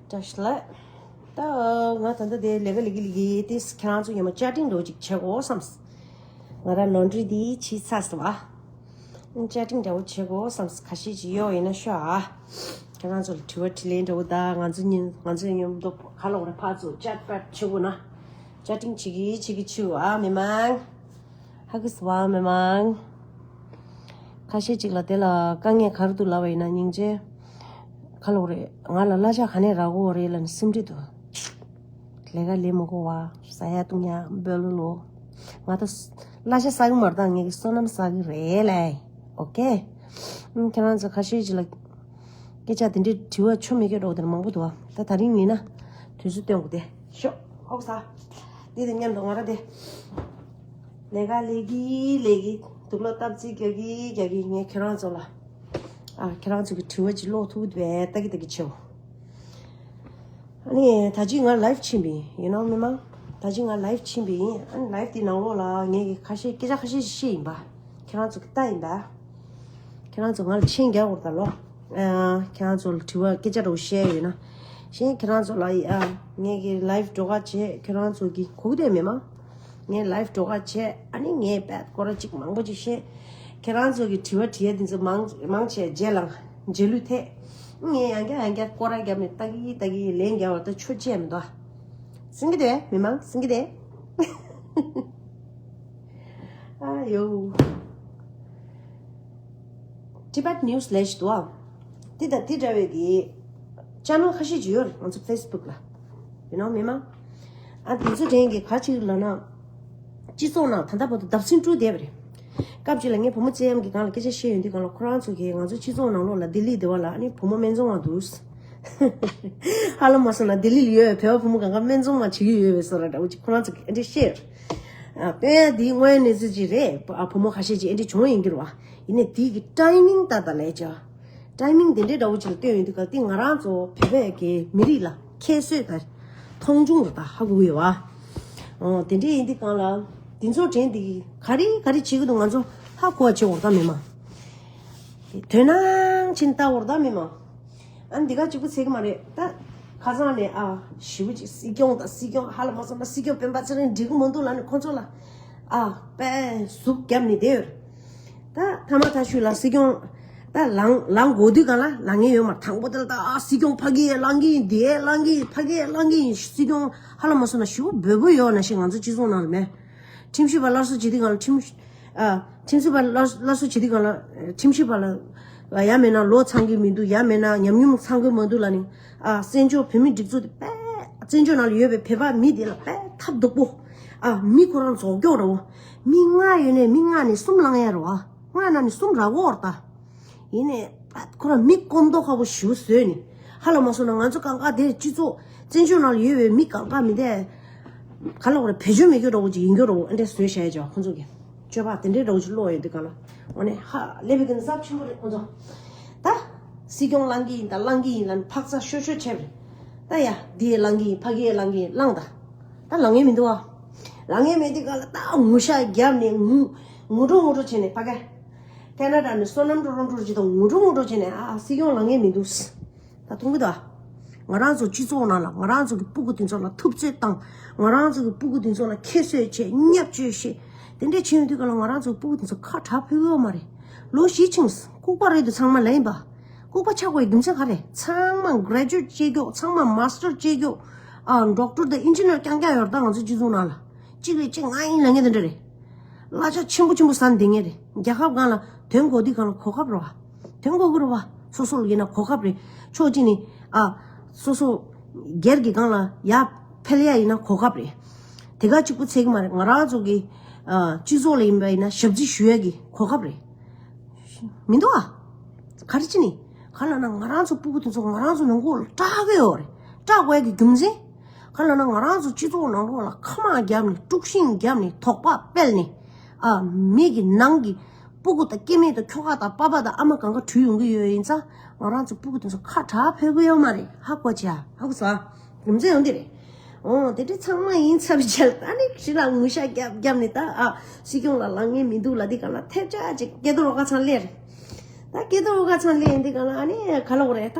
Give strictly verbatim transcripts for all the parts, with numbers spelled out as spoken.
བཀྲ་ཤིས་ལགས། ད་ང་ད་ལྟ་དེ་ལས་ཀ་ལས་ཀི་ལས་ཀི་དེ་ཁྱེད་རང་ཚོ་ཡང་མ་ཅ་ཊིང་འདྲ་བོ་ཅིག་བྱེད་དགོས་བསམས། ང་ར་ལོན་ཌི་རི་དེ་བྱས་ཚར་སོང་བ། ཅ་ཊིང་འདྲ་བོ་བྱེད་དགོས་བསམས། ཁ་ཤས་ཅིག་ཡོད་ཡིན་ན་ཤོད་ཨ། ཁྱེད་རང་ཚོ་ལ་དྲི་བ་དྲིས་ལན་འདྲ་བོ་ད་ང་ཚོ་གཉིས་ང་ཚོའི་མཉམ་དུ་ཁ་ལོག་རེ་ཕར་ཚུར་ཅེཊ་པེཊ་བྱེད་དགོས་ན། ཅ་ཊིང་བྱེད་ཀྱི་བྱེད་ཀྱི་བྱེད་དགོས་ཨ་མི་མང་། ཧ་གི་སི་བ་མི་མང་། ཁ་ཤས་ཅིག་ལ་དེ་ལ་དཀའ་ངལ་ག་རེ་འདུག་ལབ་པ་ཡིན་ན་སྙིང་རྗེ། ཁ་ལོག་རེད། ང་ལ་གླ་ཆ་ག་ནས་རག་གི་ཡོད་རེད་ལབ་ནས་སེམས་ཁྲལ་འདུག་ལས་ཀ་ལས་མ་དགོས་པ། ཟ་ཡ་བཏུང་ཡ་འབོལ་ལོ་ལོ། ང་ད་གླ་ཆ་ཟ་གི་མ་རེད། ད་ངེད་ཀྱི་བསོད་ནམས་ཟ་གི་རེད་ལས། ཨོ་ཁེ། ཨུམ། ཁྱེད་རང་ཚོ་ཁ་ཤས་ཅིག་ལ་སྐད་ཆ་དེ་འདྲའི་དྲི་བ་ཆོ་མེད་སྐད་སྒྲོག་དེ་མང་པོ་འདུག་ཨ། ད་དེ་རིང་ཡིན་ན་དུས་ཚོད་སྟོན་དགོས་དེ། ཤོག་ཧོག་ས། འདི་དང་མཉམ་དུ་ང་ར་དེ་ལས་ཀ་ལས་ཀྱི་ལས་ཀྱི་དུག་ལོག་སྟབས་རྩིས་རྒྱག་གི་རྒྱག་གི། ངས་ཁྱེད་རང་ཚོ་ལ་ཨ་ཁྱེད་རང་ཚོ་གི་དྲི་བ་ཅིག་ཀློག་ཐུབ་པའི་ལྟ་གི་ལྟ་གི་བྱེད། ཨ་ནི་ད་ཅི་ང་ལའིབ་ཕྱིན་པ་ཡིན། ཡིན་ནོ་མི་མང་། ད་ཅི་ང་ལའིབ་ཕྱིན་པ་ཡིན། ཨ་ནི་ལའིབ་དེ་ནང་ལོགས་ལ་ངས་ཀྱི་ཁ་ཤས་སྐད་ཆ་ཁ་ཤས་ཤིག་བཤད་ཡིན་པ། ཁྱེད་རང་ཚོ་གི་ལྟ་ཡིན་པ། ཁྱེད་རང་ཚོ་ང་ལ་མཆན་རྒྱག་དགོས་ད་ལོ། ཨ། ཁྱེད་རང་ཚོ་ལ་དྲི་བ་སྐད་ཆ་འདྲ་བོ་བཤད་ཡོད་ན། གཞན་ཁྱེད་རང་ཚོ་ལ་ཨ་ངས་ཀྱི་ལའིབ་འགྲོ་ག་བྱེད། ཁྱེད་རང་ཚོ་གི་གོ་གི་དེ་མི་མང་། ངས་ལའིབ་འགྲོ་ག་བྱེད། ཨ་ནི་ངས་པད་སྐོར་ར་གཅིག་མང་པོ་ཅིག་བཤད། ཁྱེད་རང་ཚོ་གི་དྲི་བ་དྲི་ཡ་དེ་ཚོ་མང་མང་ཆེ་རྗེས་ལ་རྗེས་ལུས་ཐེབས། ངས་ཡང་བསྐྱར་ཡང་བསྐྱར་སྐོར་ར་བརྒྱབ་ནས་ལྟ་གི་ལྟ་གི་ལན་རྒྱག་བར་ད་ཆོ་ཅེས་མི་འདུག་ཨ། སེང་གེ་དེ་མི་མང་སེང་གེ་དེ། ཨ་ཡོ། Tibet News ལས་ཞིག་འདུག་ཨ། དེ་དང་དེ་འདྲ་བའི་གི་ཅེ་ནལ་ཁ་ཤས་ཅིག་ཡོད་རེད་ང་ཚོ་ཕེ་སི་བུག་ལ། ཡིན་ནོ་མི་མང་། ཨ་དེ་ཚོ་དྲན་གི་ག་ཅིག་ལབ་ན། སྤྱི་ཚོགས་ནང་ད་ལྟ་བར་དུ་བརྡབ་གསིག་འགྲོ་བསྡད་པ་རེད། སྐབས་ཅིག་ལ་ངས་བུ་མོ་བཙལ་ཡམ་གི་སྒང་ལ་སྐད་ཆ་བཤད་ཡོང་དུས་སྒང་ལ་ཁོ་རང་ཚོ་གིས་ང་ཚོ་སྤྱི་ཚོགས་ནང་ལོགས་ལ་ལྡི་ལི་སྡེ་བ་ལ་ཨ་ནི་བུ་མོ་སྨན་བཙོང་བ་འདུག་ཧ་ལམ་མ་སོང་ན་ལྡི་ལི་ལ་ཡོད་པའི་བོད་པ་བུ་མོ་གང་ག་སྨན་བཙོང་མ་བྱེད་ཀྱི་ཡོད་པའི་བཟོ་འདྲ་འདྲ་བོ་ཅིག་ཁོ་རང་ཚོ་གིས་ཨེ་འདྲ་བཤད། ཨ། དཔེ་ཡ་འདིའི་དངོས་ཡོད་གནས་ཚུལ་ཅིག་རེད། ཨ། བུ་མོ་ཁ་ཤས་ཅིག་ཨེ་འདྲ་བྱུང་ཡིན་གྱི་རེད་བ། ཡིན་ནའི་དེའི་གི་ཊའི་མིང་ལྟར་དང་ལས་བྱ། ཊའི་མིང་དེ་འདྲའི་འདྲ་བོ་ཅིག་ལ་བལྟས་ཡོང་དུས་སྐབས་དེ་ང་རང་ཚོ་བོད་པའི་གི་མི་རིགས་ལ་ཁྱད་གསོད་དང་མཐོང་ཆུང་རུ་དང་ཧ་གོ་ཡོད་བ། ཨོ་དེ་འདྲའི་ཡིན་དུས་སྒང་ལ་དེ་ཚོ་དྲན་དེ་གི་ག་རེ་ག་རེ་བྱེད་ཀྱི་འདུག་ང་ཚོ་ཧ་གོ་བ་བྱེད་འོར་ད་མི་མང་། དོ་སྣང་ཕྱིན་ལྟ་འོར་ད་མི་མང་། ཨ་ནི་འདི་ག་གཅིག་པུ་ཚད་ཀྱི་མ་རེད་ད། ཁ་སང་ནས་ཨ་ཞེ་པོ་ཅིག་སྲིད་སྐྱོང་དང་སྲིད་སྐྱོང་ཧ་ལམ་མ་སོང་ན་སྲིད་སྐྱོང་སྤེན་པ་ཚེ་རིང་འགྲིག་གི་མ་འདུག་ལབ་ནས་ཁོ་ཚོ་ལ་ཨ་དཔེ་ཟུག་བརྒྱབ་ནས་བསྡད་ཡོད། ད་ཐ་མ་ཐ་ཤུལ་ལ་སྲིད་སྐྱོང་ད་ལངས་ལངས་དགོས་དུས་གང་ལ་ལངས་ངེས་ཡོད་མ་རེད། དང་པོ་དེ་ལ་ད་ཨ་སྲིད་སྐྱོང་ཕ་གི་ཡས་ལངས་གི་ཡིན། འདི་ཡས་ལངས་གི་ཡིན། ཕ་གི་ཡས་ལངས་གི་ཡིན། སྲིད་སྐྱོང་ཧ་ལམ་མ་སོང་ན་ཞེ་པོ་འབོལ་པོ་ཡོད་ན་ཞིག་ང་ཚོ་སྤྱི་ཚོགས་ནང་ལ་མེད། ཁྲིམས་ཞིབ་པ་སླར་གསོ་བྱེད་དུས་སྒང་ལ་ཁྲིམས་ཨ་ཁྲིམས་ཞིབ་པ་སླར་སླར་གསོ་བྱེད་དུས་སྒང་ལ་ཁྲིམས་ཞིབ་པ་ལ་ཡ་མེད་ན་ལོ་ཚང་གི་མི་འདུག་ཡ་མེད་ན་ཉམས་མྱོང་ཚང་གི་མི་འདུག་ལབ་ནས་ཨ་བཙན་བྱོལ་བོད་མིའི་སྒྲིག་འཛུགས་དེ་དཔེ་བཙན་བྱོལ་ནང་ལ་ཡོད་པའི་བོད་པ་མི་དེ་ལ་དཔེ་ཐབས་སྡུག་པོ། ཨ་མི་ཁོ་རང་རྫོགས་སྐྱོག་ར་བོ། མི་ལྔ་ཡོད་ནས་མི་ལྔ་ནས་གསུམ་ལངས་ཡ་ར་བ། ལྔ་ནང་ནས་གསུམ་ར་བོ་ར་ད། ཡིན་ནས་ཁོ་རང་མི་སྐོམ་མདོག་ཁ་པོ་ཞེ་པོ་བཟོས་ནས་ཧ་ལམ་མ་སོང་ན་ང་ཚོ་གང་ག་དེ་སྤྱི་ཚོགས་བཙན་བྱོལ་ནང་ལ་ཡོད་པའི་མི་གང་ག་མི་དེ་ག་ལ་བ་རེད། བེད་སྤྱོད་མེད་རྒྱུ་འདྲ་བོ་ཅིག་ཡིན་རྒྱུ་འདྲ་བོ་ཨེ་འདྲ་བཟོས་བཞག་ཡ་ཅག་ཁོ་ཚོ་གི་སྤྱོད་པ་དེ་འདྲའི་འདྲ་བོ་ཅིག་ཀློག་ཡོད་དུས་ག་ལ་འོ་ནས་ཧ་ལས་པའི་གི་ནི་ཚབས་ཆེན་པོ་རེད་ཁོ་ཚོ། ད་སྲིད་སྐྱོང་ལངས་ཀྱི་ཡིན་ད་ལངས་ཀྱི་ཡིན་ལབ་ནས་འཕག་འཚག་ཤོར་ཤོར་བྱས་པ་རེད། ད་ཡ་འདི་ཡས་ལངས་ཀྱི་ཡིན་ཕ་གི་ཡས་ལངས་ཀྱི་ཡིན་ལངས་ད། ད་ལངས་ངེས་མི་འདུག་ཨ། ལངས་ངེས་མེད་དུས་ག་ལ་ད་ངུ་ཤ་བརྒྱབ་ནས་ངུ་ངུ་འགྲོ་ངུ་འགྲོ་བྱས་ནས་ཕ་གི། ཁེ་ན་ཌ་ནས་བསོད་ནམས་འགྲོ་རོང་འགྲོ་བྱེད་དང་ངུ་འགྲོ་ངུ་འགྲོ་བྱས་ནས་ཨ་ཨ་སྲིད་སྐྱོང་ལངས་ངེས་མི་འདུག་ད་མཐོང་གི་འདུག་ཨ། ང་རང་ཚོ་སྤྱི་ཚོགས་ནང་ལ་ང་རང་ཚོ་གི་སྤུ་གུ་དེ་ཚོ་ལ་ཐུབ་ཚོད་བཏང་། ང་རང་ཚོ་གི་སྤུ་གུ་དེ་ཚོ་ལ་ཁྱད་གསོད་བྱེད་བརྙས་བཅོས་བྱེད། དེ་འདྲས་བྱེད་ཡོང་དུས་ག་ལ་ང་རང་ཚོ་སྤུ་གུ་དེ་ཚོ་ཁ་གྲག་ཕོད་ཀྱི་ཡོད་མ་རེད། ལོ་བཞི་ཕྱིན་སོང་ལྐུགས་པ་རེད་འདུག་ཚང་མ་ལན་པ། ལྐུགས་པ་ཆགས་དགོས་རྒྱུ་མཚན་ག་རེ། ཚང་མ་གྷ་རེ་ཇུ་ཨེཊ་བྱེད་མཁན། ཚང་མ་མ་སི་ཊར་བྱེད་མཁན། ཨ་ཌོག་ཊར་དང་ཨིན་ཇི་ནི་ཡར་རྐྱང་རྐྱང་ཡོད་རེད་ད་ང་ཚོ་སྤྱི་ཚོགས་ནང་ལ། གཅིག་རེད་གཅིག་ང་ཡིན་ལབ་མཁན་དེ་འདྲ་རེད། གླ་ཆ་ཆེན་པོ་ཆེན་པོ་ཟ་ནས་བསྡད་མཁན་རེད། རྒྱལ་ཁབ་སྒང་ལ་དོན་གོ་དུས་སྒང་ལ་གོ་སྐབས་རེད་བ། དོན་གོ་གི་རེད་བ། སོ་སོ་ལ་ཡིན་ན་གོ་སྐབས་རེད། ཕྱོགས་གཅིག་ནས་ཨ་སོ་སོ་སྒེར་གྱི་སྒང་ལ་ཡར་འཕེལ་ཡ་ཡིན་ན་གོ་སྐབས་རེད། དེ་ག་གཅིག་པུ་ཚད་ཀྱི་མ་རེད། ང་རང་ཚོ་གི་ཨ་སྤྱི་ཚོགས་ལ་ཡིན་པ་ཡིན་ན་ཞབས་ཕྱི་ཞུ་ཡ་གི་གོ་སྐབས་རེད། མི་འདུག་ཨ། ག་རེ་བྱས་ནས། ག་ལབ་ན་ང་རང་ཚོ་སྤུ་གུ་དེ་ཚོ་ང་རང་ཚོ་ནང་ཁུལ་ལ་སྐྲག་གི་ཡོད་རེད། སྐྲག་དགོས་ཀྱི་རྒྱུ་མཚན། ག་ལབ་ན་ང་རང་ཚོ་སྤྱི་ཚོགས་ནང་ལོགས་ལ་ཁ་མང་བརྒྱབ་ནས་དཀྲུག་ཤིང་བརྒྱབ་ནས་དོགས་པ་སྤེལ་ནས། ཨ་མི་གི་ནང་གི་སྤུ་གུ་དང་སྐྱེ་དམན་དང་ཁྱོ་ག་དང་པ་ཕ་དང་ཨ་མ་གང་ག་བྲོས་ཡོང་གི་ཡོད་ཡིན་ཙང་ང་རང་ཚོ་སྤུ་གུ་དེ་ཚོ་ཁ་གྲག་ཕོད་ཀྱི་ཡོད་མ་རེད། ཧ་གོ་བྱས་ཧ་གོ་སོང་། རྒྱུ་མཚན་ཡོང་འདི་རེད། ཨོ་དེ་འདྲ་ཚང་མ་ཡིན་ཚར་བའི་རྗེས་ལ་ཨ་ནི་ཞི་ལ་ངུ་ཤ་རྒྱབ་རྒྱབ་ནས་ད་ཨ་སྲིད་སྐྱོང་ལ་ལངས་མཁན་མི་འདུག་ལབ་དུས་སྒང་ལ་ཐེབས་ཆག་ཅིག་སྐལ་རྡོར་རོ་ཁ་ཚང་སླེབས་རེད། ད་སྐལ་རྡོར་རོ་ཁ་ཚང་སླེབས་ཡིན་དུས་སྒང་ལ་ཨ་ནི་ག་ལབ་དགོས་རེད་ད།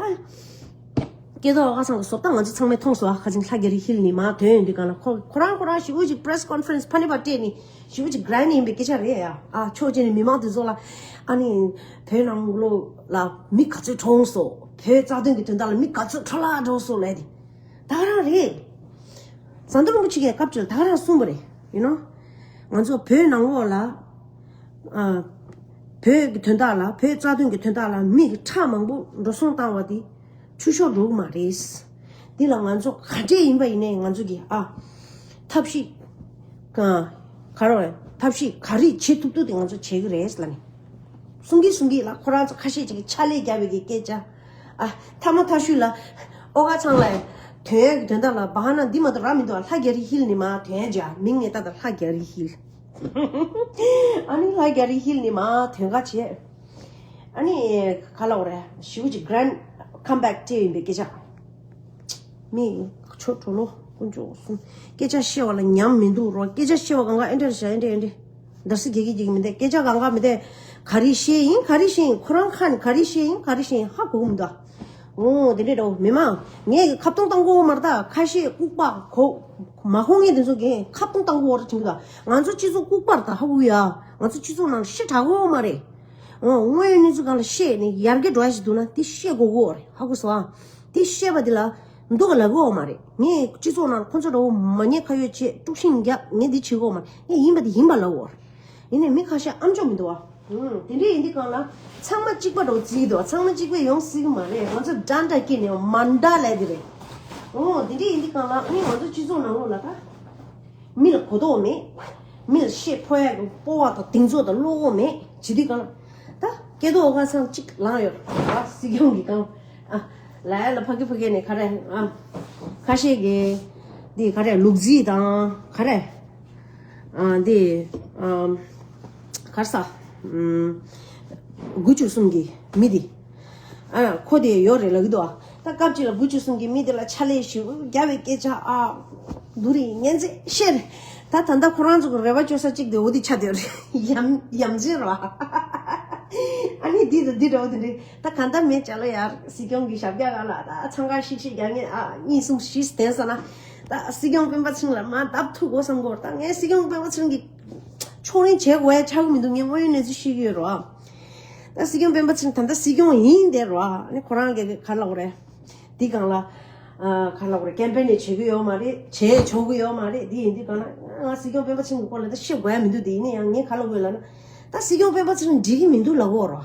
སྐལ་རྡོར་ཨ་ཁ་ཚང་གི་བཟོ་ལྟ་ང་ཚོ་ཚང་མས་མཐོང་སོང་ཨ། ཁ་ཅིག་ལྷ་རྒྱ་རི་ཧིལ་ནས་མར་ཐོན་ཡོང་དུས་སྒང་ལ་ཁོ་ཁོ་རང་ཁོ་རང་ཞེ་པོ་ཅིག་པི་རེ་སི་ཀོན་ཕ་རེན་སི་ཕ་ནི་པ་སྤྲད་ནས་ཞེ་པོ་ཅིག་གྷ་རན་ཡིན་པའི་སྐད་ཆ་རེད་ཡ། ཨ་ཕྱོགས་གཅིག་ནས་མི་མང་དེ་ཚོ་ལ་ཨ་ནི་བོད་ནང་ལོགས་ལ་མི་ག་ཚོད་གྲོངས་སོང་། བོད་རྩ་དོན་གྱི་དོན་དག་ལ་མི་ག་ཚོད་འཕྲོ་བརླག་འགྲོ་སོང་ལབ་དེ་ད་ག་རང་རེད། ཟམ་གདོང་རིན་པོ་ཆེ་གིས་སྐབས་གཅིག་ལ་ད་ག་རང་གསུངས་པ་རེད། ཡིན་ནོ། ང་ཚོ་བོད་ནང་ལོགས་ལ་ཨ་བོད་ཀྱི་དོན་དག་ལ་བོད་རྩ་དོན་གྱི་དོན་དག་ལ་མི་གི་ཁྲག་མང་པོ་འགྲོ་སོང་བཏང་བ་དེ་ཆུད་ཟོས་འགྲོ་གི་མ་རེད། འདི་ལ་ང་ཚོ་ག་འདྲས་ཡིན་པ་ཡིན་ནའི་ང་ཚོ་གི་ཨ་ཐབས་ཤེས་ག་ག་རེ་ཐབས་ཤེས་ག་རེ་བྱེད་ཐུབ་ཐུབ་དེ་ང་ཚོ་བྱེད་གི་རེད་ལབ་ནས། གསུང་གི་གསུང་གི་ལ་ཁོ་རང་ཚོ་ཁ་ཤས་ཅིག་གིས་ཕྱག་ལས་རྒྱབ་པའི་གི་སྐད་ཆ། ཨ་ཐ་མ་ཐ་ཤུལ་ལ་ཨོ་ག་ཚང་ལ་དོན་ཡག་གི་དོན་དག་ལ་བ་ཧ་ན་འདི་མ་གཏོགས་རག་མི་འདུག་ཨ་ལྷ་རྒྱ་རི་ཧིལ་ནས་མར་དོན་ཡག་བྱ་མིང་ནས་ལྟ་དང་ལྷ་རྒྱ་རི་ཧིལ། ཨ་ནི་ལྷ་རྒྱ་རི་ཧིལ་ནས་མར་དོན་ག་བྱས། ཨ་ནི་ག་ལབ་དགོས་རེད། ཞེ་པོ་ཅིག་གྷ་རན་ཁམ་བེག་སྤྲད་ཡིན་པའི་སྐད་ཆ། མི་ཆོ་གྲོ་ལོ་དཀོན་མཆོག་གསུམ། སྐད་ཆ་བཤད་པ་ལ་ཉམས་མི་འདུག་རོ། སྐད་ཆ་བཤད་པ་གང་ག་ཨེ་འདྲ་རེད་ཤག་ཨེ་འདྲ་ཨེ་འདྲ། འདར་སི་རྒྱག་གི་རྒྱག་གི་མི་འདུག་སྐད་ཆ་གང་ག་མི་འདུག་ག་རེ་བཤད་ཡིན་ག་རེ་བཤད་ཡིན་ཁོ་རང་ཁ་ནས་ག་རེ་བཤད་ཡིན་ག་རེ་བཤད་ཡིན་ཧ་གོ་གི་མི་འདུག་འོ་དེ་འདྲས་འདྲ་བོ་མི་མང་ངས་ཁ་བཏང་བཏང་གོ་མ་རེད་ད། ཁ་ཤས་ལྐུགས་པ་གོ་མ་གོ་ངས་དེ་ཚོ་གས་ཁ་བཏང་བཏང་གོ་རེད་དྲན་གི་འདུག་ང་ཚོ་སྤྱི་ཚོགས་ལྐུགས་པ་རེད་ད་ཧ་གོ་གི་ཡ། ང་ཚོ་སྤྱི་ཚོགས་ནང་ལ་ཤི་དྲག་གོ་མ་རེད། འོ་དངོས་ཡོད་གནས་ཚུལ་སྒང་ལ་བཤད་ནས་ཡར་རྒྱས་འགྲོ་ཡ་ཞིག་འདུག་ན་དེ་བཤད་དགོས་གོ་རེད་ཧ་གོ་སོང་ཨ། དེ་བཤད་པ་དེ་ལ་འདུག་ག་ལབ་གོ་མ་རེད། ངས་སྤྱི་ཚོགས་ནང་ཁོ་ཚོ་འདྲ་བོ་མ་ཉེས་ཁ་གཡོགས་བྱེད་དཀྲུག་ཤིང་རྒྱག་ངས་འདི་བྱེད་གོ་མ་རེད། ངས་ཡིན་པ་དེ་ཡིན་པ་ལབ་གོ་རེད། ཡིན་ནའི་མི་ཁ་ཤས་ཨམ་ཅོག་མི་འདུག་བ། ཨུམ། དེ་འདྲས་ཡིན་དུས་སྒང་ལ་ཚང་མ་གཅིག་པ་འདྲ་བོ་བརྩི་གི་འདུག་ཚང་མ་གཅིག་པ་ཡོང་སྲིད་གི་མ་རེད། ང་ཚོ་འདྲ་འདྲ་སྐྱེས་ནས་མ་འདྲ་ལབ་དེ་རེད། འོ་དེ་འདྲས་ཡིན་དུས་སྒང་ལ་ཨ་ནི་ང་ཚོ་སྤྱི་ཚོགས་ནང་ལོགས་ལ་ད་མི་ལ་གོ་རྟོགས་མེད། མི་ལ་བཤད་ཕོད་ཡག་གི་སྤོབས་པ་དང་གདེང་ཚོད་དང་བློ་ཁོག་མེད་བྱེད་དུས་སྒང་ལ་ད་སྐལ་རྡོར་ཨོ་ག་ཚང་གཅིག་ལངས་ཡོད་ར། སྲིད་སྐྱོང་གི་སྒང་ཨ་ལ་ཡ་ལ་ཕ་གི་ཕ་གི་ནས་ག་རེ་ཨ་ཁ་ཤས་ཀྱི་འདི་ག་རེ་ལུག་རྫི་དང་ག་རེ། ཨ་འདི་ཨམ་གར་ས་ཨམ་དགུ་བཅུ་གསུམ་གྱི་མི་འདི་ཨ་ཁོ་དེ་ཡོད་རེད་ལབ་ཀྱི་འདུག་ཨ་ད་སྐབས་གཅིག་ལ་དགུ་བཅུ་གསུམ་གྱི་མི་འདི་ལ་ཕྱག་ལས་ཞུ་རྒྱ་བའི་སྐད་ཆ་ཨ་འདུག་རེད་ཉན་ཚེ་བཤད་རེད། ད་ད་ལྟ་ཁོ་རང་ཚོ་གི་རེ་བ་བཅོལ་ས་གཅིག་དེ་འོ་དེ་ཆ་དེ་རེད་ཡམ་ཡམ་ཆེན་ར། ཨ་ནི་འདི་དང་འདི་འདྲ་བོ་དེ་འདྲས་ད་གང་ལྟར་མེད་ཅག་ལ་ཡར་སྲིད་སྐྱོང་གི་ཞབས་རྒྱ་ག་ལ་ད་འཚང་ཁ་ཤིག་ཤིག་རྒྱག་ངེས་ཨ་གཉིས་གསུམ་བཞི་བསྟན་ས་ན། ད་སྲིད་སྐྱོང་སྤེན་པ་ཚེ་རིང་ལ་མར་བརྡབ་ཐུག་དགོས་བསམ་གོ་ད་ངས་སྲིད་སྐྱོང་སྤེན་པ་ཚེ་རིང་གི་ཕྱོགས་རིས་བྱེད་དགོས་ཡ་ཆགས་ཀྱི་མི་འདུག་ངས་དངོས་ཡོད་གནས་ཚུལ་ཤེས་ཀྱི་ཡོད་རོ། ད་སྲིད་སྐྱོང་སྤེན་པ་ཚེ་རིང་ད་ལྟ་སྲིད་སྐྱོང་ཡིན་བསྡད་རོ། ཨ་ནི་ཁོ་རང་གི་ག་ལབ་དགོས་རེད། འདི་སྒང་ལ་ཨ་ག་ལབ་དགོས་རེད་ཀེམ་པེན་ནས་བྱེད་ཀྱི་ཡོད་མ་རེད་བྱེད་ཆོག་གི་ཡོད་མ་རེད། འདི་ཡིན་དུས་སྒང་ལ་ང་སྲིད་སྐྱོང་སྤེན་པ་ཚེ་རིང་གི་སྐོར་ལ་ད་བཤད་དགོས་ཡ་མི་འདུག་དེ་ཡིན་ན་ཡང་ངས་ག་ལབ་དགོས་ལབ་ན་ད་སྲིད་སྐྱོང་སྤེན་པ་ཚེ་རིང་འགྲིག་གི་མི་འདུག་ལབ་དགོས་རོ།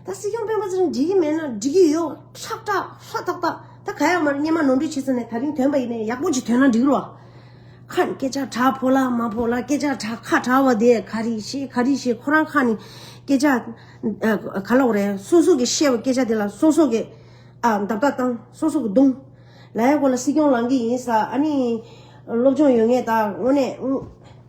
ད་སྲིད་སྐྱོང་སྤེན་པ་ཚེ་རིང་འགྲིག་གི་མེད་ན་འགྲིག་གི་ཡོད་ཧྲག་ཧྲག་ཧྲ་ཏག་ཏག་ད་ག་ཡ་མ་རེད། སྔོན་མ་ནོར་འཁྲུལ་བྱས་ཟེར་ནས་ད་རིང་ཐོན་པ་ཡིན་ནའི་ཡག་པོ་ཅིག་ཐོན་ན་འགྲིག་རོ། ཁ་ནས་སྐད་ཆ་དྲག་ཕོ་ལ་མ་ཕོ་ལ་སྐད་ཆ་དྲག་ཁ་དྲག་བ་དེ་ག་རེ་བཤད་ག་རེ་བཤད་ཁོ་རང་ཁ་ནས་སྐད་ཆ་ཨ་ག་ལབ་དགོས་རེད། སོ་སོ་གི་བཤད་པ་སྐད་ཆ་དེ་ལ་སོ་སོ་གི་ཨ་འདབ་ལྟ་བཏང་སོ་སོ་གི་རྡུང་། ལ་ཡ་གོ་ལ་སྲིད་སྐྱོང་ལངས་ཀྱི་ཡིན་ས་ཨ་ནི་སློབ་སྦྱོང་ཡོད་ངེས་ད་དངོས་གནས་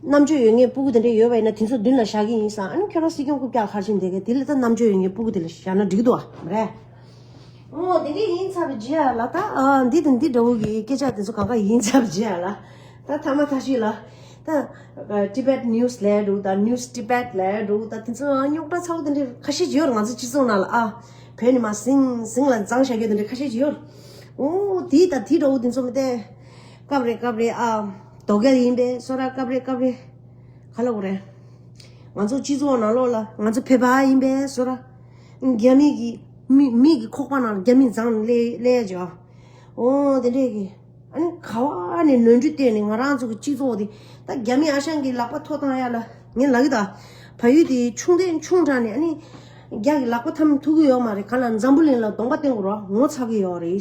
རྣམ་དཔྱོད་ཡོད་ངེས་སྤུ་གུ་དེ་འདྲ་ཡོད་པ་ཡིན་ན་དེ་ཚོ་མདུན་ལ་བཞག་གི་ཡིན་ས་ཨ་ནི་ཁྱོད་རང་སྲིད་སྐྱོང་རྐུབ་བཀྱག་ཁར་ཕྱིན་བསྡད་མཁན་དེ་ལ་ད་རྣམ་དཔྱོད་ཡོད་ངེས་སྤུ་གུ་དེ་ལ་བཞག་ན་འགྲིག་གི་འདུག་ཨ་མ་རེད། འོ་དེ་འདྲས་ཡིན་ཚར་བའི་རྗེས་ལ་ད་ཨ་འདི་དང་འདི་འདྲ་བོ་གི་སྐད་ཆ་དེ་ཚོ་གང་ག་ཡིན་ཚར་བའི་རྗེས་ལ་ད་ཐ་མ་ཐ་ཤི་ལ་ད་Tibet News ལས་འགྲོ་ད་News Tibet ལས་འགྲོ་ད་དེ་ཚོ་རྙོག་དྲ་ཚ་བོ་དེ་འདྲས་ཁ་ཤས་ཅིག་ཡོད་རེད། ང་ཚོ་སྤྱི་ཚོགས་ནང་ལ་ཨ་བོད་ནས་མར་ཟིང་ཟིང་ལ་འཛིང་བཞག་རྒྱུ་དེ་འདྲས་ཁ་ཤས་ཅིག་ཡོད་རེད། འོ་དེ་ད་དེ་འདྲ་བོ་དེ་ཚོ་མི་དེ་སྐབས་རེ་སྐབས་རེ་ཨ་དོ་གལ་ཡིན་པས་སོ་ར་སྐབས་རེ་སྐབས་རེ་ག་ལ་གོ་རེད། ང་ཚོ་སྤྱི་ཚོགས་ནང་ལོགས་ལ་ང་ཚོ་བོད་པ་ཡིན་པས་སོ་ར། རྒྱ་མི་གི་མི་མི་གི་ཁོག་པ་ནང་རྒྱ་མི་འཛིང་ལས་ལས་ཡ་ཅིག་ཨ། འོ་དེ་འདྲས་གི་ཨ་ནི་ག་བ་ནས་ནོར་འཁྲུལ་བལྟས་ནས་ང་རང་ཚོ་གི་སྤྱི་ཚོགས་དེ་ད་རྒྱ་མི་ཨ་ཞང་གི་ལག་པ་ཐོག་བཏང་ཡ་ལ་ངས་ལབ་གི་ད། བལ་ཡུལ་དེ་ཆུང་དེ་ཆུང་དྲགས་ནས་ཨ་ནི་རྒྱ་གི་ལག་པ་ཐམ་ཐུག་གི་ཡོད་མ་རེད། ག་ལ་འཛམ་བུ་གླིང་ལ་གདོང་པ་སྟོན་དགོས་རོགས་ངོ་ཚ་གི་ཡོད་རེད།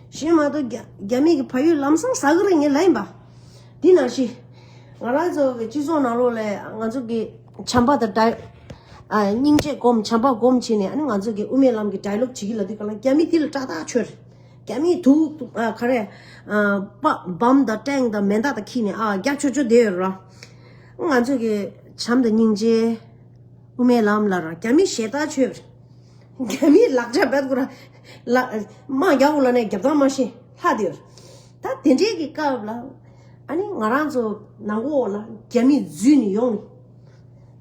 གཞན་མ་གཏོགས་རྒྱ་རྒྱ་མི་གི་བལ་ཡུལ་ལམ་སང་ཟ་གི་རེད་ངས་ལབ་ཡིན་པ། འདི་ནང་བཞིན་ང་རང་ཚོ་གི་སྤྱི་ཚོགས་ནང་ལོགས་ལ་ང་ཚོ་གི་བྱམས་པ་དང་ཌའི་ཨ་སྙིང་རྗེ་སྒོམ་བྱམས་པ་སྒོམ་བྱས་ནས་ཨ་ནི་ང་ཚོ་གི་དབུ་མའི་ལམ་གི་ཌའི་ལོག་བྱེད་ཀྱི་ལབ་དུས་ག་ལ་རྒྱ་མི་འདི་ལ་སྐྲག་ཐག་ཆོད་རེད། རྒྱ་མིས་དུག་ཨ་ག་རེ་ཨ་པ་བམ་དང་ཊེང་དང་མེ་མདའ་དང་ཁྱེར་ནས་ཨ་རྒྱག་ཆོག་ཆོག་བསྡད་ཡོད་ར། ང་ཚོ་གི་བྱམས་དང་སྙིང་རྗེ་དབུ་མའི་ལམ་ལ་ར་རྒྱ་མི་ཞེ་ཐག་ཆོད་རེད། རྒྱ་མིའི་ལག་ཆ་རྦད་ཁོ་ར་ལ་དམག་རྒྱག་འོ་ལ་ནས་རྒྱབ་ཐང་མ་ཤེས་ལྷག་དེར། ད་དེ་འདྲའི་གི་སྐབས་ལ་ཨ་ནི་ང་རང་ཚོ་ནང་འོག་ལ་རྒྱ་མི་འཛུལ་ནས་ཡོང་ནས་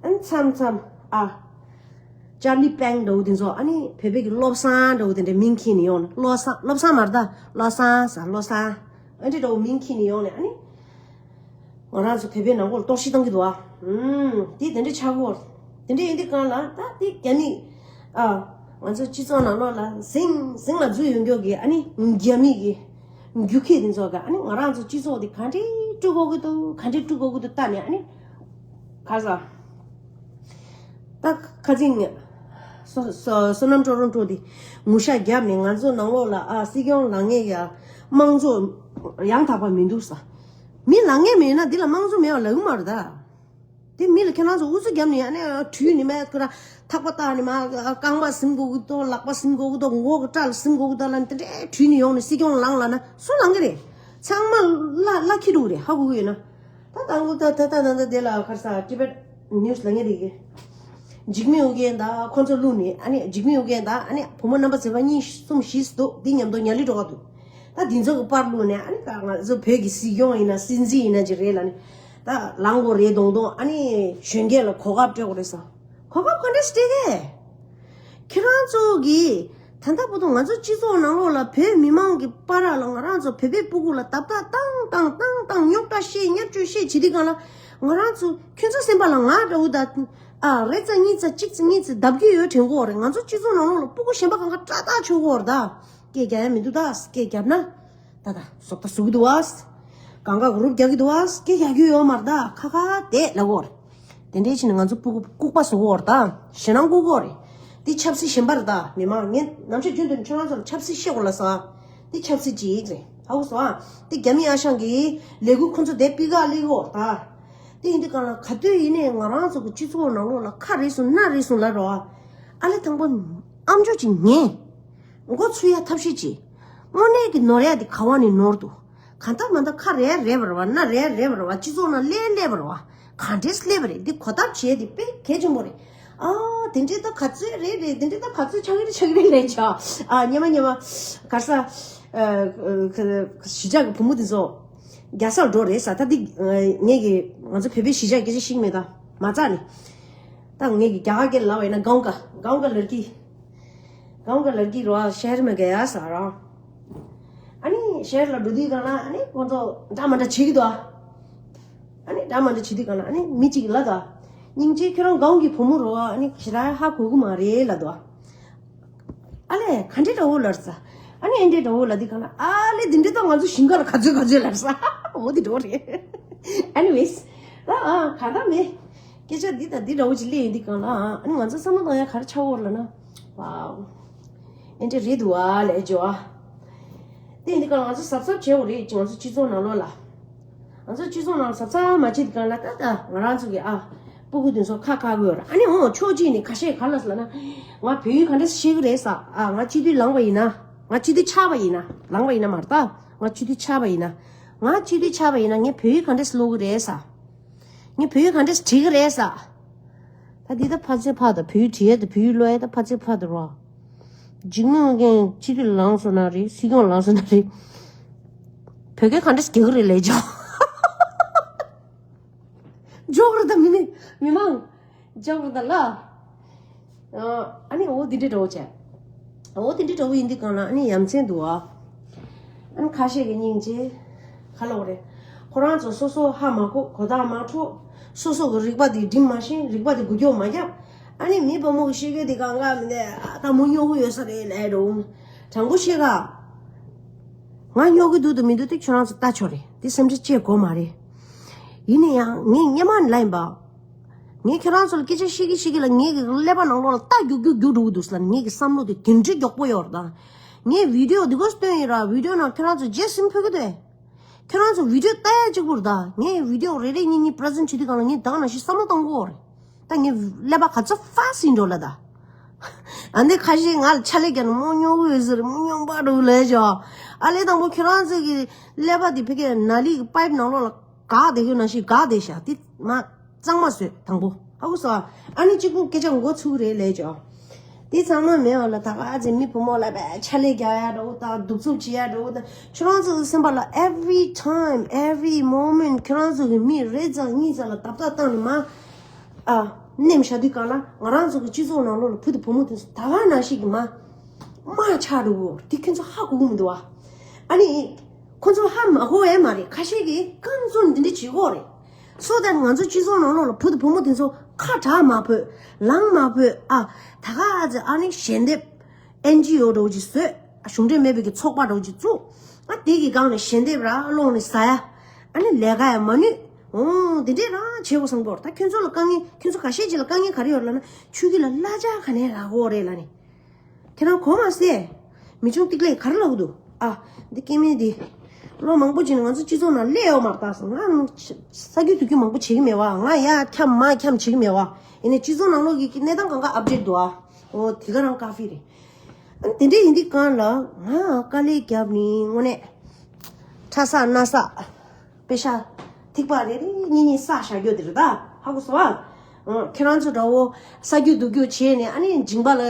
ཨ་ནི་མཚམས་མཚམས་ཨ་ ཅར་ལི་པེང་འདྲ་བོ་དེ་ཚོ། ཨ་ནི་བོད་པའི་གི་བློ་བཟང་འདྲ་བོ་དེ་འདྲའི་མིང་ཁྱེར་ནས་ཡོང་ནས། བློ་བཟང་བློ་བཟང་མ་རེད་ད། བློ་བཟང་ཟེར། བློ་བཟང་། ཨ་འདྲ་འདྲ་བོ་མིང་ཁྱེར་ནས་ཡོང་ནས། ཨ་ནི་ང་རང་ཚོ་བོད་པའི་ནང་ཁུལ་གཏོར་བཤིག་བཏང་གི་འདུག་ཨ། ཨུམ། དེ་དེ་འདྲ་ཆགས་ཀྱི་ཡོད། དེ་འདྲ་ཡིན་དུས་གང་ལ་ད་དེ་རྒྱ་མི། ཨ། ང་ཚོ་སྤྱི་ཚོགས་ནང་ལོགས་ལ་ཟིང་ཟིང་ལ་འཛུལ་ཡོང་མཁན་གྱི། ཨ་ནི་རྒྱ་མི་གི་རྒྱུག་ཁྱི་དེ་ཚོ་གིས། ཨ་ནི་ང་རང་ཚོ་སྤྱི་ཚོགས་དེ་ག་འདྲས་དཀྲུག་དགོས་ཀྱི་འདུག་ག་འདྲས་དཀྲུག་དགོས་ཀྱི་འདུག་ལྟ་ནས། ཨ་ནི་ག་ས། ད་ཁ་སང་སོ་སོ་བསོད་ནམས་སྤྲོ་རུང་སྤྲོ་དེ་ངུ་ཤ་བརྒྱབ་ནས། ང་ཚོ་ནང་ལོགས་ལ། ཨ། སྲིད་སྐྱོང་ལངས་མཁན་གྱི་དམངས་གཙོ་ཡང་དག་པ་མི་འདུག་ཟེར། མི་ལངས་མཁན་མེད་ན་འདི་ལ་དམངས་གཙོ་མེད་པ་ལབ་ཀྱི་མ་རེད་ད། དེ་མི་ལ་ཁྱེད་རང་ཚོ་ཨུ་ཚུགས་བརྒྱབ་ནས། ཨ་ནི་ཁྲུས་ནས་མར་ཁོ་རང་ཐག་པ་བཏགས་ནས་མར་རྐང་པ་ཟིན་དགོས་ཀྱི་འདུག་ལག་པ་ཟིན་དགོས་ཀྱི་འདུག་མགོ་གི་སྐྲ་ལ་ཟིན་དགོས་ཀྱི་འདུག་ལབ་ནས། དེ་འདྲའི་ཁྲུས་ནས་ཡོང་ནས་སྲིད་སྐྱོང་ལངས་ལབ་ན་སུ་ལངས་ཀྱི་རེད། ཚང་མ་བླ་བླ་འཁྱེར་འགྲོ་གི་རེད། ཧ་གོ་གི་ཡོད་ན། ད་དང་པོ་ད་ད་ད་ད་ད་དེ་ལ་ག་རེ་ཟེར། ཊི་བེཊ་ནིའུ་སི་ལབ་མཁན་དེ་གིས། འཇིགས་མེད་ཨོ་རྒྱན་དང་ཁོ་ཚོ་བླུགས་ནས། ཨ་ནི་འཇིགས་མེད་ཨོ་རྒྱན་དང་། ཨ་ནི་བུ་མོ་རྣམ་པ་ཚེ་དཔག་གཉིས་གསུམ་བཞི་འདུག་འདི་མཉམ་དུ་ཉ་ལི་འགྲོ་ག་འདུག་ད་འདི་ཚོ་གི་པར་བླུགས་ནས། ཨ་ནི་ང་ཚོ་བོད་ཀྱི་སྲིད་སྐྱོང་ཡིན་ན། སྲིད་འཛིན་ཡིན་ན་ཅིག་རེད་ལབ་ནས། ད་ལངས་དགོས་རེད་མདོག་མདོག་ཨ་ནི་གཞོན་སྐྱེས་ལ་གོ་སྐབས་སྤྲད་དགོས་རེད་ཟེར། གོ་སྐབས་ག་འདྲས་སྤྲད་གས། ཁྱེད་རང་ཚོ་གིས་ད་ལྟ་བར་དུ་ང་ཚོ་སྤྱི་ཚོགས་ནང་ལོགས་ལ། བོད་མི་མང་གི་བར་ལ། ང་རང་ཚོ་བོད་པའི་སྤུ་གུ་ལ་བརྡབ་ལྟ་བཏང་བཏང་བཏང་བཏང་། རྙོག་དྲ་བཤད། བརྙས་བཅོས་བཤད་བྱེད་དུས་གང་ལ། ང་རང་ཚོ་ཁྱོད་ཚོ་སེམས་པ་ལ་ང་འདྲ་བོ་ད། ཨ། རེ་ཙམ་གཉིས་ཙམ་གཅིག་ཙམ་གཉིས་ཙམ་བརྡབ་ཀྱི་ཡོད་དྲན་གྱི་ཡོད་རེད། ང་ཚོ་སྤྱི་ཚོགས་ནང་ལོགས་ལ་སྤུ་གུ་གཞན་པ་གང་ག་སྐྲག་ཐག་ཆོད་ཀྱི་ཡོད་རེད་ད། སྐད་རྒྱག་ཡ་མི་འདུག་ད། སྐད་རྒྱབ་ན། ད་ད་བཟོ་ལྟ་བཟོ་གི་འདུག་བ། གང་ག་རུབ་རྒྱག་གི་འདུག་བ། སྐད་རྒྱག་རྒྱུ་ཡོད་མ་རེད་ད། ཁ་ཁ་བསྡད་ལབ་ཀྱི་ཡོད་རེད། དེ་འདྲའི་ཕྱིན་ནས་ང་ཚོ་སྤུ་གུ་ལྐུགས་པ་བཟོ་གི་ཡོད་རེད་ད། ཞེད་སྣང་ལྐུགས་ཀྱི་ཡོད་རེད། འདི་ཆབ་སྲིད་གཞན་པ་རེད་ད། མི་མང་། ངས་ནམ་ཞག་རྒྱུན་དུ་ཁྱོད་རང་ཚོ་ལ་ཆབ་སྲིད་བཤད་དགོས་ལབ་སོང་ཨ། འདི་ཆབ་སྲིད་ཅིག་རེད། ཧ་གོ་སོང་ཨ། འདི་རྒྱ་མི་ཨ་ཞང་གི་ལས་འགུལ་ཁོ་ཚོ་དེ་པི་ཀ་ལེགས་ཡོད་རེད་ད། དེ་ཡིན་དུས་གང་ལ་ག་དུས་ཡིན་ནའི་ང་རང་ཚོ་གི་སྤྱི་ཚོགས་ནང་ལོགས་ལ་ཁ་རེ་ཟུང་སྣ་རེ་ཟུང་ལབ་རོགས་ཨ། ཨ་ལེ་དང་པོ་ཨམ་ཅོག་ཅིག་ཉན། མགོ་ཚོས་ཡ་ཐབས་ཤེས་བྱེད། དངོས་གནས་ཀྱི་ནོར་ཡ་དེ་ག་བ་ནས་ནོར་འདུག་གང་ལྟར་མ་ལྟར་ཁ་རེ་རེད་པ་རེད་པ། སྣ་རེ་རེད་པ་རེད་པ། སྤྱི་ཚོགས་ནང་སླེབས་སླེབས་པ་རེད་པ། གང་འདྲས་སླེབས་པ་རེད། འདི་གོ་ཐབས་བྱས་དེ་དཔེ་གལ་ཆེན་པོ་རེད། ཨ། དེ་འདྲས་ད་ག་ཚོད་རེད་རེད། དེ་འདྲས་ད་ག་ཚོད་ཆགས་ཀྱི་རེད་ཆགས་ཀྱི་རེད་ལབ་བྱས། ཨ། སྔོན་མ་སྔོན་མ་ག་རེ་ཟེར། ཨ། གཞིས་ཆགས་ཀྱི་བུ་མོ་དེ་ཚོ་རྒྱལ་སར་འགྲོ་རེད་ཟེར། ད་འདི་ངས་ཀྱི་ང་ཚོ་བོད་པའི་གཞིས་ཆགས་སྐད་ཆ་ཤེས་ཀྱི་མེད་ད། མ་རྩ་ནས། ད་ངས་ཀྱི་རྒྱ་གར་སྐད་ལབ་པ་ཡིན་ན། गांव का गांव का लड़की गांव का लड़की रहा शहर में गया सारा। ཨ་ནི་ཤེར་ལ་འགྲོ་དུས་གང་ལ། ཨ་ནི་ཁོང་ཚོ་འདྲ་མི་འདྲ་བྱེད་ཀྱི་འདུག་ཨ། ཨ་ནི་འདྲ་མི་འདྲ་བྱེད་དུས་གང་ལ། ཨ་ནི་མི་གཅིག་ལབ་འདུག་ཨ། སྙིང་རྗེ། ཁྱོད་རང་གའོན་གྱི་བུ་མོ་རེད་པ། ཨ་ནི་ཞེ་དྲག་ཧ་གོ་གི་མ་རེད་ལབ་འདུག་ཨ། ཨ་ལས་ག་འདྲས་འདྲ་བོ་ལབ་ས། ཨ་ནི་ཨེ་འདྲས་འདྲ་བོ་ལབ་དུས་གང་ལ། ཨ་ལས་འདི་འདྲས་ད་ང་ཚོ་ཞིང་ཁ་ལ་ག་ཚོད་ག་ཚོད་ལབ་ས། འོ་འདི་འདྲ་བོ་རེད། Anyways། ད་ཨ་གང་ལྟར་མེད། སྐད་ཆ་འདི་དང་འདི་འདྲ་བོ་ཅིག་སླེབས་ཡོང་དུས་གང་ལ། ཨ་ནི་ང་ཚོ་བསམ་བློ་གཏོང་ཡ་ག་རེ་ཆགས་ཀྱི་ཡོད་རེད་ལབ་ན། ཝའོ། ཨེ་འདྲས་རེད་འདུག་ཨ་ལབ་བྱས་ཨ། དེ་ཡིན་དུས་གང་ལ་ང་ཚོ་གཟབ་གཟབ་བྱེད་དགོས་རེད། ང་ཚོ་སྤྱི་ཚོགས་ནང་ལོགས་ལ། ང་ཚོ་སྤྱི་ཚོགས་ནང་གཟབ་གཟབ་མ་བྱེད་དུས་གང་ལ། ད་ལྟ་ང་རང་ཚོ་གི་ཨ་སྤུ་གུ་དེ་ཚོ་ཁ་བཀག་གི་ཡོད་རེད། ཨ་ནི་འོ་ཕྱོགས་གཅིག་ནས་ཁ་ཤས་ག་རེ་ལབ་ཟེར་ལབ་ན། ང་བོད་ཡིག་ག་འདྲས་ཤེས་ཀྱི་རེད་ཟེར། ཨ་ང་སྤྱི་འཐུས་ལངས་པ་ཡིན་ན། ང་སྤྱི་འཐུས་ཆགས་པ་ཡིན་ན། ལངས་པ་ཡིན་ན་མ་རེད་ད། ང་སྤྱི་འཐུས་ཆགས་པ་ཡིན་ན། ང་སྤྱི་འཐུས་ཆགས་པ་ཡིན་ན་ངས་བོད་ཡིག་ག་འདྲས་ཀློག་གི་རེད་ཟེར། ངས་བོད་ཡིག་ག་འདྲས་བྲིས་ཀྱི་རེད་ཟེར། ད་འདི་ད་ཕར་ཚད་ཕར་དང་། བོད་ཡིག་བྲིས་ཡ་དང་བོད་ཡིག་ཀློག་ཡ་ད་ཕར་ཚད་ཕར་དང་རོ། འཇིགས་མེད་ཨོ་རྒྱན་སྤྱི་འཐུས་ལངས་སོང་ན་རེད། སྲིད་སྐྱོང་ལངས་སོང་ན་རེད། བོད་སྐད་ག་འདྲས་རྒྱག་གི་རེད་ལབ་བྱས། འཇོག་རེད་ད་མི་མི་མི་མང་། འཇོག་རེད་ད་ལ། ཨ་ནི་འོ་འདི་འདྲས་འདྲ་བོ་བྱས། འོ་འདི་འདྲས་འདྲ་བོ་ཡིན་དུས་གང་ལ། ཨ་ནི་ཡ་མཚན་འདུག་ཨ། ཨ་ནི་ཁ་ཤས་ཀྱི་སྙིང་རྗེ། ག་ལབ་དགོས་རེད། ཁོ་རང་ཚོ་སོ་སོ་ཧ་མ་གོ། གོ་བརྡ་མ་འཕྲོད། སོ་སོ་གི་རིག་པ་དེ་སྒྲིམ་མ་ཤེས། རིག་པ་དེ་འགུལ་སྐྱོད་མ་རྒྱབ། ཨ་ནི་མི་ཕོ་མོ་གི་བཤད་རྒྱུ་དེ་གང་ག་མི་འདུག་ཨ། ད་མོ་སྨྱོ་གི་ཡོད་ས་རེད་ལབ་འགྲོ། དྲང་པོ་བཤད་ག་ང་སྨྱོ་གི་འདུག་དང་མི་འདུག་དེ་ཁྱོད་རང་ཚོ་ལྟ་ཆོག་རེད། དེ་སེམས་ཁྲལ་བྱེད་དགོས་མ་རེད། ཡིན་ན་ཡང་ངས་སྔོན་མ་ནས་ལབ་ཡིན་པ། ངས་ཁྱོད་རང་ཚོ་ལ་སྐད་ཆ་བཤད་ཀྱི་བཤད་ཀྱི་ལ། ངའི་གི་ཀླད་པ་ནང་ལོགས་ལ་རྟ་རྒྱུག་རྒྱུག་རྒྱུག་འགྲོ་གི་འདུག་ཟེར་ལབ་ནས། ངའི་གི་བསམ་བློ་དེ་དེ་འདྲའི་མགྱོགས་པོ་ཡོད་རེད་ད། ངས་བི་ཌིའོ་འདི་ག་སྟོན་ཡིན་ར། བི་ཌིའོ་ནང་ཁྱོད་རང་ཚོ་རྗེས་ཟིན་ཕོད་ཀྱི་འདུག་ཁྱོད་རང་ཚོ་བི་ཌིའོ་ལྟ་ཡ་གཅིག་པུ་རེད་ད། ངས་བི་ཌིའོ་རེ་རེ་གཉིས་གཉིས་པི་རི་ཛེན་བྱེད་དུས་གང་ལ་ངས་ད་ག་ནང་བཞིན་བསམ་བློ་གཏོང་གི་ཡོད་རེད། ད་ངའི་ཀླད་པ་ག་ཚོད་ཧྥ་སི་ཡིན་འགྲོ་ལ་ད། ཨ་འདི་ཁ་ཤས་ང་ལ་ཕྱག་ལས་རྒྱག་ནས་མོ་སྨྱོ་གི་ཡོད་ཟེར། མོ་སྨྱོན་པ་འདྲ་བོ་ལབ་བྱས། ཨ་ལས་དང་པོ་ཁྱོད་རང་ཚོ་གི་ཀླད་པ་དེ་ཕ་གིའི་ནཱ་ལི་གི་པའིབ་ནང་ལོགས་ལ་འགག་བསྡད་ཡོད་ནང་བཞིན་འགག་བསྡད་ཤག་དེ་མ་གཙང་མ་བཟོས་དང་པོ། ཧ་གོ་སོང་ཨ། ཨ་ནི་གཅིག་པུ་སྐད་ཆ་མགོ་ཚུགས་རེད་ལབ་བྱས། དེ་ཚང་མ་མེད་པ་ལ་ད་ག་ཚོད་མི་བུ་མོ་ལ་བས་ཕྱག་ལས་རྒྱག་ཡ་འདྲ་བོ་དང་། གདུག་རྩུབ་བྱེད་ཡ་འདྲ་བོ་དང་། ཁྱོད་རང་ཚོ་གི་སེམས་པ་ལ་every time, every moment ཁྱོད་རང་ཚོ་གི་མི་རེ་ཙམ་གཉིས་ཙམ་ལ་བརྡབ་བརྡབ་བཏང་ནས་མ། ཨ། ནེམ་བཞག་དུས་གང་ལ་ང་རང་ཚོ་གི་སྤྱི་ཚོགས་ནང་ལོགས་ལ་བུ་དང་བུ་མོ་དེ་ཚོ་ད་ག་ནང་བཞིན་གྱི་མ་མ་ཆགས་འགྲོ་གི་ཡོད་རེད། དེ་ཁྱོད་ཚོ་ཧ་གོ་གི་མི་འདུག་བ། ཨ་ནི་ཁོ་ཚོ་ཧ་མ་གོ་ཡས་མ་རེད། ཁ་ཤས་ཀྱིས་རྐང་བཙུགས་འདི་འདྲ་བྱེད་ཀྱི་ཡོད་རེད། སོ་ད་ང་ཚོ་སྤྱི་ཚོགས་ནང་ལོགས་ལ་བུ་དང་བུ་མོ་དེ་ཚོ་ཁ་གྲག་མ་ཕོད་ལངས་མ་ཕོད། ཨ་ད་ག་ཨ་ཙི་ཨ་ནི་ཞལ་འདེབས་ཨེན་ཇི་ཨོ་འདྲ་བོ་ཅིག་བཟོས། གཞུང་འབྲེལ་མེད་པའི་གི་ཚོགས་པ་འདྲ་བོ་ཅིག་བཙུགས། ཨ་དེ་གི་སྒང་ནས་ཞལ་འདེབས་ར་སློང་ནས་ཟ་ཡ། ཨ་ནི་ལས་ཀ་ཡང་མ་ནུས། འོང་དེ་འདྲས་རང་བྱེད་དགོས་བསམ་གི་ཡོད་རེད། ད་ཁྱོད་ཚོ་ལ་དཀའ་ངལ་ཁྱོད་ཚོ་ཁ་ཤས་ཅིག་ལ་དཀའ་ངལ་ག་རེ་ཡོད་ལབ་ན་ཆོས་སྐྱིད་ལ་གླ་ཆ་ག་ནས་རག་གི་ཡོད་རེད་ལབ་ནས། ཁྱེད་རང་གོ་མ་སོང་། མི་ཆུང་ཏིག་ལེ་ག་རེ་ལབ་གི་འདུག་ཨ་འདི་སྐྱེ་དམན་འདི། ལོ་མང་པོ་ཅིག་ནས་ང་ཚོ་སྤྱི་ཚོགས་ནང་སླེབས་ཡོད་མ་རེད། ད་ང་ས་རྒྱུ་དུས་རྒྱུ་མང་པོ་བྱེད་ཀྱི་མེད་བ། ང་ཡ་འཁྱམ་མ་འཁྱམ་བྱེད་ཀྱི་མེད་བ། ཡིན་ནའི་སྤྱི་ཚོགས་ནང་ལོགས་ཀྱི་གནས་སྟངས་གང་ག་ཨབ་ཌེཊ་འདུག་ཨ། འོ་དེ་ག་རང་ཀ་ཧྥི་རེད། ཨ་དེ་འདྲ་ཡིན་དུས་གང་ལ་ང་དཀའ་ལས་བརྒྱབ་ནི་དངོས་གནས། ཁྲ་ས་སྣ་ས། པེ་ཤ། ཐིགས་པ་རེ་རེ་གཉིས་གཉིས་ས་བཞག་རྒྱུ་དེ་རེད་ད། ཧ་གོ་སོང་ཨ། ཨ་ཁྱེད་རང་ཚོ་འདྲ་བོ་ས་རྒྱུ་འདུག་རྒྱུ་བྱས་ནས་ཨ་ནི་མཇིང་པ་ལ་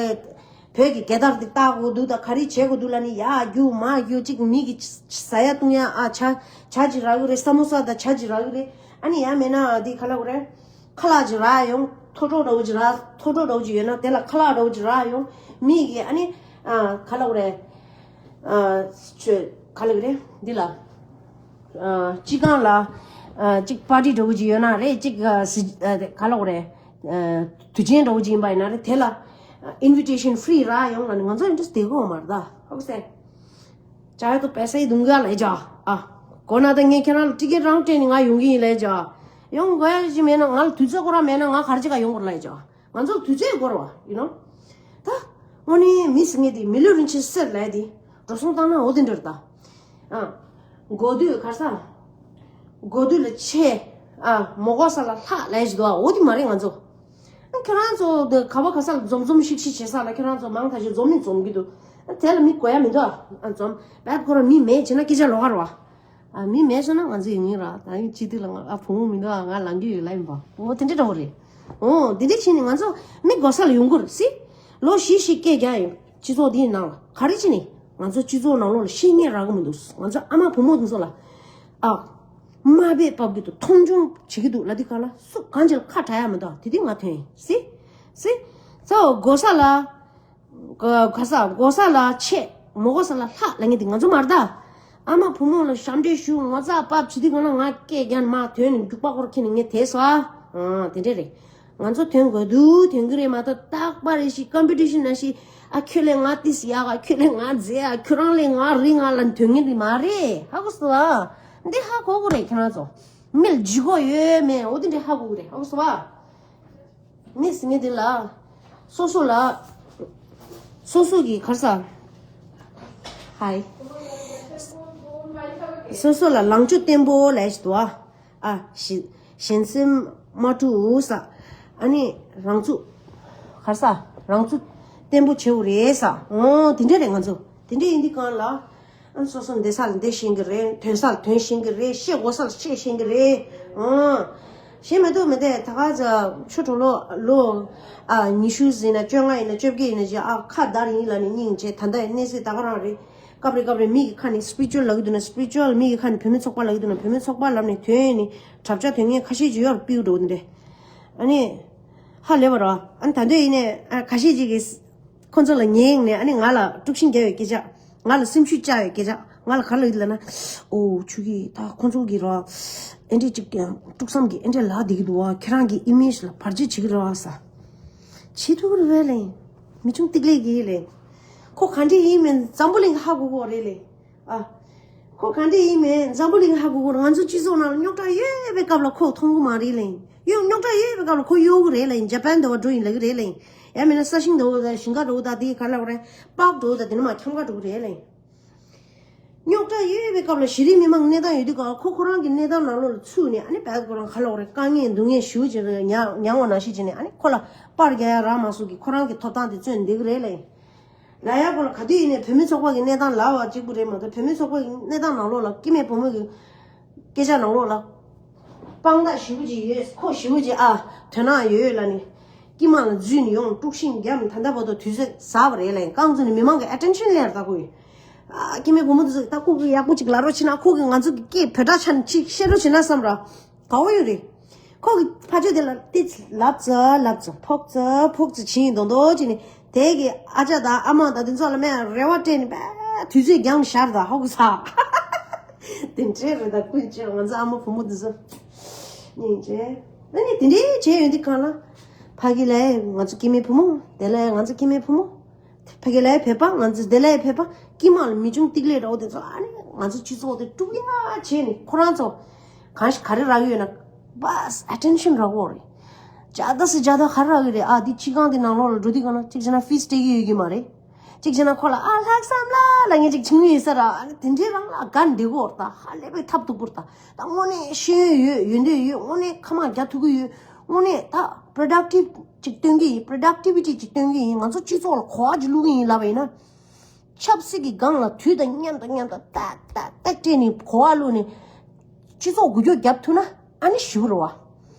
བོད་ཀྱི་རྒྱལ་དར་དེ་བཏགས་དགོས་འདུག་ད་ག་རེ་བྱེད་དགོས་འདུག་ལབ་ནི་ཡར་རྒྱུག་མར་རྒྱུག་ཅིག་མི་གི་ཟ་ཡ་བཏུང་ཡ་ཨ་ཇ་ཇ་ཅིག་རག་གི་རེད། ས་མོ་ས་དང་ཇ་ཅིག་རག་གི་རེད། ཨ་ནི་ཡང་མེད་ན་འདི་ག་ལབ་དགོས་རེད། ཁ་ལག་ཅིག་རག་ཡོང་། ཐོ་ཐོ་འདྲ་བོ་ཅིག་རག་ཐོ་ཐོ་འདྲ་བོ་ཅིག་ཡོད་ན་དེ་ལ་ཁ་ལག་འདྲ་བོ་ཅིག་རག་ཡོང་། མི་གིས་ཨ་ནི་ཨ་ག་ལབ་དགོས་རེད། ཨ་ཆོས་ག་ལབ་དགོས་རེད་འདི་ལ། ཨ་སྤྱི་ཁང་ལ་ཨ་ཅིག་པར་ཊི་འདྲ་བོ་ཅིག་ཡོད་ན་རེད། ཅིག་ཨ་སི་ཨ་ག་ལབ་དགོས་རེད། ཨ་དུས་ཆེན་འདྲ་བོ་ཅིག་ཡིན་པ་ཡིན་ན་རེད། དེ་ལ་ཨ་ཨིན་བི་ཊེ་ཤན་ཧྥི་རི་རག་ཡོང་ལབ་ནི་ང་ཚོ་ཨིན་ཊི་རེ་སི་ཊི་དེ་གོ་མ་རེད་ད། ཧ་གོ་སོང་། चाहे तो पैसा ही दूंगा ले जा। आ को ना तो ངས་ཁྱེད་རང་ལ་ཊི་ཀེ་ཊི་རང་སྤྲད་ནས་ང་ཡོང་གི་ཡིན་ལས་བྱ། ཡོང་དགོས་ཡ་ཅི་མེད་ན་ང་ལ་དུས་ཚོད་ཁོ་རང་མེད་ན་ང་ག་རེ་བྱེད་ག་ཡོང་དགོས་ལས་བྱ། ང་ཚོ་ལ་དུས་ཚོད་དགོས་རེད་བ། ཡིན་ནོ། ད་དངོས་གནས་མི་ཟེར་མཁན་དེ་མི་ལུས་རིན་ཆེན་གསེར་ལས་དེ་འགྲོ་སོང་བཏང་ན་འོ་དེ་འདྲ་རེད་ད། ཨ་དགོས་དུས་ག་ས། དགོས་དུས་ལ་ཆེ། ཨ་མ་དགོས་ས་ལ་ལྷག་ལས་བྱེད་དོ་འོ་དེ་མ་རེད་ང་ཚོ། ཁྱོད་རང་ཚོ་འདི་ག་བ་ག་ས་ལ་འཛོམས་འཛོམས་ཤིག་ཤིག་བྱེད་ས་ལ་ཁྱོད་རང་ཚོ་མང་ཐག་ཆོད་འཛོམས་ནི་འཛོམས་ཀྱི་འདུག་དེ་ལ་མི་དགོས་ཡ་མི་འདུག་ཨ་འཛོམས་བས་ཁོ་རང་མི་མེད་བྱས་ན་སྐད་ཆ་ལོགས་ཀ་རེད་བ། ཨ་མི་མེད་སོང་ན་ང་ཚོ་ཡོང་གི་རེད། ད་ཡིན་སྤྱི་འཐུས་ལ་ང་ཨ་བུ་མོ་མི་འདུག་ཨ་ང་ལངས་ཀྱི་ཡོད་ལབ་ཡིན་པ། འོ་དེ་འདྲ་འདྲ་བོ་རེད། འོ་དེ་འདྲ་བྱས་ནས་ང་ཚོ་མི་དགོས་ས་ལ་ཡོང་གི་རེད་སི། ལོ་བཞི་བཞི་སྐད་རྒྱག་ཡོད་སྤྱི་ཚོགས་འདིའི་ནང་ལ་ག་རེ་བྱས་ནས་ང་ཚོ་སྤྱི་ཚོགས་ནང་ལོགས་ལ་ཤེས་མཁན་རག་གི་མི་འདུག་ང་ཚོ་ཨ་མ་བུ་མོ་དེ་ཚོ་ལ་ཨ། དམའ་འབེབས་འབབ་ཀྱི་འདུག་མཐོང་ཆུང་བྱེད་ཀྱི་འདུག་ལབ་དུས་གང་ལ་སུ་གང་ཅིག་ལ་ཁ་གྲག་ཡ་མི་འདུག་དེ་དུས་ང་ཐོན་ཡིན་སི། སི། ཚ་བོ་དགོས་ས་ལ། ག་ས་དགོས་ས་ལ་ཆེ། མ་དགོས་ས་ལ་ལྷག་ལབ་མཁན་དེ་ང་ཚོ་མ་རེད་ད། ཨ་མ་བུ་མོ་ལ་ཞབས་འདྲེན་ཞུ་ངོ་ཚ་པབ་བྱེད་དུས་གང་ལ་ང་སྐད་རྒྱག་མ་ཐོན་ནས་རྒྱུག་པ་སྐོར་ཁྱེར་ནས་ངས་དེ་སོ་ཨ། དེ་འདྲས་རེད། ང་ཚོ་ཐོན་དགོས་འདུག་ཐོན་གི་རེད་མ་གཏོགས་རྟག་པར་རེ་ཞིག་ཀམ་པི་ཊི་ཤན་ནང་ཞིག་ཨ་ཁྱོད་ལས་ང་ཏིས་ཡག་ག་ཁྱོད་ལས་ང་མཛེས་ཡག་ཁྱོད་རང་ལས་ང་རིང་ང་ལ་ཐོན་ངེས་འདི་མ་རེད། ཧ་གོ་སོང་ཨ། འདི་ཧ་གོ་གི་རེད་ཁྱེད་རང་ཚོ། མི་ལ་ལྗིད་ཁོག་ཡོད་མེད་འོ་དེ་འདྲས་ཧ་གོ་གི་རེད། ཧ་གོ་སོང་ཨ། མི་ཟེར་མཁན་འདི་ལ་སོ་སོ་ལ་སོ་སོ་གི་ག་རེ་ཟ། ཧའི། སོ་སོ་ལ་ལངས་ཕྱོགས་བརྟན་པོ་ལས་ཞིག་འདུག་ཨ། ཨ་ཞི་གཞན་སེམས་མ་དཀྲུག་ས། ཨ་ནི་རང་ཚུགས་ག་རེ་ཟ། རང་ཚུགས་བརྟན་པོ་བྱེད་དགོས་རེད་ས། འོ་དེ་འདྲས་རེད་ང་ཚོ། དེ་འདྲས་ཡིན་དུས་གང་ལ། ཨ་སོ་སོ་འདི་ས་ལ་འདི་ཤེས་ཀྱི་རེད། ཐོན་ས་ལ་ཐོན་ཤེས་ཀྱི་རེད། བཤད་དགོས་ས་ལ་བཤད་ཤེས་ཀྱི་རེད། ཨང་། ཤེས་མི་ཐུབ་མི་དེ་ད་ག་ཚ་ཆུ་གྲོ་ལོ་ལོ་ཨ་ཉི་ཤུ་ཟིན་ན་བཅོ་ལྔ་ཡིན་ན་བཅོ་བརྒྱད་ཡིན་ན་ཅི་ཨ་ཁ་བརྡར་ཡིན་ལ་ནི་སྙིང་རྗེ། ད་ལྟ་ཡི་གནས་ཚུལ་ད་ག་རང་རེད། སྐབས་རེ་སྐབས་རེ་མི་གི་ཁ་ནས་སི་པི་རི་ཅུ་ཨལ་ལབ་ཀྱི་འདུག་ན་སི་པི་རི་ཅུ་ཨལ། མི་གི་ཁ་ནས་བུད་མེད་ཚོགས་པ་ལབ་ཀྱི་འདུག་ན་བུད་མེད་ཚོགས་པ་ལབ་ནས་དོན་ནི་གྲབས་ཆ་དོན་ངན་ཁ་ཤས་ཅིག་ཡོད་རེད། སྤེལ་འགྲོ་གི་འདུག་འདྲ། ཨ་ནི་ཧ་ལས་པ་རེད། ཨ་ནི་ད་འདོད་ཡིན་ནས་ཨ་ཁ་ཤས་ཅིག་གིས། ཁོ་ཚོ་ལ་ཉན་ནས་ཨ་ནི་ང་ལ་དཀྲུག་ཤིང་རྒྱག་ཡོད་སྐད་ཆ། ང་ལ་སེམས་ཤུགས་བཅག་ཡོད་སྐད་ཆ། ང་ལ་ག་རེ་ལབ་ཀྱི་ལབ་ན། ཨོ་ཆུ་གི་ད་ཁོ་ཚོ་གི་ར། ཨེ་འདྲས་ཅིག་དཀྲུག་བསམ་གི་ཨེ་འདྲས་ལབ་བསྡད་ཀྱི་འདུག་བ། ཁྱེད་རང་གི་ཨི་མེཇ་ལ་བར་ཆད་བྱེད་ཀྱི་རེད་བ་ས། བྱེད་ཐུབ་ཀྱི་རེད་པས་ལེ། མི་ཆུང་ཏིག་ལེ་གི་ལེ། ཁོ་ག་འདྲས་ཡིན་མིན་འཛམ་བུ་གླིང་ཧ་གོ་གི་རེད་ལེ། ཨ། ཁོ་ག་འདྲས་ཡིན་མིན་འཛམ་བུ་གླིང་ཧ་གོ་གི་རེད། ང་ཚོ་སྤྱི་ཚོགས་ནང་ལ་རྙོག་དྲ་ཡོད་པའི་སྐབས་ལ་ཁོ་མཐོང་གི་མ་རེད་ལེ། ཡོད་རྙོག་དྲ་ཡོད་པའི་སྐབས་ལ་ཁོ་གཡོལ་གི་རེད་ལེ། འཇར་པན་འདྲ་བོ་འགྲོ་ཡིན་ལབ་ཀྱི་རེད་ལེ། ཡང་མིན་ན་ས་ཞིང་འདྲ་བོ་དང་ཞིང་ཁ་འདྲ་བོ་དང་དེ་ག་ལབ་རེད། པགས་འདྲ་བོ་དང་དེ་ནས་མར་འཁྱམ་ཁ་འགྲོ་གི་རེད་ལེ། རྙོག་དྲ་ཡོད་པའི་སྐབས་ལ་གཞི་རིམ་མི་མང་གི་གནས་སྟངས་ཡོད་དུས་ག་ཁོ་ཁོ་རང་གི་གནས་སྟངས་ནང་ལོགས་ལ་ཚུད་ནས་ཨ་ནི་བལ་ཁོ་རང་ག་ལབ་རེད། དཀའ་ངལ་སྡུག་བསྔལ་ཞེ་པོ་ཅིག་མྱངས་མྱངས་པ་ནང་བཞིན་བྱས་ནས་ཨ་ནི་ཁོ་ལ་པར་རྒྱག་ཡ་རག་མ་སོང་གི་ཁོ་རང་གི་ཐོབ་ཐང་དེ་རྩོད་བསྡད་ཀྱི་རེད་ལེ། ལ་ཡ་པོ་ལ་ག་དུས་ཡིན་ནའི་བུད་མེད་ཚོགས་པ་གི་གནས་སྟངས་ལབ་པ་གཅིག་པུ་རེད་མ་གཏོགས་བུད་མེད་ཚོགས་པ་གི་གནས་སྟངས་ནང་ལོགས་ལ་སྐྱེ་དམན་བུ་མོ་གི་སྐད་ཆ་ནང་ལོགས་ལ་དཔང་རྟགས་ཞེ་པོ་ཅིག་ཡོད། ཁོ་ཞེ་པོ་ཅིག་ཨ་དོན་དག་ཡོད་ལབ་ནས་དཀྱིལ་མ་ལ་འཛུལ་ནས་ཡོང་དཀྲུག་ཤིང་བརྒྱབ་ནས་ད་ལྟ་བར་དུ་དུས་ཚོད་ཟ་བ་རེད་ལབ་ཡིན། རྐང་བཙུགས་ནས་མི་མང་གི་ཨེ་ཊེན་ཤན་ལེན་ད་ཁོ་ཡིན། ཨ་སྐྱེ་དམན་བུ་མོ་དེ་ཚོ་ད་ཁོ་གི་ཡག་པོ་ཅིག་ལབ་རོགས་བྱེད་ན་ཁོ་གི་ང་ཚོ་གི་སྐད་བོད་སྒྲ་ཆ་ནས་ཅིག་བཤད་རོགས་བྱེད་ན་བསམ་ར་དགའ་བོ་ཡོད་རེད། ཁོ་གི་ཕ་ཆོས་དེ་ལ་ཏི་ལབ་ཙ་ལབ་ཙ་ཕོག་ཙ་ཕོག་ཙ་བྱིན་མདོག་མདོག་བྱས་ནས། དེ་གི་ཨ་ཅག་དང་ཨ་མ་དང་དེ་ཚོ་ལ་མེ་རེ་བ་སྤྲད་ནས་པས་དུས་ཚོད་འགྱངས་ཤར་དང་ཧོ་གི་ས། དེ་འདྲས་རེད། ད་ཀུན་སྤྱོད་ང་ཚོ་ཨ་མ་བུ་མོ་དེ་ཚོ་སྙིང་རྗེ། ཨ་ནི་དེ་འདྲས་བྱས་ཡོང་དུས་གང་ལ། ཕ་གི་ལ་ང་ཚོ་སྐྱེ་དམན་བུ་མོ། དེ་ལ་ང་ཚོ་སྐྱེ་དམན་བུ་མོ། ཕ་གི་ལ་ཕེབས་པ། ང་ཚོ་དེ་ལ་ཕེབས་པ། སྐྱེས་མ་ལ་མི་ཆུང་ཏིག་ལེ་འདྲ་བོ་དེ་ཚོ། ཨ་ནི་ང་ཚོ་སྤྱི་ཚོགས་དེ་དཀྲུག་ཡ་བྱས་ནས་ཁོ་རང་ཚོ་གང་ཞིག་ག་རེ་རག་གི་ཡོད་ན། བས་ཨེ་ཊེན་ཤན་རག་གི་ཡོད་རེད། ཇ་ད་སི་ཇ་ད་ག་རེ་རག་གི་རེད། ཨ་དེ་སྤྱི་ཁང་དེ་ནང་ལོགས་ལ་འགྲོ་དུས་གང་ལ་གཅིག་བྱས་ན་ཕིས་སྤྲད་ཀྱི་ཡོད་ཀྱི་མ་རེད། གཅིག་བྱས་ན་ཁོ་ལ་ཨ་ལྷག་བསམ་ལ་ལ་ངས་གཅིག་བྱིན་གྱི་ཡིན་ས་ར། ཨ་ནི་དེ་འདྲའི་རང་ལ་དགའ་འདི་གོ་ད་ཧ་ལས་པའི་ཐབས་སྡུག་པོར་ད། ད་དངོས་གནས་ཤེས་ཡོན་ཡོད། ཡོན་ཏན་ཡོད། དངོས་གནས་ཁ་མ་རྒྱ་ཐུག་གི་ཡོད། དངོས་གནས་ད་པྲོ་ཌག་ཊིབ་ཅིག་སྟོན་གྱི་ཡིན། པྲོ་ཌག་ཊི་བི་ཊི་ཅིག་སྟོན་གྱི་ཡིན། ང་ཚོ་སྤྱི་ཚོགས་ལ་གོ་བ་ཅིག་བླུག་གི་ཡིན་ལབ་པ་ཡིན་ན། ཆབ་སྲིད་ཀྱི་སྒང་ལ་དུས་དང་མཉམ་དུ་མཉམ་དུ་ཏག་ཏག་ཏག་སྤྲད་ནས་གོ་བ་བླུགས་ནས་སྤྱི་ཚོགས་འགུལ་སྐྱོད་རྒྱབ་ཐུབ་ན་ཨ་ནི་ཞུ་རུ་བ།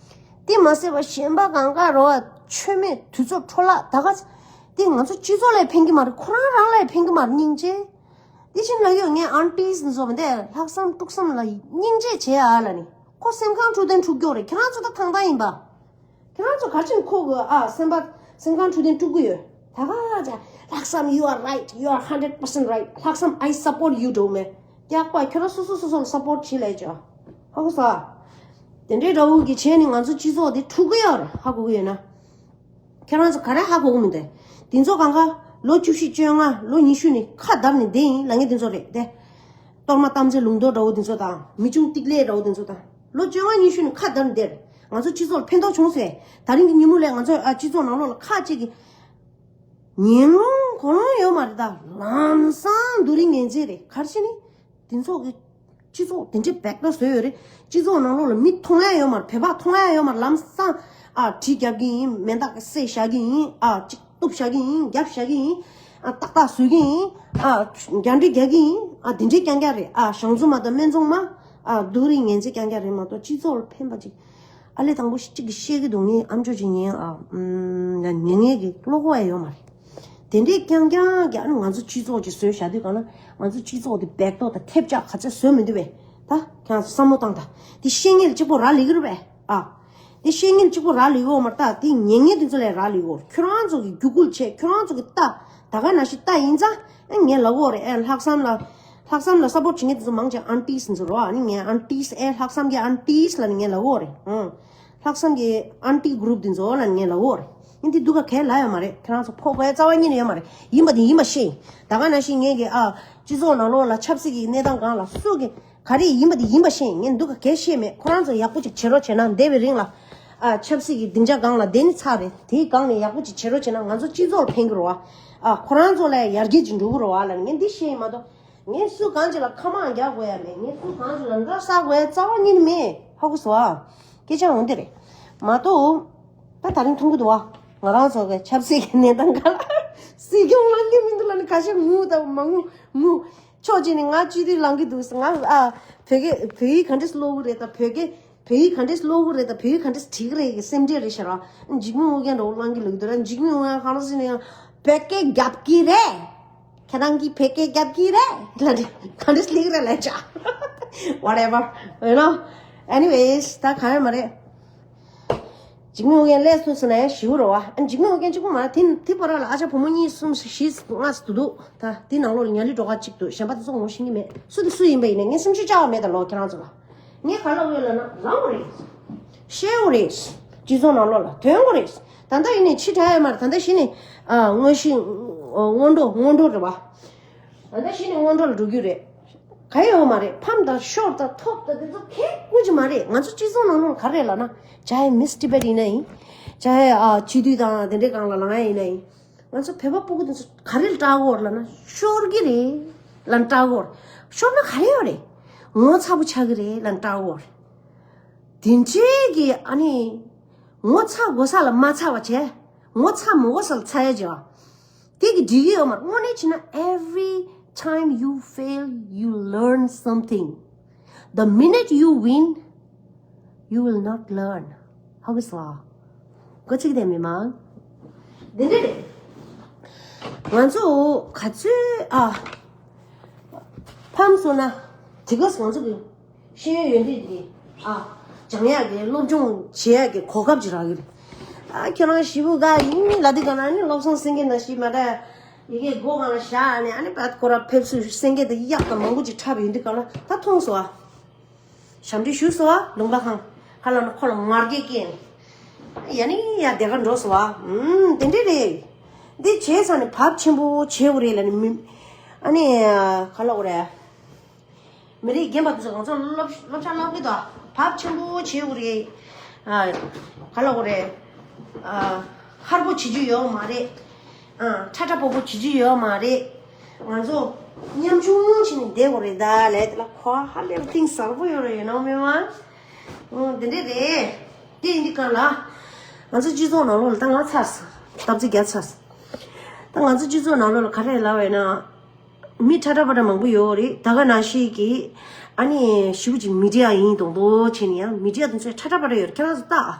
དེ་མ་ཟད་པ་གཞན་པ་གང་ག་རུ་བ་ཆོས་མེད་དུས་ཚོད་འཕྲོ་བརླག་ད་ག་དེ་ང་ཚོ་སྤྱི་ཚོགས་ལ་ཕན་གྱི་མ་རེད། ཁོ་རང་རང་ལ་ཕན་གྱི་མ་རེད། སྙིང་རྗེ། དེ་བཞིན་ལ་ཡོད་ངའི་ཨན་ཊིས་ཚོ་མ་དེ་ལྷག་བསམ་དཀྲུག་བསམ་ལ་སྙིང་རྗེ་བྱེད་ཨ་ལ་ནི་ཁོ་སེམས་ཁམས་འཁྲུག་དོན་འཁྲུག་སྐྱོ་རེད། ཁྱེད་རང་ཚོ་ད་ཐང་ཐང་ཡིན་པ། ཁྱེད་རང་ཚོ་ག་ཅིན་ཁོ་གི་ཨ་སེམས་པ་སེམས་ཁམས་འཁྲུག་དོན་འཁྲུག་གི་ཡོད། ད་ག་ཅ་ལྷག་བསམ། you are right, you are hundred percent right. ལྷག་བསམ། I support you འགྲོ་མེད། ཡག་པ་ཁྱོད་རང་སོ་སོ་སོ་སོ་ལ་སཔོར་ཊི་བྱེད་ལས་ཅོ། ཧ་གོ་ས། དེ་འདྲའི་འདྲ་བོ་གི་བྱས་ནས་ང་ཚོ་སྤྱི་ཚོགས་དེ་འཁྲུག་གི་ཡོད་རེད། ཧ་གོ་གི་ཡོད་ན། ཁྱེད་རང་ཚོ་ག་རེ་ཧ་གོ་གི་མི་འདུག་དེ་ཚོ་གང་ག་ལོ་བཅུ་བཞི་བཅོ་ལྔ་ལོ་ཉི་ཤུ་ནས་ཁ་བརྡབས་ནས་བསྡད་ཡིན་ལབ་མཁན་དེ་ཚོ་རེད་དེ། གཏོར་མ་གཏམ་ཚེ་ལུང་རྟོགས་འདྲ་བོ་དེ་ཚོ་དང་མི་ཆུང་ཏིག་ལེ་འདྲ་བོ་དེ་ཚོ་དང་ལོ་བཅོ་ལྔ་ཉི་ཤུ་ནས་ཁ་བརྡབས་ནས་བསྡད། ང་ཚོ་སྤྱི་ཚོགས་ལ་ཕན་ཐོགས་བྱུང་ཟེར། ད་རིང་གི་ཉིན་མོ་ལས་ང་ཚོ་ཨ་སྤྱི་ཚོགས་ནང་ལོགས་ལ་ཁ་ཅིག་གིས་ཉན་རུང་གོ་རུང་ཡོད་མ་རེད། ད་ལམ་སང་སྡུག་རུས་ངན་ཚད་རེད། ག་རེ་བྱས་ནས་དེ་ཚོ་གི་སྤྱི་ཚོགས་དེ་འདྲའི་བེག་ཏོ་བཟོས་ཡོད་རེད། སྤྱི་ཚོགས་ནང་ལོགས་ལ་མི་མཐོང་ཡ་ཡོད་མ་རེད། བོད་པ་མཐོང་ཡ་ཡོད་མ་རེད། ལམ་སང་ཨ་གྲི་རྒྱག་གི་ཡིན། མེ་མདའ་གི་བསད་བཞག་གི་ཡིན། ཨ་གཅིག་གཏུབ་བཞག་གི་ཡིན། རྒྱབ་བཞག་གི་ཡིན། ཨ་ཏག་ཏག་བཟོ་གི་ཡིན། ཨ་རྒྱ་འདྲེ་རྒྱག་གི་ཡིན། ཨ་དེ་འདྲའི་རྐྱང་རྐྱང་རེད། ཨ་ཞང་བཙུན་མ་དང་སྨན་བཙུན་མ་ཨ་སྡུག་རུས་ངན་ཚད་རྐྱང་རྐྱང་རེད་མ་གཏོགས་སྤྱི་ཚོགས་ལ་ཕན་པ་ཅིག་ཨ་ལས་དང་པོ་གཅིག་གིས་བཤད་ཀྱི་འདུག་ངས་ཨམ་ཅོག་ཅིག་ཉན། ཨ་ཉན་ངེས་ཀྱི་བློ་ཁོག་ཡ་ཡོད་མ་རེད། དེ་འདྲའི་རྐྱང་རྐྱང་གི་ཨ་ནི་ང་ཚོ་སྤྱི་ཚོགས་ཅིག་བཟོས་བཞག་དུས་གང་ན་ང་ཚོ་སྤྱི་ཚོགས་དེ་བེག་ཏོ་དང་ཐེབས་ཆག་ག་ཚད་བཟོས་མི་འདུག་པས། ད་ཁྱེད་རང་ཚོ་བསམ་བློ་བཏང་དང་། དེ་བཤད་ངེས་ལ་གཅིག་པོ་རག་ལས་ཀྱི་རེད་པས། ཨ་དེ་བཤད་ངེས་ལ་གཅིག་པོ་རག་ལས་ཀྱི་ཡོད་མ་རེད། ད་དེ་ཉན་ངེས་དེ་ཚོ་ལས་རག་ལས་ཀྱི་ཡོད། ཁྱོད་རང་ཚོ་གི་རྒྱུད་སྐུལ་བྱས། ཁྱོད་རང་ཚོ་གི་ལྟ་ད་ག་ནང་བཞིན་ལྟ་ཡིན་ཙང་ཨ་ངས་ལབ་ཀྱི་ཡོད་རེད། ཨ་ལྷག་བསམ་ལ་ལྷག་བསམ་ལ་སཔོར་ཊི་བྱེད་མཁན་དེ་ཚོ་མང་ཆེ་ཨན་ཊིས་ཚོ་རེད། ཨ་ནི་ངས་ཨན་ཊིས་ཨེ་ལྷག་བསམ་གྱི་ཨན་ཊིས་ལབ་ནས་ངས་ལབ་ཀྱི་ཡོད་རེད། ཨང་། ལྷག་བསམ་གྱི་ཨན་ཊི་གུ་རུབ་དེ་ཚོ་ལབ་ནས་ངས་ལབ་ཀྱི་ཡོད་རེད། ཡིན་དེ་སྡུག་ག་གས་ལབ་ཡོད་མ་རེད། ཁྱེད་རང་ཚོ་ཕོག་དགོས་རྩ་བ་ཉིད་ནས་ཡོད་མ་རེད། ཡིན་པ་དེ་ཡིན་པ་བཤད་ཡིན། ད་ག་ནང་བཞིན་ངས་ཀྱི་ཨ་སྤྱི་ཚོགས་ནང་ལོགས་ལ་ཆབ་སྲིད་ཀྱི་གནས་སྟངས་སྒང་ལ་སུ་གི་ག་རེ་ཡིན་པ་དེ་ཡིན་པ་བཤད་ཡིན། ངས་སྡུག་ག་གས་བཤད་མེད། ཁོ་རང་ཚོ་ཡག་པོ་ཅིག་བྱེད་རོགས་བྱས་ན་འདས་པའི་རིང་ལ་ཨ་ཆབ་སྲིད་ཀྱི་སྡིངས་ཆ་སྒང་ལ་བསྡད་ནས་ཚར་རེད། དེའི་སྒང་ནས་ཡག་པོ་ཅིག་བྱེད་རོགས་བྱས་ན་ང་ཚོ་སྤྱི་ཚོགས་ལ་ཕན་གྱི་རེད་པ། ཨ་ཁོ་རང་ཚོ་ལ་ཡར་རྒྱས་ཅིག་འགྲོ་གི་རེད་པ་ལབ་ནས་ངས་འདི་བཤད་ཡིན་མ་གཏོགས། ངས་སུ་གང་ཅིག་ལ་ཁ་མང་རྒྱག་དགོས་ཡ་མེད། ངས་སུ་གང་ཅིག་ལ་འདྲ་ཟ་དགོས་ཡ་རྩ་བ་ཉིད་ནས་མེད། ཧ་གོ་སོང་ཨ། སྐད་ཆ་འོ་འདི་རེད་མ་གཏོགས། ད་ད་རིང་མཐོང་གི་འདུག་བ། ང་རང་ཚོ་གི་ཆབ་སྲིད་ཀྱི་གནས་སྟངས་སྒང་ལ་སྲིད་སྐྱོང་ལངས་ཀྱི་མི་འདུག་ལབ་ནས་ཁ་ཤས་ངུ་དང་མ་ངུ་ངུ། ཕྱོགས་གཅིག་ནས་ང་སྤྱི་འཐུས་ལངས་ཀྱི་འདུག་ང་ཨ་བོད་སྐད་བོད་ཡིག་ག་འདྲས་ཀློག་གི་རེད་དང་། བོད་སྐད་བོད་ཡིག་ག་འདྲས་ཀློག་གི་རེད་དང་། བོད་ཡིག་ག་འདྲས་བྲིས་ཀྱི་རེད་གི་སེམས་ཁྲལ་རེད་ཤག་ར། འཇིགས་མེད་ཨོ་རྒྱན་འདྲ་བོ་ལངས་ཀྱི་ལབ་ཀྱི་འདུག་ར། འཇིགས་མེད་ཨོ་རྒྱན་གང་ལ་སྲིད་ནས་ཡང་བོད་སྐད་རྒྱབ་ཀྱི་རེད། ཁྱེད་རང་གིས་བོད་སྐད་རྒྱབ་ཀྱི་རེད་ལབ་ནས་ག་འདྲས་ལབ་ཀྱི་རེད་ལབ་ཅག Whatever, you know. Anyways, ད་གང་ཡང་མ་རེད། འཇིགས་མེད་ཨོ་རྒྱན་སླེབས་སོང་ཟེར་ན་ཡང་ཞེ་པོ་རེད་བ། ཨ་འཇིགས་མེད་ཨོ་རྒྱན་གཅིག་པུ་མ་རེད། དེ་དེ་བར་ལ་ཨ་ཅག་བུ་མོ་གཉིས་གསུམ་བཞི་ལྔ་ཙམ་འདུག་ད་དེ་ནང་ལོགས་ལ་ཉ་ལི་སྒྲོ་ག་གཅིག་འདུག་གཞན་པ་དེ་ཚོ་ངོ་ཤེས་ཀྱི་མེད། སུ་དེ་སུ་ཡིན་པ་ཡིན་ནའི་ངས་སེམས་ཤུགས་བཅག་པ་མེད་ད་ལོ། ཁྱེད་རང་ཚོ་ལ་ངས་ག་ལབ་ཡོད་ལབ་ན། རང་རེད། ཤེས་ཡོད་རེད། སྤྱི་ཚོགས་ནང་ལོགས་ལ་ཐོན་དགོས་རེད། ད་ལྟ་ཡིན་ནའི་ཕྱི་དྲགས་ཡོད་མ་རེད། ད་ལྟ་གཞི་ནས་ཨ་དངོས་གཞི་སྔོན་འགྲོ་སྔོན་འགྲོ་རེད་བ། ད་ལྟ་གཞི་ནས་སྔོན་འགྲོ་ལ་འགྲོ་རྒྱུ་རེད། ག་ཡོད་མ་རེད། ཕམ་དང་ཤོར་དང་ཐོབ་དང་དེ་ཚོ་གལ་ཀུན་གྱི་མ་རེད། ང་ཚོ་སྤྱི་ཚོགས་ནང་ལོགས་ལ་ག་རེ་རེད་ལབ་ན། ཅ་ཧེ་མིས་ཊི་བེཊ་ཡིན་ན་ཡིན། ཅ་ཧེ་ཨ་སྤྱི་འཐུས་དང་དེ་འདྲའི་སྒང་ལ་ལངས་ཡ་ཡིན་ན་ཡིན། ང་ཚོ་བོད་པ་སྤུ་གུ་དེ་ཚོ་ག་རེ་ལ་སྐྲག་གི་ཡོད་རེད་ལབ་ན། ཤོར་གི་རེད་ལབ་ནས་སྐྲག་གི་ཡོད་རེད། ཤོར་ན་ག་རེ་ཡོད་རེད། ངོ་ཚ་པོ་ཆགས་ཀྱི་རེད་ལབ་ནས་སྐྲག་གི་ཡོད་རེད། དེ་འདྲའི་གི་ཨ་ནི་ངོ་ཚ་དགོས་ས་ལ་མ་ཚ་བ་བྱས། ངོ་ཚ་མ་དགོས་ས་ལ་ཚ་ཡ་བྱས་པ། དེ་གི་འགྲིག་གི་ཡོད་མ་རེད། དངོས་གནས་བྱས་ན། Every time you fail, you learn something. The minute you win, you will not learn. ཧ་གོ་སོང་ཨ། གོ་ཚིག་དེ་མི་མང་། འདི་འདྲ་རེད། ང་ཚོ་ག་ཚོད་ཨ་ཕམ་སོང་ན་དེ་ག་ང་ཚོ་གི་ཤེས་ཡོན་ཡོན་ཏན་དེ་ཨ་ སྦྱང་ཡག་གི་སློབ་སྦྱོང་བྱེད་ཡག་གི་གོ་སྐབས་ཅིག་རག་གི་རེད། ཨ་ཁྱོད་རང་ཞེ་པོ་དགའ་ཡིན་ལབ་དུས་ག་ལ་ནི་བློ་བཟང་སེང་གེ་ནང་བཞིན་མ་འདྲ། ཡི་གེ་མགོ་སྒང་ལ་བཞག་ནས་ཨ་ནི་བད་ཁོ་ར་ཕེབས་བསུ་སེང་གེ་དང་གཡག་དང་མང་པོ་ཅིག་འཁྲབ་ཡོང་དུས་ག་ལ་ད་མཐོང་སོང་ཨ། ཞབས་འདྲེན་ཞུས་སོང་ཨ་ལུང་པ་ཁང་། ཁ་ལ་ནི་ཁོ་ལ་ངར་སྐད་སྐྱེས་ནས། ཡ་ནི་ཡ་དེ་ག་འགྲོ་སོང་ཨ། ཨུམ་དེ་འདྲས་རེད། འདི་བྱས་ཙང་ནི་བབ་ཆེན་པོ་བྱེད་དགོས་རེད་ལབ་ནི་མི། ཨ་ནི་ག་ལབ་དགོས་རེད། མི་རིགས་རྒན་པ་དེ་ཚོ་ང་ཚོ་སློབ་སློབ་ཆ་སློབ་གི་དོ། བབ་ཆེན་པོ་བྱེད་དགོས་རེད། ཨ། ག་ལབ་དགོས་རེད། ཨ། ཧར་པོ་བྱེད་རྒྱུ་ཡོད་མ་རེད། ཨ། ཁྲ་ཁྲ་པོ་པོ་བྱེད་རྒྱུ་ཡོད་མ་རེད། ང་ཚོ་ཉམ་ཆུང་བྱས་ནས་བསྡད་དགོས་རེད་ད་ལས་དེ་ལ་གོ་ཧ་ལས་པ་གཏིང་ཟབ་པོ་ཡོད་རེད་ཡིན་ནོ་མི་མ། ཨོ་དེ་འདྲས་རེད། དེ་ཡིན་དུས་ག་ལ། ང་ཚོ་སྤྱི་ཚོགས་ནང་ལོགས་ལ་ད་ང་ཚར་སོང་། སྟབས་རྩེ་རྒྱག་ཚར་སོང་། ད་ང་ཚོ་སྤྱི་ཚོགས་ནང་ལོགས་ལ་ག་རེ་ལབ་ཡོད་ན། མི་ཁྲ་ཁྲ་པ་ཁྲ་མང་པོ་ཡོད་རེད་ད་ག་ནང་བཞིན་གྱི། ཨ་ནི་ཞེ་པོ་ཅིག་མི་ཌི་ཡ་ཡིན་མདོག་མདོག་བྱས་ནས་ཡང་མི་ཌི་ཡ་དེ་ཚོ་ཁྲ་ཁྲ་པ་ཁྲ་ཡོད་རེད་ཁྱེད་རང་ཚོ་ལྟ་ཨ།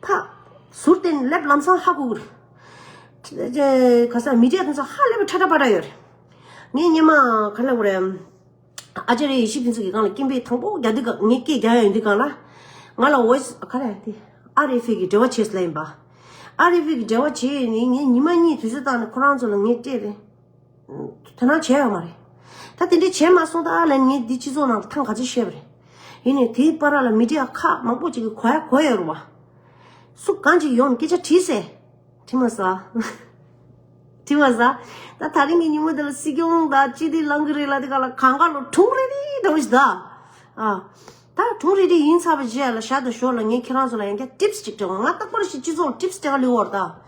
ཕ། ཟུར་བལྟས་ནས་ལབ་ལམ་སང་ཧ་གོ་གི་རེད། ག་ས་མི་ཌི་ཡ་དེ་ཚོ་ཧ་ལས་པའི་ཁྲ་ཁྲ་པ་ཁྲ་ཡོད་རེད། ངས་སྔོན་མ་ག་ལབ་དགོས་རེད། ཨ་ཅར་ཡེ་ཤེས་ཕུན་ཚོགས་ཀྱི་སྒང་ལ་སྐད་འབོད་དང་པོ་རྒྱག་དུས་སྒང་ངས་སྐད་རྒྱག་ཡ་ཡོང་དུས་སྒང་ལ། ང་ལ་ཝོ་ཡི་སི་ག་རེ་དེ་ཨར་ཨེཕ་ཨེ་གི་འབྲེལ་བ་བྱས་ལབ་ཡིན་པ། ཨར་ཨེཕ་ཨེ་གི་འབྲེལ་བ་བྱས་ནས་ངས་ཉི་མ་གཉིས་དུས་ཚོད་བཏང་ནས་ཁོ་རང་ཚོ་ལ་ངས་སྤྲད་རེད། དོ་སྣང་བྱས་ཡོད་མ་རེད། ད་དེ་འདྲས་བྱས་མ་སོང་ད་ཨ་ལན་ངས་འདི་སྤྱི་ཚོགས་ནང་ལ་ཐེངས་ག་ཚོད་བཤད་པ་རེད། ཡིན་ནའི་དེའི་བར་ལ་མི་ཌི་ཡ་ཁག་མང་པོ་ཅིག་གིས་གོ་ཡ་གོ་ཡ་རུ་བ། སུ་གང་ཅིག་ཡོང་སྐད་ཆ་དྲིས་སེ། དྲི་མ་ཟ། དྲི་མ་ཟ། ད་ད་རིང་གི་ཉིན་མོ་དེ་ལ་སྲིད་སྐྱོང་དང་སྤྱི་འཐུས་ལངས་གི་རེད་ལ་དེ་ག་ལ་གང་ག་ལོ་གྲུང་རེ་རེ་འདྲ་བོ་ཞིག་ད། ཨ། ད་གྲུང་རེ་རེ་ཡིན་ཚར་བ་རྗེས་ལ་ཞར་དང་ཞོར་ལ་ངས་ཁྱེད་རང་ཚོ་ལ་ཡང་བསྐྱར་ཊིབ་སི་ཅིག་སྤྲད་འོང་ང་རྟག་པར་ཞིག་སྤྱི་ཚོགས་ལ་ཊིབ་སི་སྤྲད་ག་ལུས་བར་ད།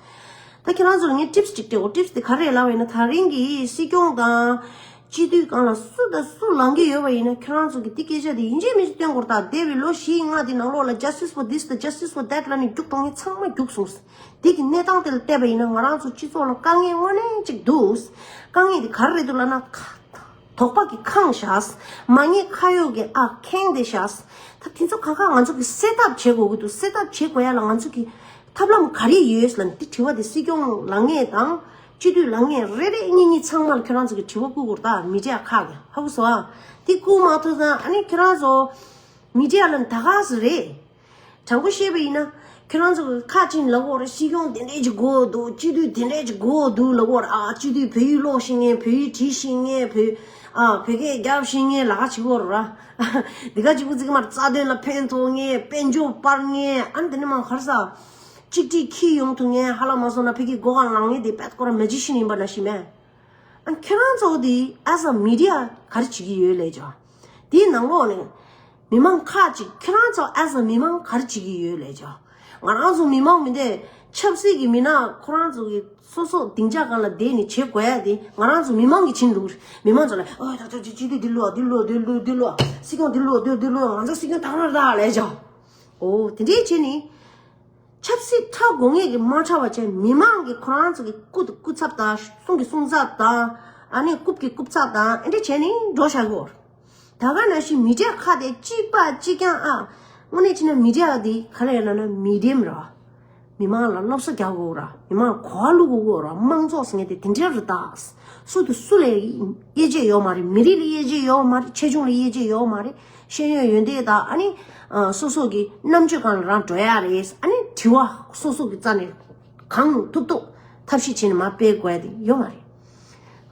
ད་ཁྱེད་རང་ཚོ་ལ་ངས་ཊིབ་སི་ཅིག་སྤྲད་འོང་ཊིབ་སི་དེ་ག་རེ་ལབ་པ་ཡིན་ན་ད་རིང་གི་སྲིད་སྐྱོང་དང་། སྤྱི་འཐུས་སྒང་ལ་སུ་དང་སུ་ལངས་ཀྱི་ཡོད་པ་ཡིན་ན་ཁྱེད་རང་ཚོ་གི་འདི་སྐད་ཆ་དེ་ཡིན་གཅིག་མིན་གཅིག་སྟོན་དགོས་རེད་ད། འདས་པའི་ལོ་བཞི་ལྔ་དེ་ནང་ལོགས་ལ་Justice for this དང་Justice for that ལབ་ནས་རྒྱུགས་གཏོང་མཁན་ཚང་མ་རྒྱུགས་སོང་། འདི་གི་གནས་སྟངས་དེ་ལ་བལྟས་པ་ཡིན་ན་ང་རང་ཚོ་སྤྱི་ཚོགས་ལ་དཀའ་ངལ་དངོས་གནས་ཅིག་འདུག་དཀའ་ངལ་དེ་ག་རེ་རེད་འདུག་ལབ་ན། དོགས་པ་གི་ཁེངས་བཞག་མ་ཉེས་ཁ་གཡོགས་ཀྱི་ཨ་ཁེངས་ཏེ་བཞག་ད་དེ་ཚོ་ག་ག་ང་ཚོ་གི་སེལ་ཐབས་བྱེད་དགོས་ཀྱི་འདུག་སེལ་ཐབས་བྱེད་དགོས་ཡ་ལ་ང་ཚོ་གི་ཐབས་ལམ་ག་རེ་ཡོད་ལབ་ནས་དེ་དྲི་བ་དེ་སྲིད་སྐྱོང་ལངས་མཁན་དང་སྤྱི་འཐུས་ལངས་མཁན་རེ་རེ་གཉིས་གཉིས་ཚང་མ་ལ་ཁྱེད་རང་ཚོ་གི་དྲི་བ་བསྐུར་དགོས་རེད་ད། མི་ཌི་ཡ་ཁག་གི་ཧ་གོ་སོང་ཨ། དེ་བསྐུར་མ་ཐུབ་ཙང་ཨ་ནི་ཁྱེད་རང་ཚོ་མི་ཌི་ཡ་ལ་ད་ག་ཟེ་རེད། དྲང་པོ་བཤད་པ་ཡིན་ན། ཁྱེད་རང་ཚོ་གི་ཁ་ཅིག་ལབ་ཀྱི་ཡོད་རེད། སྲིད་སྐྱོང་དེ་འདྲས་ཅིག་དགོས་འདུག་སྤྱི་འཐུས་དེ་འདྲས་ཅིག་དགོས་འདུག་ལབ་ཀྱི་ཡོད་རེད། ཨ་སྤྱི་འཐུས་བོད་ཡིག་ཀློག་ཤེས་མཁན། བོད་ཡིག་བྲིས་ཤེས་མཁན། བོད། ཨ་བོད་སྐད་རྒྱབ་ཤེས་མཁན་ལ་ཁ་ཅིག་ཡོད་རེད། འདི་ག་གཅིག་པུ་ཅིག་མར་རྩ་དོན་ལ་ཕན་ཐོགས་མཁན། དཔལ་འབྱོར་སྤར་མཁན། ཨ་ནི་དེ་ནས་མར་ག་རེ་ཟ། གཅིག་སྒྲིལ་འཁྱེར་ཡོང་ཐུབ་མཁན། ཧ་ལམ་མ་སོང་ན་བོད་ཀྱི་མགོ་སྒང་ལངས་མཁན་དེ་དཔེ་ཁོ་རང་མེ་ཇི་ཤན་ཡིན་པ་ནང་བཞིན་མེད། ཨ་ཁྱེད་རང་ཚོ་དེ་as a media ག་རེ་བྱེད་ཀྱི་ཡོད་ལབ་ཀྱང་། དེའི་ནང་ལོགས་ནས་མི་མང་ཁག་ཅིག་ཁྱེད་རང་ཚོ་as a མི་མང་ག་རེ་བྱེད་ཀྱི་ཡོད་ལབ་ཀྱང་། ང་རང་ཚོ་མི་མང་མི་འདི་ཆབ་སྲིད་ཀྱི་མི་སྣ་ཁོ་རང་ཚོ་གི་སོ་སོ་སྡིངས་ཆ་སྒང་ལ་བསྡད་ནས་བྱེད་དགོས་ཡ་དེ་ང་རང་ཚོ་མི་མང་གི་བྱེད་འདུག་མི་མང་ཚོ་ལ་ཨོ་ད་ད་ཅི་ཅི་འདི་འདི་ལོ་འདི་ལོ་འདི་ལོ་འདི་ལོ་སྲིད་སྐྱོང་འདི་ལོ་འདི་འདི་ལོ་ང་ཚོ་སྲིད་སྐྱོང་དག་ར་ར་ལབ་ཀྱང་། ཨོ་དེ་འདྲས་བྱས་ནས། ཆབ་སྲིད་ཁྲ་དགོས་ངེས་ཀྱི་མ་ཁྲ་བ་བྱས་མི་མང་གི་ཁོ་རང་ཚོ་གི་སྐུ་དང་སྐུ་ཚབ་དང་གསུང་གི་གསུང་ཚབ་དང་ཨ་ནི་རྐུབ་ཀྱི་རྐུབ་ཚབ་དང་ཨེ་འདྲ་བྱས་ནས་འགྲོ་བཞག་གི་ཡོད་རེད། ད་ག་ནང་བཞིན་མི་ཌི་ཡ་ཁག་དེ་གཅིག་པ་གཅིག་རྐྱང་ཨ་དངོས་གནས་བྱས་ན་མི་ཌི་ཡ་དེ་ག་རེ་ཡིན་ལབ་ན་མི་ཌི་ཡམ་ར། མི་མང་ལ་སློབ་གསོ་རྒྱག་དགོས་ར། མི་མང་ལ་གོ་བ་བླུག་དགོས་ར། དམངས་གཙོ་ཟེར་མཁན་དེ་དེ་འདྲ་རེད་ད། སུ་དང་སུ་ལ་དབྱེ་འབྱེད་ཡོད་མ་རེད། མི་རིགས་ལ་དབྱེ་འབྱེད་ཡོད་མ་རེད། ཆེ་ཆུང་ལ་དབྱེ་འབྱེད་ཡོད་མ་རེད། ཤེས་ཡོན་ཡོན་ཏན་དང་ཨ་ནི། ཨ་སོ་སོ་གི་རྣམ་དཔྱོད་སྒང་ལ་རང་འགྲོ་ཡ་རེད། ཨ་ནི་དྲི་བ་སོ་སོ་གི་རྩ་ནས་གང་ཐུབ་ཐུབ་ཐབས་ཤེས་བྱས་ནས་མར་སྤེལ་དགོས་ཡ་དེ་ཡོད་མ་རེད།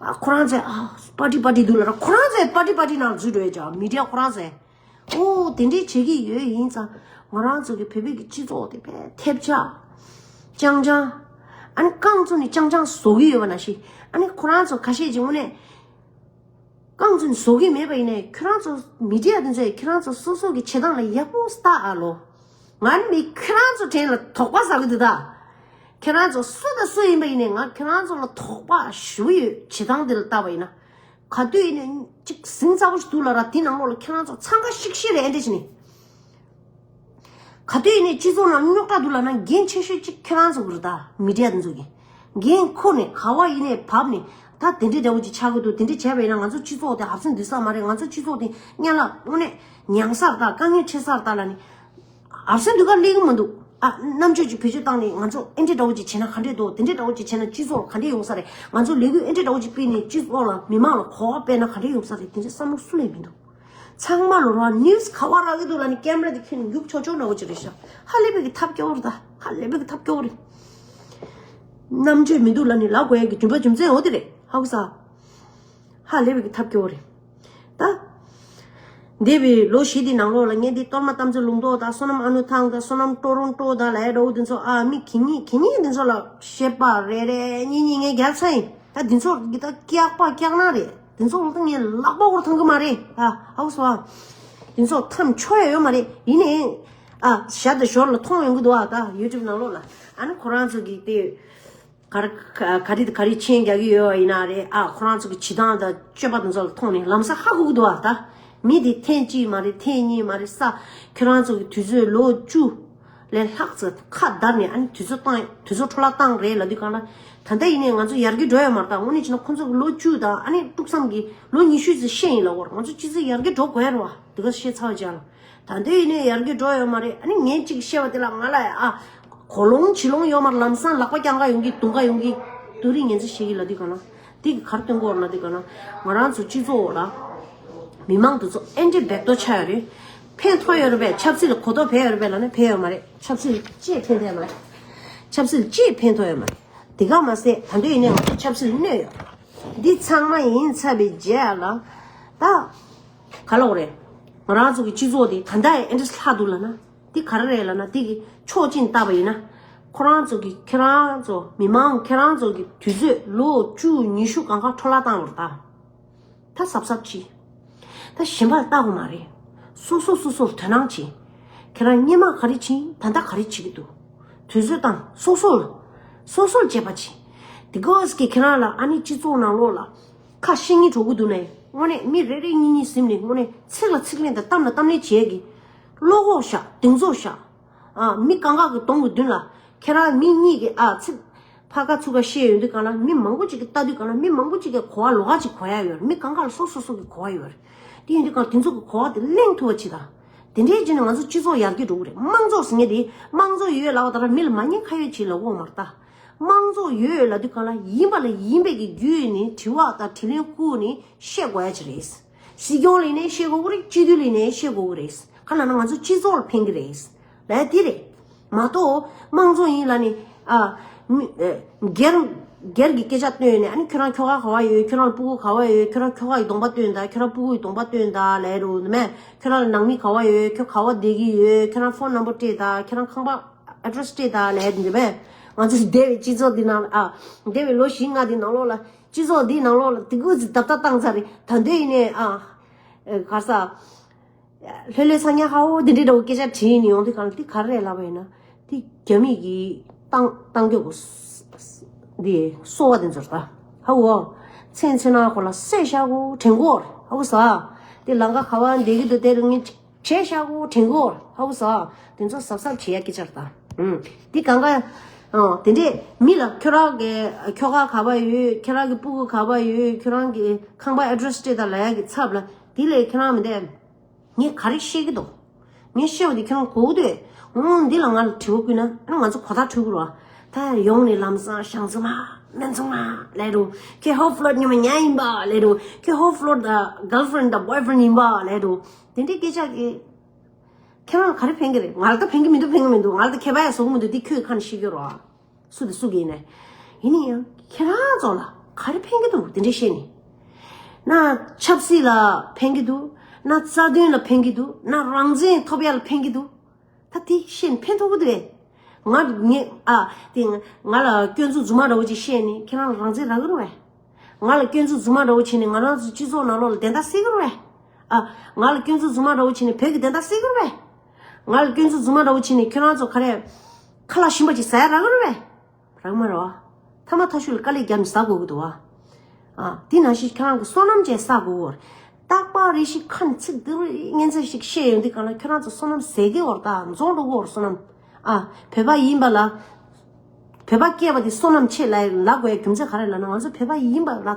ཨ་ཁོ་རང་ཚོས་ཨ་པར་ཊི་པར་ཊི་འདུག་ལབ་ར། ཁོ་རང་ཚོས་པར་ཊི་པར་ཊི་ནང་འཛུལ་འགྲོ་ཡ་ཅག་མི་ཌི་ཡ་ཁོ་རང་ཚོས། ཨོ་དེ་འདྲས་བྱེད་ཀྱི་ཡོད་ཡིན་ཙང་ང་རང་ཚོ་གི་བོད་པའི་གི་སྤྱི་ཚོགས་དེ་དཔེ་ཐེབས་ཆག་ཅང་ཅང་། ཨ་ནི་རྐང་བཙུགས་ནས་ཅང་ཅང་བཟོ་གི་ཡོད་པ་ནང་བཞིན། ཨ་ནི་ཁོ་རང་ཚོ་ཁ་ཤས་ཀྱིས་དངོས་གནས་རྐང་བཙུགས་ནས་བཟོ་གི་མེད་པ་ཡིན་ནའི་ཁྱོད་རང་ཚོ་མི་ཌི་ཡ་དེ་ཚོས་ཁྱོད་རང་ཚོ་སོ་སོ་གི་བྱེད་སྟངས་ལ་ཡག་པོ་ལྟ་ཨ་ལོ། ང་ནི་མི་ཁྱོད་རང་ཚོ་དྲན་ལ་དོགས་པ་ཟ་གི་འདུག་ད། ཁྱོད་རང་ཚོ་སུ་དང་སུ་ཡིན་པ་ཡིན་ནའི་ང་ཁྱོད་རང་ཚོ་ལ་དོགས་པ་ཞེ་པོ་ཡོད། བྱེད་སྟངས་དེ་ལ་ལྟ་བ་ཡིན་ན། ག་དུས་ཡིན་ནའི་ཅིག་ཟིང་ཚ་པོ་ཞིག་འདུག་ལབ་ར། དེ་ནང་ལོགས་ལ་ཁྱེད་རང་ཚོ་འཚང་ཁ་ཤིག་ཤིག་རེད་ཨེ་འདྲ་བྱས་ནས། ག་དུས་ཡིན་ནའི་སྤྱི་ཚོགས་ནང་རྙོག་དྲ་འདུག་ལབ་ན་འགན་ཆེ་ཤོས་གཅིག་ཁྱེད་རང་ཚོ་གི་རེད་ད། མི་ཌི་ཡ་དེ་ཚོ་གི། འགན་ཁུར་ནས་ག་བ་ཡིན་ནའི་བབས་ནས་ད་དེ་འདྲའི་འདྲ་བོ་ཅིག་ཆགས་ཀྱི་འདུག་དེ་འདྲ་བྱས་པ་ཡིན་ན་ང་ཚོ་སྤྱི་ཚོགས་དེ་ཧབ་སེམས་སྡུག་ས་མ་རེད། ང་ཚོ་སྤྱི་ཚོགས་དེ་སྔོན་ལ་དངོས་གནས་ཉམས་སར་ད་དཀའ་ངལ་འཕྲད་སར་ད་ལབ་ནས། ཨབ་སེ་འདུག་ག་སླེབས་ཀྱི་མི་འདུག་ཨ་རྣམ་དཔྱོད་ཅིག་བེད་སྤྱོད་བཏང་ནས་ང་ཚོ་ཨེ་འདྲའི་འདྲ་བོ་ཅིག་བྱས་ན་ག་འདྲས་འདུག་དེ་འདྲའི་འདྲ་བོ་ཅིག་བྱས་ན་སྤྱི་ཚོགས་ལ་ག་འདྲས་ཡོང་ས་རེད། ང་ཚོ་ལས་འགུལ་ཨེ་འདྲའི་འདྲ་བོ་ཅིག་སྤེལ་ནས་སྤྱི་ཚོགས་ལ་མི་མང་ལ་གོ་བ་སྤེལ་ན་ག་འདྲས་ཡོང་ས་རེད། དེ་འདྲའི་བསམ་བློ་སུ་ལ་ཡང་མི་འདུག་ཚང་མ་ལོ་ར་ནིའུ་སི་ག་བ་རག་གི་འདུག་ལབ་ནི་ཀེམ་ར་དེ་ཁྱོན་ནས་རྒྱུག་ཆོག་ཆོག་འདྲ་བོ་ཅིག་རེད་ཤག་ཧ་ལས་པའི་གི་ཐབས་སྐྱོ་བོ་རེད་ད། ཧ་ལས་པའི་གི་ཐབས་སྐྱོ་བོ་རེད། རྣམ་དཔྱོད་མི་འདུག་ལབ་ནི་ལབ་དགོས་ཡ་གི་རྒྱུ་མཚན་འོ་དེ་རེད། ཧ་གོ་ས། ཧ་ལས་པའི་གི་ཐབས་སྐྱོ་བོ་རེད། ད། འདས་པའི་ལོ་བཞི་དེའི་ནང་ལོགས་ལ་ངས་འདི་གཏོར་མ་རྟ་མཚོ་ལུང་རྟོགས་དང་བསོད་ནམས་ཨ་ནུ་ཐང་དང་བསོད་ནམས་ཀྲོ་རོན་ཀྲོ་དང་ལབ་ཡ་འདྲ་བོ་འདི་ཚོ། ཨ་མི་གི་གཉིས་གི་གཉིས་འདི་ཚོ་ལ་བཤད་པ་རེ་རེ་གཉིས་གཉིས་ངས་རྒྱག་ཚར་ཡིན། ད་འདི་ཚོ་གི་ད་སྐྱག་པ་སྐྱག་ནག་རེད། འདི་ཚོ་ལ་ད་ངས་ལག་པ་སྐོར་ཐང་གི་མ་རེད། ད་ཧ་གོ་སོང་ཨ། འདི་ཚོ་ཐམ་ཆོ་ཡ་ཡོད་མ་རེད། ཡིན་ནའི་ཨ་ཞར་དང་ཞོར་ལ་མཐོང་ཡོང་གི་འདུག་ཨ། ད་ཡུ་ཊུབ་ནང་ལོགས་ལ་ཨ་ནི་ཁོ་རང་ཚོ་གི་དེ། ག་རེ་ག་རེ་ག་རེ་ཆེན་རྒྱག་གི་ཡོད་པ་ཡིན་ན་རེད། ཨ་ཁོ་རང་ཚོ་གི་བྱེད་སྟངས་དང་སྤྱོད་པ་དེ་ཚོ་ལ་མཐོང་ནས་ལམ་སང་ཧ་གོ་གི་འདུག་ཨ། ད་མི་དེ་ཐེངས་གཅིག་མ་རེད། ཐེངས་གཉིས་མ་རེད། ས་ཁྱོད་རང་ཚོ་གི་དུས་ཚོད་ལོ་བཅུ་ལས་ལྷག་ཙམ་ཁ་བརྡར་ནས་ཨ་ནི་དུས་ཚོད་བཏང་། དུས་ཚོད་འཕྲོ་བརླག་བཏང་རེད་ལབ་དུས་གང་ལ། ད་ལྟ་ཡིན་ནའི་ང་ཚོ་ཡར་རྒྱས་འགྲོ་ཡོད་མ་རེད། ད་དངོས་གནས་བྱས་ན་ཁོང་ཚོ་གི་ལོ་བཅུ་དང་ཨ་ནི་དཀྲུག་མཚམས་ཀྱི་ལོ་ཉི་ཤུ་ཙམ་ཤེས་ཡིན་ལབ་དགོས་རེད། ང་ཚོ་སྤྱི་ཚོགས་ཡར་རྒྱས་འགྲོ་དགོས་ཡ་རེད་བ། དེ་ག་བཤད་ཚར་བ་ཅག་ལ། ད་ལྟ་ཡིན་ནའི་ཡར་རྒྱས་འགྲོ་ཡོད་མ་རེད། ཨ་ནི་ངས་གཅིག་བཤད་པ་དེ་ལ་ང་ལ་ཨ་གོ་ལོང་བྱེད་ལོང་ཡོད་མ་རེད། ལམ་སང་ལག་པ་རྐྱང་ག་ཡོང་གི། དུང་ག་ཡོང་གི། ཏུ་རིག་ངན་ཚ་ཞིག་གི་ལ་དུས་ག་ན་དེ་གི་གར་སྟོན་གོ་ལ་དུས་ག་ན་ང་རང་ཚོ་སྤྱི་ཚོགས་ལ་མི་མང་དེ་ཚོ་ཨེ་འདྲ་འབད་རྡོ་ཆགས་ཡོད་རེད། ཕན་ཐོགས་ཡོད་རེད་པས། ཆབ་སྲིད་ལ་གོ་རྟོགས་འཕེལ་ཡོད་རེད་པས་ལ་ནི་འཕེལ་ཡོད་མ་རེད། ཆབ་སྲིད་ལ་ཅིག་ཕན་ཐོགས་ཡོད་མ་རེད། ཆབ་སྲིད་ལ་ཅིག་ཕན་ཐོགས་ཡོད་མ་རེད། དེ་ག་མ་ཟད་ད་ལྟ་ཡིན་ནའི་ང་ཚོ་ཆབ་སྲིད་ལ་གནོད་ཡོད། འདི་ཚང་མ་ཡིན་ཚར་བའི་རྗེས་ལ་ད། ག་ལབ་དགོས་རེད། ང་རང་ཚོ་གི་སྤྱི་ཚོགས་དེ་ད་ལྟ་ཨེ་འདྲ་ལྷག་འདུག་ལབ་ན། འདི་ག་རེ་རེད་ལབ་ན། འདི་གི་ཕྱོགས་གཅིག་ནས་བལྟས་པ་ཡིན་ན། ཁོ་རང་ཚོ་གི་ཁྱེད་རང་ཚོ་མི་མང་ཁྱེད་རང་ཚོ་གི་དུས་ཚོད་ལོ་བཅུ་ཉི་ཤུ་གང་ག་འཕྲོ་བརླག་བཏང་བ་རེད་ད། ད་གཟབ་གཟབ་བྱེད། ད་གཞན་པ་ལ་བལྟ་དགོས་མ་རེད། སོ་སོ་སོ་སོར་དོ་སྣང་བྱེད། ཁྱེད་རང་སྔོན་མ་ག་རེ་བྱེད། ད་ལྟ་ག་རེ་བྱེད་ཀྱི་འདུག་དུས་ཚོད་བཏང་། སོ་སོ་ལ། སོ་སོར་དཔྱད་པ་བྱེད། དེ་གོ་སྐད་ཁྱེད་རང་ལ་ཨ་ནི་སྤྱི་ཚོགས་ནང་ལོགས་ལ་ཁ་ཤེས་ངེས་འགྲོ་གི་འདུག་ནས། དངོས་གནས་མི་རེ་རེ་གཉིས་གཉིས་ཟིན་ནས་དངོས་གནས་ཚིག་ལ་ཚིག་ལན་དང་གཏམ་ལ་གཏམ་ལན་བྱེད་ཀྱི། བློ་ཁོག་བཞག་གདེང་ཚོད་བཞག་ཨ་མི་གང་ག་གི་གདོང་གི་མདུན་ལ་ཁྱེད་རང་མི་གཉིས་ཀྱི་ཨ་ཚིག་ཕ་ཁ་ཚུགས་ཀ་བཤད་ཡོང་དུས་གང་ལ་མི་མང་པོ་ཅིག་གིས་ལྟ་དུས་གང་ལ་མི་མང་པོ་ཅིག་གིས་གོ་བ་ལོགས་ཀ་ཅིག་གོ་ཡ་ཡོད་རེད། མི་གང་ག་ལ་སོ་སོ་སོ་གི་གོ་བ་ཡོད་རེད། དེ་ཡིན་དུས་གང་དེ་ཚོ་གི་གོ་བ་དེ་གླེང་ཐུབ་པ་བྱེད་དང་། དེ་འདྲའི་རྗེས་ནས་ང་ཚོ་སྤྱི་ཚོགས་ཡར་རྒྱས་འགྲོ་གི་རེད། དམངས་གཙོ་ཟེར་མཁན་དེ་དམངས་གཙོ་ཡོད་ལབ་པ་དང་མི་ལ་མ་ཉན་ཁ་ཡོད་བྱེད་ལབ་དགོས་མ་རེད་ད། དམངས་གཙོ་ཡོད་ལབ་དུས་གང་ལ་ཡིན་པ་ལ་ཡིན་པའི་གི་བརྒྱུད་ནས་དྲི་བ་དང་དྲིས་ལན་བསྐུར་ནས་བཤད་དགོས་ཡ་ཅིག་རེད། སྲིད་སྐྱོང་ལ་ཡིན་ནའི་བཤད་དགོས་ཀྱི་རེད། སྤྱི་འཐུས་ལ་ཡིན་ནའི་བཤད་དགོས་ཀྱི་རེད། གང་ལབ་ན་ང་ཚོ་སྤྱི་ཚོགས་ལ་ཕན་གྱི་རེད། ལབ་ཡ་དེ་རེད། མ་གཏོགས་དམངས་གཙོ་ཡིན་ལབ་ནས་ཨ་མི་ཨ་སྒེར་སྒེར་གྱི་སྐད་ཆ་བཏོན་ནས་ཨ་ནི་ཁྱོད་རང་ཁྱོ་ག་ག་བ་ཡོད། ཁྱོད་རང་ལ་སྤུ་གུ་ག་བ་ཡོད། ཁྱོད་རང་ཁྱོ་ག་ཡི་གདོང་པ་སྟོན་དང་། ཁྱོད་རང་སྤུ་གུ་ཡི་གདོང་པ་སྟོན་དང་ལབ་རུང་མེད། ཁྱོད་རང་ལ་ནང་མི་ག་བ་ཡོད། ཁྱོད་ག་བ་བསྡད་ཀྱི་ཡོད། ཁྱོད་རང་ཕོན་ནམ་བར་སྤྲད་དང་། ཁྱོད་རང་ཁང་པ་ཨེ་ཌི་རེ་སི་སྤྲད་དང་ལབ་འདི་མེད། ང་ཚོ་འདས་པའི་སྤྱི་ཚོགས་འདི་ནང་ཨ་འདས་པའི་ལོ་བཞི་ལྔ་འདི་ནང་ལོགས་ལ་སྤྱི་ཚོགས་འདི་ནང་ལོགས་ལ་དེ་གུ་ཚོ་རྡབ་རྡབ་བཏང་ཚར་རེད། ད་འདོད་ཡིན་ནས་ཨ་ག་རེ་ཟ། ལྷོད་ལྷོད་ཚ་ཉག་ཧ་འོ་དེ་འདྲའི་འདྲ་བོ་སྐད་ཆ་དྲིས་ནས་ཡོང་དུས་གང་ལ་དེ་ག་རེ་རེད་ལབ་པ་ཡིན་ན། དེ་རྒྱ་མི་གི་ཏང་ཏང་རྒྱ་གོ་འདི་སོ་བ་དེ་ཚོར་ད་ཧ་འོ། མཚན་མཚན་ན་ཁོ་ལ་བསད་ཤ་གོ་དྲན་གོ་ཧ་འོ་ཟ། དེ་ལང་ཀ་ག་བ་འདེད་གི་འདུག་དེ་རུ་ངས་བྱས་ཤ་གོ་དྲན་གོ་ཧ་འོ་ཟ། དེ་ཚོ་གཟབ་གཟབ་བྱེད་ཡ་སྐད་ཆ་རེད་ད། ཨུམ། དེ་གང་ག་ཨ་དེ་འདྲས་མི་ལ་ཁྱོད་རང་གི་ཁྱོ་ག་ག་བ་ཡོད། ཁྱོད་རང་གི་སྤུ་གུ་ག་བ་ཡོད། ཁྱོད་རང་གི་ཁང་པ་ཨེ་ཌི་རེ་སི་སྤྲད་དང་ལབ་ཡ་གི་ཚབ་ལ་དེ་ལས་ཁྱོད་རང་མི་འདས། ངས་ག་རེ་བཤད་ཀྱི་འདུག་ངས་བཤད་པ་དེ་ཁྱོད་རང་གོ་གི་འདུག་འོ་འདི་ལ་ང་ལ་དྲི་བ་བསྐུར་ན་ཨ་ང་ཚོ་གོ་ཐག་ཆོད་ཀྱི་རེད་བ། ད་ཡོང་ནས་ལམ་སང་ཞང་ཚུ་མ་སྨན་ཚུ་མ་ལབ་རུང་ཁྱེད་ཧོབ་ཕློ་ཊི་ཉི་མ་ཉལ་ཡིན་པ་ལབ་རུང་ཁྱེད་ཧོབ་ཕློ་ཊི་ད་གརལ་ཕི་རེན་ཌི་དང་བོའི་ཕི་རེན་ཌི་ཡིན་པ་ལབ་རུང་དེ་འདྲའི་སྐད་ཆ་གི་ཁྱེད་རང་ག་རེ་ཕན་གྱི་རེད། ང་ལ་ད་ཕན་གྱི་མི་འདུག་ཕན་གྱི་མི་འདུག་ང་ལ་ད་ཁྱད་པར་ཡང་བཟོ་གི་མི་འདུག་འདི་ཁྱོད་ཁ་ནས་ཤེས་ཀྱི་རེད་བ། སུ་དང་སུ་གིས་ནས། ཡིན་ན་ཡང་ཁྱེད་རང་ཚོ་ལ་ག་རེ་ཕན་གྱི་འདུག་དེ་འདྲས་བཤད་ནས། ན་ཆབ་སྲིད་ལ་ཕན་གྱི་འདུག་ན་རྩ་དོན་ལ་ཕན་གྱི་འདུག་ན་རང་བཙན་ཐོབ་ཡ་ལ་ཕན་གྱི་འདུག་ད་དེ་བཤད་ནས་ཕན་ཐོགས་ཀྱི་འདུག་གས། ང་ངས་ཨ་དེ་ང་ལ་སྐྱོན་འཛུགས་རྫུན་མ་འདྲ་བོ་ཅིག་བཤད་ནས་ཁྱེད་རང་ལ་རང་བཙན་རག་གི་རེད་བས། ང་ལ་སྐྱོན་འཛུགས་རྫུན་མ་འདྲ་བོ་བྱས་ནས་ང་རང་ཚོ་སྤྱི་ཚོགས་ནང་ལོགས་ལ་བདེན་མཐའ་གསལ་གི་རེད་བས། ཨ། ང་ལ་སྐྱོན་འཛུགས་རྫུན་མ་འདྲ་བོ་བྱས་ནས་བོད་ཀྱི་བདེན་མཐའ་གསལ་གི་རེད་བས། ང་ལ་སྐྱོན་འཛུགས་རྫུན་མ་འདྲ་བོ་བྱས་ནས་ཁྱོད་རང་ཚོ་ག་རེ། ཁ་ལག་ཞིམ་པ་ཅིག་ཟ་ཡ་རག་གི་རེད་བས། རག་མ་རེད་བ། ཐ་མ་ཐ་ཤུ་ལ་དཀའ་ལས་བརྒྱབ་ནས་ཟ་དགོས་ཀྱི་འདུག་བ། ཨ། དེ་ནང་བཞིན་ཁྱོད་རང་གི་བསོད་ནམས་ཅན་ཟ་དགོས་བོར། རྟག་པར་རེ་ཞིག་ཁ་ནས་ཚིག་འདི་རུ་ངན་ཚད་ཞིག་བཤད་ཡོང་དུས་གང་ལ་ཁྱོད་རང་ཚོ་བསོད་ནམས་ཟད་ཀྱི་བོར་ད་འཛོང་འགྲོ་གི་བོར་བསོད་ནམས། ཨ། བོད་པ་ཡིན་པ་ལ། བོད་པ་སྐྱེས་པ་དེ་བསོད་ནམས་ཆེ་ལབ་ལབ་དགོས་ཡ་རྒྱུ་མཚན་ག་རེ་ལབ་ན་ང་ཚོ་བོད་པ་ཡིན་པ་ལ་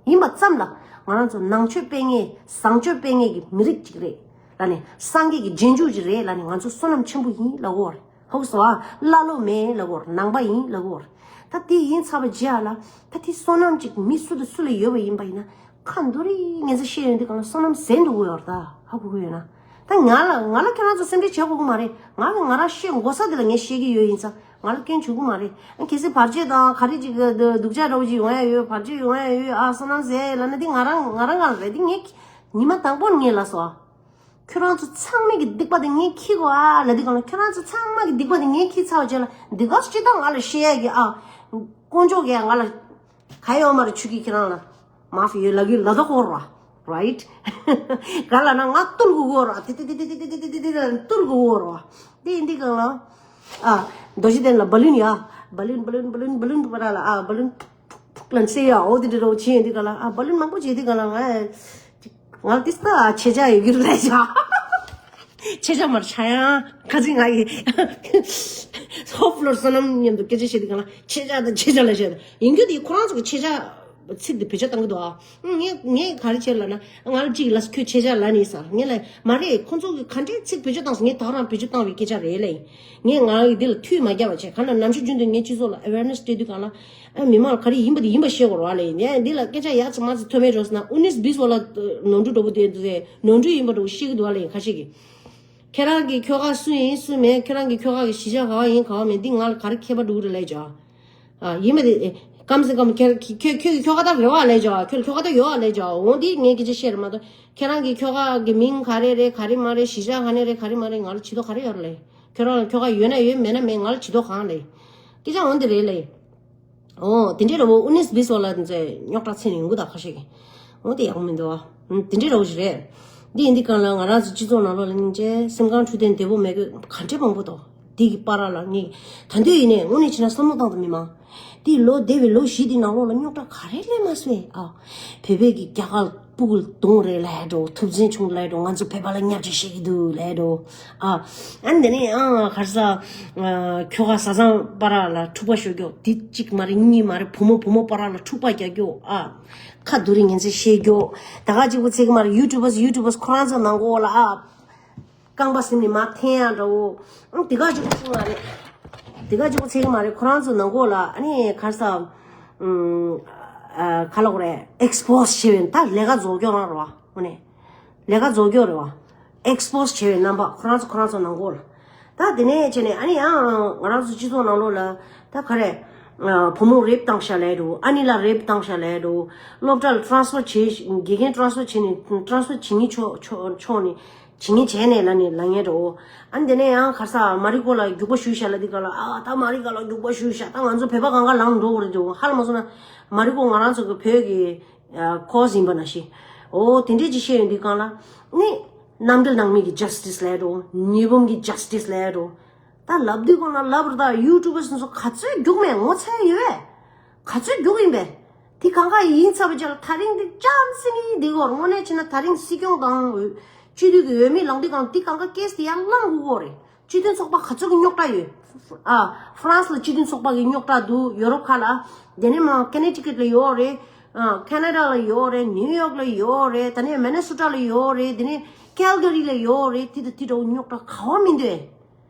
ཡིན་པ་ཙམ་ལ་ང་རང་ཚོ་ནང་ཆོས་སྤེལ་མཁན་བཟང་སྤྱོད་སྤེལ་མཁན་གྱི་མི་རིགས་ཅིག་རེད་ལབ་ནས་སངས་རྒྱས་ཀྱི་རྗེས་འཇུག་ཅིག་རེད་ལབ་ནས་ང་ཚོ་བསོད་ནམས་ཆེན་པོ་ཡིན་ལབ་དགོས་རེད། ཧོ་སོ་ཨ་ཀླ་ཀློ་མེད་ལབ་དགོས་རེད། ནང་པ་ཡིན་ལབ་དགོས་རེད། ད་དེ་ཡིན་ཚར་བ་རྗེས་ལ་ད་དེ་བསོད་ནམས་ཅིག་མི་སུ་དང་སུ་ལ་ཡོད་པ་ཡིན་པ་ཡིན་ན་ཁ་འདུ་རིགས་ངན་ཚ་བཤད་ཡོང་དུས་གང་ལ་བསོད་ནམས་ཟད་འགྲོ་གི་ཡོད་རེད་ད། དགོས་ཀྱི་ཡོད་ན། ད་ང་ལ་ང་ལ་ཁྱེད་རང་ཚོ་སེམས་ཁྲལ་བྱེད་དགོས་ཀྱི་མ་རེད། ང་ལ་ང་རང་བཤད་དགོས་ས་དེ་ལ་ངས་བཤད་ཀྱི་ཡོད་ཡིན་ཙང་ང་ལ་སྐྱོན་བྱུང་གི་མ་རེད། ཨ་གལ་སྲིད་བར་ཆད་དང་ག་རེ་ཅིག་སྡུག་ཅག་འདྲ་བོ་ཅིག་ཡོང་ཡ་ཡོད། བར་ཆད་ཡོང་ཡ་ཡོད། ཨ་བསོད་ནམས་ཟད་ཡ་ཡོད་ལབ་ན་འདི་ང་རང་ང་རང་ང་རང་རེད། འདི་ངས་ཉི་མ་དང་པོ་ངས་ལབ་སོང་། ཁྱོད་རང་ཚོ་ཚང་མ་གི་སྡིག་པ་དེ་ངས་འཁྱེར་དགོས་ཨ་ལབ་དུས་གང་ལ། ཁྱོད་རང་ཚོ་ཚང་མ་གི་སྡིག་པ་དེ་ངས་འཁྱེར་ཚར་བ་རྗེས་ལ་འདི་ག་སྤྱི་བཏང་ང་ལ་བཤད་ཡ་གི་ཨ། དཀོན་མཆོག་གིས་ང་ལ་ག་ཡོད་མ་རེད། ཆུ་གི་ཁྱེད་རང་ལ་མ་ཧྥི་ཡོད་ལབ་གི་ལབ་ད་ཁོ་ར་རའིཊ། ག་ལ་ན་ང་བཏུལ་དགོས་གོ་ར། དེ་དེ་དེ་བཏུལ་དགོས་གོ་ར། དེ་ཡིན་དུས་གང་ལ་ཨ། རྡོ་རྗེ་གདན་ལ་བ་ལུན་ཡ། བ་ལུན་བ་ལུན་བ་ལུན་བ་ལུན་བ་ར་ལ་ཨ། བ་ལུན་ཕུག་ཕུག་ལན་སེ་ཡ། འོ་དེ་འདྲ་རོ་ཆེ་ཡིན་དུས་གང་ལ་ཨ། བ་ལུན་མང་པོ་བྱེད་དུས་གང་ལ་ང་ང་ཏིས་ད་ཆེ་ཆ་ཡོད་གི་རེད་ལས་བྱ། ཆེ་ཆ་མར་ཆ་ཡང་ཁ་ཚིག་ང་ཡི་ཧོབ་ལོར་བསོད་ནམས་མཉམ་དུ་སྐད་ཆ་བཤད་དུས་གང་ལ་ཆེ་ཆ་དང་ཆེ་ཆ་ལ་བཤད་དང་ཡིན་རྒྱུ་དེ་ཁོ་རང་ཚོ་གི་ཆེ་ཆ་ཚིག་དེ་བེད་སྤྱོད་བཏང་གི་འདུག་ཨ། ངས་ངས་ག་རེ་བྱས་ལབ་ན་ང་ལ་གཅིག་ལ་ཁྱོད་ཆེ་ཆ་ལབ་ནི་ཟེར། ངས་ལབ་མ་རེད། ཁོ་ཚོ་གི་ག་འདྲའི་ཚིག་བེད་སྤྱོད་བཏང་སོང་། ངས་ད་རང་བེད་སྤྱོད་བཏང་བའི་སྐད་ཆ་རེད་ལབ་ཡིན། ངས་ང་ཡི་འདི་ལ་མཐུད་མ་རྒྱབ་པ་བྱས། གང་ལ་ནམ་ཞིག་རྒྱུན་དུ་ངས་སྤྱི་ཚོགས་ལ་ཨེ་ཝེར་ནེ་སི་སྤྲད་དུས་གང་ལ། ཨ་མི་མང་ལ་ག་རེ་ཡིན་པ་དེ་ཡིན་པ་བཤད་དགོས་རེད་བ་ལབ་ཡིན། ཡང་འདི་ལ་སྐད་ཆ་ཡག་ཅིག་མ་ཅིག་ཐོན་མེད་འགྲོ་ཟེར་ན་ཨུ་ནིས་བིས་བ་ལ་ནོར་འཁྲུལ་འགྲོ་བོ་དེ་འདུག་ཟེར། ནོར་འཁྲུལ་ཡིན་པ་འགྲོ་བཤད་ཀྱི་འདུག་བ་ལབ་ཡིན་ཁ་ཤས་ཀྱིས། ཁྱེད་རང་གི་ཁྱོ་ག་སུ་ཡིན་སུ་མེད། ཁྱེད་རང་གི་ཁྱོ་ག་གི་གཞིས་ཆགས་ག་བ་ཡིན་ག་བ་མེད། འདི་ང་ལ་ག་རེ་ཁྱད་པར་འགྲོ་གི་རེད་ལབ་ཡིན་ཅོ། ཨ་ཡིན་པ་དེ་ཨེ། ཀམ་སེ་ཀམ་ཁྱེད་ཁྱོད་ཁྱོད་ཀྱི་ཁྱོ་ག་ད་རེད་བ་ལབ་ཡིན་ཅོ། ཁྱོད་ཁྱོ་ག་ད་ཡོད་བ་ལབ་ཡིན་ཅོ། འོ་འདི་ངས་སྐད་ཆ་བཤད་རེད་མ་གཏོགས་ཁྱེད་རང་གི་ཁྱོ་ག་གི་མིང་ག་རེ་རེད། ག་རེ་མ་རེད། གཞིས་ཆགས་ག་ནས་རེད། ག་རེ་མ་རེད། ང་ལ་བྱེད་དོ་ག་རེ་ཡོད་རེད་ལབ་ཡིན། ཁྱོད་རང་ལ་ཁྱོ་ག་ཡོད་ན་ཡོད། མེད་ན་མེད། ང་ལ་བྱེད་དོ་གང་ལབ་ཡིན། སྐད་ཆ་འོ་འདི་རེད་ལབ་ཡིན། འོ་དེ་འདྲའི་ར་བོ་ཨུ་ནིས་བིས་བ་ལ་མཛད་རྙོག་དྲ་ཚན་ནས་ཡོང་གི་ད་ཁ་ཤས་ཀྱིས། འོ་དེ་ཡག་པོ་མི་འདུག་ཨ། ཨུམ། དེ་འདྲའི་ར་བོ་ཞིག་རེད། འདི་ཡིན་དུས་གང་ལ་ང་རང་ཚོ་སྤྱི་ཚོགས་ནང་ལོགས་ལ་སྙིང་རྗེ་སེམས་ཁམས་འཕྲོད་བསྟེན་བདེ་པོ་མེད་གི་ག་འདྲའི་མང་པོ་འདུག་འདི་གི་བར་ལ་ངས་ད་འདོད་ཡིན་ནས་དངོས་གནས་བྱས་ན་བསམ་བློ་བཏང་དང་མི་མང་། འདི་ལོ་འདས་པའི་ལོ་བཞི་འདི་ནང་ལོགས་ལ་རྙོག་དྲ་ག་རེ་སླེབས་མ་སོང་ཨ། བོད་པའི་གི་རྒྱ་གར་སྤུ་གུ་གདོང་རེད་ལབ་འགྲོ། ཐུབ་ཚན་ཆུང་ལབ་འགྲོ། ང་ཚོ་བོད་པ་ལ་ཉམས་ཆག་བཤད་ཀྱི་འདུག་ལབ་འགྲོ། ཨ། ཨ་ནི་དེ་ནས་ཨ་ག་རེ་ཟ། ཨ་ཁྱོ་ག་བཟའ་ཚང་བར་ལ་འཁྲུག་པ་ཤོར་རྒྱུ་དེ་གཅིག་མ་རེད་གཉིས་མ་རེད། བུ་མོ་བུ་མོ་བར་ལ་འཁྲུག་པ་རྒྱག་རྒྱུ། ཨ་ཁ་བསྡུ་རིགས་ངན་ཚད་བཤད་རྒྱུ། ད་ག་གཅིག་པུ་ཚིག་མ་རེད། ཡུ་ཊུབ་བར་ཡུ་ཊུབ་བར་ཁོ་རང་ཚོ་ནང་གོ་ལ་ཨ། རྐང་པ་ཟིན་ནས་མར་འཐེན་ཡ་འདྲ་བོ། ཨང་དེ་ག་ཅིག་པུ་ཚིག་མ་རེད། དེ་ག་ཅིག་པུ་ཚིག་མ་རེད། ཁོ་རང་ཚོ་ནང་གོ་ལ་ཨ་ནི་ག་རེ་ཟ། ཨ་ག་ལབ་དགོས་རེད། ཨེག་སི་པོ་སི་བྱེད་པའི་ད་ལས་ཀ་རྫོགས་རྒྱུ་རང་རེད་བ། དངོས་གནས། ལས་ཀ་རྫོགས་རྒྱུ་རེད་བ། ཨེག་སི་པོ་སི་བྱས་པའི་རྣམ་པ་ཁོ་རང་ཚོ་ཁོ་རང་ཚོ་ནང་གོ་ལ། ད་དེ་ནས་བྱས་ནས་ཨ་ནི་ཡང་ང་རང་ཚོ་སྤྱི་ཚོགས་ནང་ལོགས་ལ་ད་ག་རེ། ཨ་བུ་མོ་རེབ་བཏང་ཤག་ལབ་འགྲོ། ཨ་ནི་ལ་རེབ་བཏང་ཤག་ལབ་འགྲོ། སློབ་གྲྭ་ལ་ཊེ་རན་སི་ཕར་བྱས། དགེ་རྒན་ཊེ་རན་སི་ཕར་བྱས་ནས་ཊེ་རན་སི་ཕར་བྱེད་མཁན་ཕྱོགས་ཕྱོགས་ཕྱོགས་ནས་བྱེད་མཁན་བྱས་ནས་ལབ་ནས་ལབ་མཁན་འདྲ་བོ། ཨ་ནི་དེ་ནས་ཡང་ག་རེ་ཟ། མ་རི་ཀོ་ལ་རྒྱུག་པ་ཞུས་ཤག་ལབ་དུས་ག་ལ། ཨ་ད་མ་རི་ཀོ་ལ་རྒྱུག་པ་ཞུས་ཤག་ད་ང་ཚོ་བོད་པ་གང་ག་ལངས་འགྲོ་དགོས་རེད་འདྲ་བོ། ཧ་ལམ་མ་སོང་ན་མ་རི་ཀོ་ང་རང་ཚོ་གི་བོད་ཀྱི་ཨ་ཁོ་ཟིན་པ་ན་ཤི། འོ་དེ་འདྲས་ཅིག་བཤད་ཡོང་དུས་གང་ལ། ནི། གནམ་གྲུ་ནང་མི་གི་ཇ་སི་ཊི་སི་ལབ་འགྲོ། ཉི་འབུམ་གི་ཇ་སི་ཊི་སི་ལབ་འགྲོ། ད་ལབ་དུས་གང་ལ་ལབ་རེད། ད་ཡུ་ཊུབ་བར་སོ་སོ་ག་ཚོད་རྒྱུག་མེད་ངོ་ཚ་ཡོད་པས། ག་ཚོད་རྒྱུག་ཡིན་པས། དེ་གང་ག་ཡིན་ཚར་བའི་རྗེས་ལ་ད་རིང་འདི་ཅམ་སི་ནི་འདི་གོ་ར། དངོས་གནས་བྱས་ན་ད་རིང་སྲིད་སྐྱོང་དང་སྤྱི་འཐུས་ཀྱི་འོས་མི་ལངས་དུས་གང་འདི་གང་ག་ཀེ་སི་དེ་ཡར་བླངས་དགོས་གོ་རེད། སྤྱི་མཐུན་ཚོགས་པ་ག་ཚོད་ཀྱི་རྙོག་དྲ་ཡོད། ཨ་ཧྥ་རན་སི་ལ་སྤྱི་མཐུན་ཚོགས་པ་གི་རྙོག་དྲ་འདུག་ཡོ་རོབ་ཁག་ལ། དེ་ནས་མ་ཀེ་ནེ་ཊི་ཀེཊ་ལ་ཡོད་རེད། ཨ་ཁེ་ན་ཌ་ལ་ཡོད་རེད། ནིའུ་ཡོག་ལ་ཡོད་རེད། དེ་ནས་མི་ནི་སོ་ཊ་ལ་ཡོད་རེད། དེ་ནས་ཀལ་ག་རི་ལ་ཡོད་རེད། དེ་དང་དེ་འདྲ་བོ་རྙོག་དྲ་ག་བ་མི་འདུག་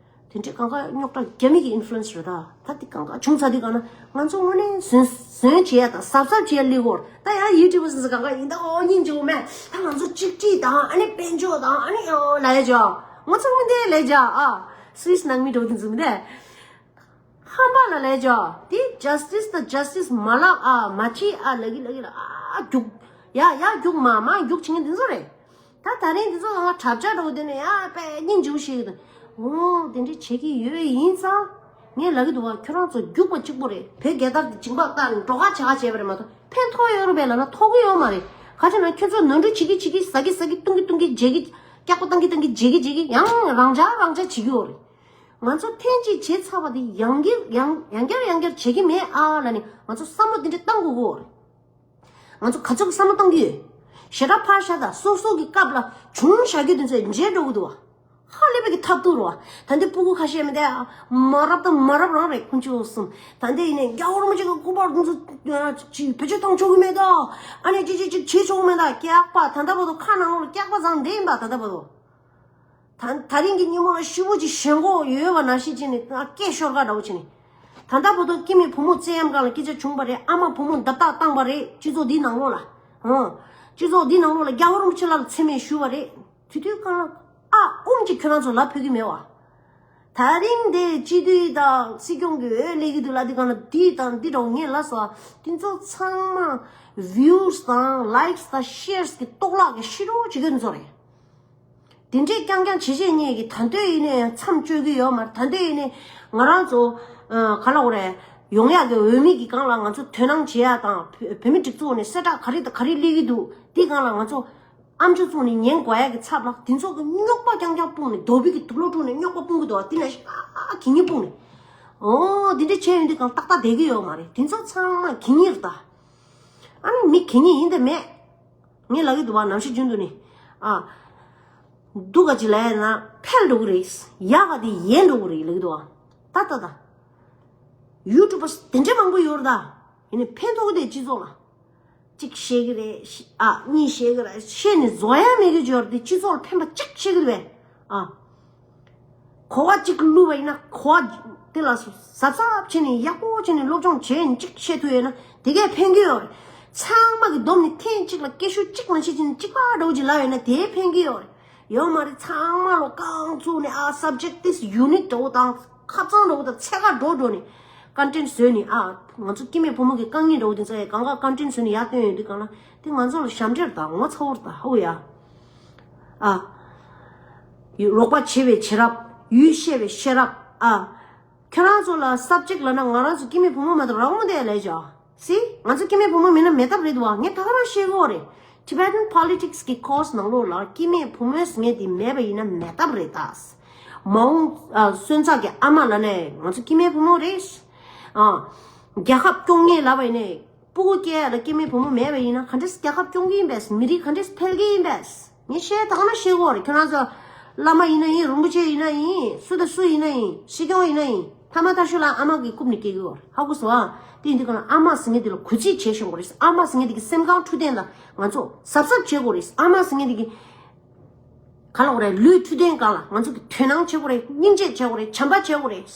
དེ་འདྲའི་གང་ག་རྙོག་དྲ་རྒྱ་མི་གི་ཨིན་ཕུ་ལུ་ཨེན་སི་རེད་ད། ད་དེ་གང་ག་བྱུང་ཚར་དུས་གང་ན་ང་ཚོ་དངོས་གནས་ཟོན་ཟོན་བྱེད་ཡ་དང་གཟབ་གཟབ་བྱེད་ཡ་སླེབས་ཀྱི་ཡོད་རེད། ད་ཡང་ཡུ་ཊུབ་བར་སོ་སོ་གང་ག་ཡིན་ད། ཨོ་སྙིང་རྗེ་པོ་མེད། ད་ང་ཚོ་གཅིག་སྒྲིལ་དང་ཨ་ནི་དཔལ་འབྱོར་དང་ཨ་ནི་ཨོ་ལབ་ཡ་ཅོ། ང་ཚོ་མི་འདི་ལབ་ཅོ། ཨ་སུད་སི་ནང་མི་འགྲོ་དེ་ཚོ་མི་འདི། ཧམ་པ་ལ་ལབ་ཅོ། དེ་ཇ་སི་ཊི་སི་དང་ཇ་སི་ཊི་སི་མ་ལབ་ཨ་མ་བྱེད་ཨ་ལབ་ཀྱི་ལབ་ཀྱི་ལ་ཨ་རྒྱུག་ཡ་ཡ་རྒྱུག་མ་མ་རྒྱུག་བྱེད་མཁན་དེ་ཚོ་རེད། ད་ད་རིང་འདི་ཚོ་ལ་ང་གྲབས་ཆག་འགྲོ་གི་འདུག་ནས་ཡ་དཔེ་སྙིང་རྗེ་པོ་ཞིག་གི་འདུག་འོ་དེ་འདྲ་བྱེད་ཀྱི་ཡོད་ཡིན་ཙང་། ངས་ལབ་ཀྱི་འདུག་བ། ཁྱོད་རང་ཚོ་རྒྱུག་པ་གཅིག་པོ་རེད། བོད་རྒྱལ་དར་དེ་འཇིང་པ་བཏགས་ནས་འགྲོ་ཁ་བྱ་ཁ་བྱས་པ་རེད་མ་གཏོགས་ཕན་ཐོགས་ཡོད་རེད་པས་ལབ་ན་ཐོགས་ཀྱི་ཡོད་མ་རེད། ག་ཅི་ན་ཁྱོད་ཚོ་ནོར་འཁྲུལ་བྱེད་ཀྱི་བྱེད་ཀྱི་ཟ་གི་ཟ་གི་བཏུང་གི་བཏུང་གི་བརྗེད་ཀྱི་སྐྱག་པ་བཏང་གི་བཏང་གི་བརྗེད་ཀྱི་བརྗེད་ཀྱི་ཡང་རང་འཇགས་རང་འཇགས་བྱེད་ཀྱི་ཡོད་རེད། ང་ཚོ་ཐེངས་གཅིག་བྱས་ཚར་བ་དེ་ཡང་བསྐྱར་ཡང་ཡང་བསྐྱར་ཡང་བསྐྱར་བྱེད་ཀྱི་མེད་ཨ་ལབ་ནས་ང་ཚོ་བསམ་བློ་དེ་འདྲ་བཏང་དགོས་ཀྱི་ཡོད་རེད། ང་ཚོ་ག་ཚོད་ཀྱི་བསམ་བློ་གཏོང་གི་ཡོད། ཞེ་དྲག་ཕར་བཞག་དང་སོ་སོ་གི་སྐབས་ལ་བྱུང་བཞག་རྒྱུ་དེ་ཚོ་བརྗེད་འགྲོ་གི་འདུག་བ། ཧ་ལས་པའི་གི་ཐབས་སྡུག་རེད་བ། ད་འདི་སྤུ་གུ་ཁ་ཤས་མི་འདུག་མ་རབས་དང་མ་རབས་རང་རེད་ཁོང་ཚོ་གསུམ། ད་འདི་ཡིན་ནའི་རྒྱལ་བ་རིན་པོ་ཆེ་གི་སྐུ་པར་དེ་ཚོ་ཅིག་བེད་སྤྱོད་བཏང་ཆོག་གི་མེད་དོ། ཨ་ནི་ཅི་ཅི་ཅིག་བྱེད་ཆོག་གི་མེད་ད། སྐྱག་པ་ད་ལྟ་བར་དུ་ཁ་ནང་ལོགས་ལ་སྐྱག་པ་ཚང་འདྲེས་ཡིན་པ་ད་ལྟ་བར་དུ། ད་ད་རིང་གི་ཉིན་མོ་ལ་ཤུ་བོ་ཅིག་ཞེན་ཁོག་ཡོད་པ་ནང་བཞིན་བྱས་ནས་ང་སྐད་ཤོར་ག་འདྲ་བོ་བྱས་ནས། ད་ལྟ་བར་དུ་སྐྱེ་དམན་བུ་མོ་བཙན་གཡེམ་སྒང་ལ་སྐད་ཆ་བྱུང་བ་རེད། ཨ་མ་བུ་མོ་བརྡབ་གཏོང་བཏང་བ་རེད། སྤྱི་ཚོགས་འདིའི་ནང་ལོགས་ལ། ཧོ། སྤྱི་ཚོགས་འདིའི་ནང་ལོགས་ལ་རྒྱལ་བ་རིན་པོ་ཆེ་ལགས་ལ་མཚན་སྨད་ཞུས་པ་རེད། དེ་དུས་གང་ལ་ཨ་ཨུམ་གྱིས་ཁྱོད་རང་ཚོ་ལབ་ཕོད་ཀྱི་མེད་བ། ད་རིང་དེ་སྤྱི་འཐུས་དང་སྲིད་སྐྱོང་གི་འོས་སླེབས་ཀྱི་འདུག་ལ། དེ་གང་ལ་དེ་དང་དེ་འདྲ་བོ་ངས་ལབ་སོང་། དེ་ཚོ་ཚང་མ་views་དང་likes་དང་shares་གི་གཏོར་བརླག་གི་ཤི་རོ་བྱེད་མཁན་ཚོ་རེད། དེ་འདྲས་རྐྱང་རྐྱང་བྱེད་བྱེད་ཉེས་ཀྱི་ད་འདོད་ཡིན་ནས་མཚམས་གཅོད་ཀྱི་ཡོད་མ་རེད། ད་འདོད་ཡིན་ནས་ང་རང་ཚོ་ཨ་ག་ལ་འོ་རེད། ཡོང་ཡག་གི་འོས་མི་གི་སྒང་ལ་ང་ཚོ་དོ་སྣང་བྱེད་ཡག་དང་བོད་བོད་མི་སྒྲིག་འཛུགས་ནས་གསལ་བསྒྲགས་ག་རེ་དང་ག་རེ་སླེབས་ཀྱི་འདུག་དེ་སྒང་ལ་ང་ཚོ་ཨམ་ཅོག་བཙུགས་ནས་ཉན་དགོས་ཡག་གི་ཚབ་ལ་དེ་ཚོ་གི་རྙོག་པ་རྐྱང་རྐྱང་སྤུངས་ནས་རྡོ་སྦིས་ཀྱི་དུག་ལོག་བཀྲུས་ནས་རྙོག་པ་སྤུངས་ཀྱི་འདུག་དེ་ནས་ཨ་གད་སྙིགས་སྤུངས་ནས། ཨོ་འདི་འདྲ་བྱས་ཡོང་དུས་གང་ཏག་ཏག་བསྡད་ཀྱི་ཡོད་མ་རེད། དེ་ཚོ་ཚང་མ་གད་སྙིགས་རེད་ད། ཨ་ནི་མི་གད་སྙིགས་ཡིན་དེ་མེད། ངས་ལབ་ཀྱི་འདུག་བ། ནམ་ཞིག་རྒྱུན་དུ་ནི། ཨ། སྡུག་ག་ཅིག་ལབ་ཡ་ན་འཕེལ་འགྲོ་གི་རེད། ཡག་ག་དེ་ཡལ་འགྲོ་གི་རེད་ལབ་ཀྱི་འདུག་བ། ད་ད་ད། ཡུ་ཊུབ་པ་དེ་འདྲ་མང་པོ་ཡོད་རེད་ད། ཡིན་ནའི་ཕན་ཐོགས་གི་དེ་སྤྱི་ཚོགས་ལ། གཅིག་བཤད་གི་རེད། ཨ་གཉིས་བཤད་གི་རེད། བཤད་ནས་རྫོགས་ཡ་མེད་གི་འབྱོར་དེ་སྤྱི་ཚོགས་ལ་ཕན་པ་གཅིག་བཤད་གི་རེད་པས། ཨ། གོ་བ་གཅིག་བླུགས་པ་ཡིན་ན་གོ་བ་དེ་ལ་གཟབ་གཟབ་བྱས་ནས་ཡག་པོ་བྱས་ནས་སློབ་སྦྱོང་བྱས་ནས་གཅིག་བཤད་ཐུབ་ཡོད་ན་དེ་གས་ཕན་གི་ཡོད་རེད། ཚང་མ་གི་བསྡོམས་ནས་ཐེངས་གཅིག་ལ་སྐད་ཤུགས་གཅིག་མ་བྱེད་ཅིག་ནས་གཅིག་པ་འདྲ་བོ་ཅིག་ལབ་ཡོད་ན་དེ་ཕན་གི་ཡོད་རེད། ཡོད་མ་རེད། ཚང་མ་ལོ་རྐང་བཙུགས་ནས་ཨ་subject this unit འདྲ་བོ་དང་ཁ་རྩང་འདྲ་བོ་དང་ཚད་ཁ་འགྲོ་འགྲོ་ནས་content བཟོས་ནས་ཨ་ང་ཚོ་སྐྱེ་དམན་ཕོ་མོ་གི་དཀའ་ངལ་འདྲ་བོ་དེ་ཚོ་ཡ་གང་ག་content བཟོས་ནས་ཡར་བཏོན་ཡོད་དུས་གང་ལ་དེ་ང་ཚོ་ལ་ཞབས་འདྲེན་དང་ངོ་ཚ་བོར་དང་ཧོ་ཡ། ཨ། རོགས་པ་བྱེད་པའི་བྱེད་རབས། ཡུལ་ཤེས་པའི་ཤེས་རབ། ཨ། ཁྱོད་རང་ཚོ་ལ་subject ལབ་ན་ང་རང་ཚོ་སྐྱེ་དམན་ཕོ་མོ་མ་གཏོགས་རང་མོ་དེ་ལས་ཅོ། See? ང་ཚོ་སྐྱེ་དམན་ཕོ་མོ་མིན་ན་མེད་ཐབས་རེད་འདུག་བ། ངས་ད་ག་རང་བཤད་གོ་རེད། Tibetan politics གི་course ནང་ལོགས་ལ་སྐྱེ་དམན་ཕོ་མོའི་ཟེར་མཁན་དེ་མེད་པ་ཡིན་ན་མེད་ཐབས་རེད་ད། མ་འོངས་ཨ་སོན་རྩ་གི་ཨ་མ་ལབ་ནས་ང་ཚོ་སྐྱེ་དམན་ཕོ་མོ་རེད། ཨ། རྒྱལ་ཁབ་སྐྱོང་མཁན་ལབ་པ་ཡིན་ནས། སྤུ་གུ་སྐྱེ་ཡ་ལ་སྐྱེ་དམན་བུ་མོ་མེད་པ་ཡིན་ན་ག་འདྲས་རྒྱལ་ཁབ་སྐྱོང་གི་ཡིན་པས། མི་རིགས་ག་འདྲས་འཕེལ་གི་ཡིན་པས། ངས་བཤད་ད་ག་ན་བཤད་གོ་རེད། ཁྱོད་རང་ཚོ་བླ་མ་ཡིན་ན་ཡིན། རིན་པོ་ཆེ་ཡིན་ན་ཡིན། སུ་དང་སུ་ཡིན་ན་ཡིན། སྲིད་སྐྱོང་ཡིན་ན་ཡིན། ཐ་མ་ཐ་ཤོད་ལ་ཨ་མ་གི་རྐུབ་ནས་སྐྱེ་གི་ཡོད་རེད། ཧ་གོ་སོང་ཨ། དེ་ཡིན་དུས་ག་ན་ཨ་མ་ཟེར་མཁན་དེ་ལ་གུས་བརྩི་བྱས་ཤོང་གོ་རེད། ཨ་མ་ཟེར་མཁན་དེ་གི་སེམས་ཁམས་འཕྲོད་བསྟེན་ལ་ང་ཚོ་གཟབ་གཟབ་བྱེད་དགོས་རེད། ཨ་མ་ཟེར་མཁན་དེ་གི་ག་ལ་གོ་རེད། ལུས་འཕྲོད་བསྟེན་སྒང་ལ་ང་ཚོ་གི་དོ་སྣང་བྱེད་དགོས་རེད། སྙིང་རྗེ་བྱེད་དགོས་རེད། བྱམས་པ་བྱེད་དགོས་རེད།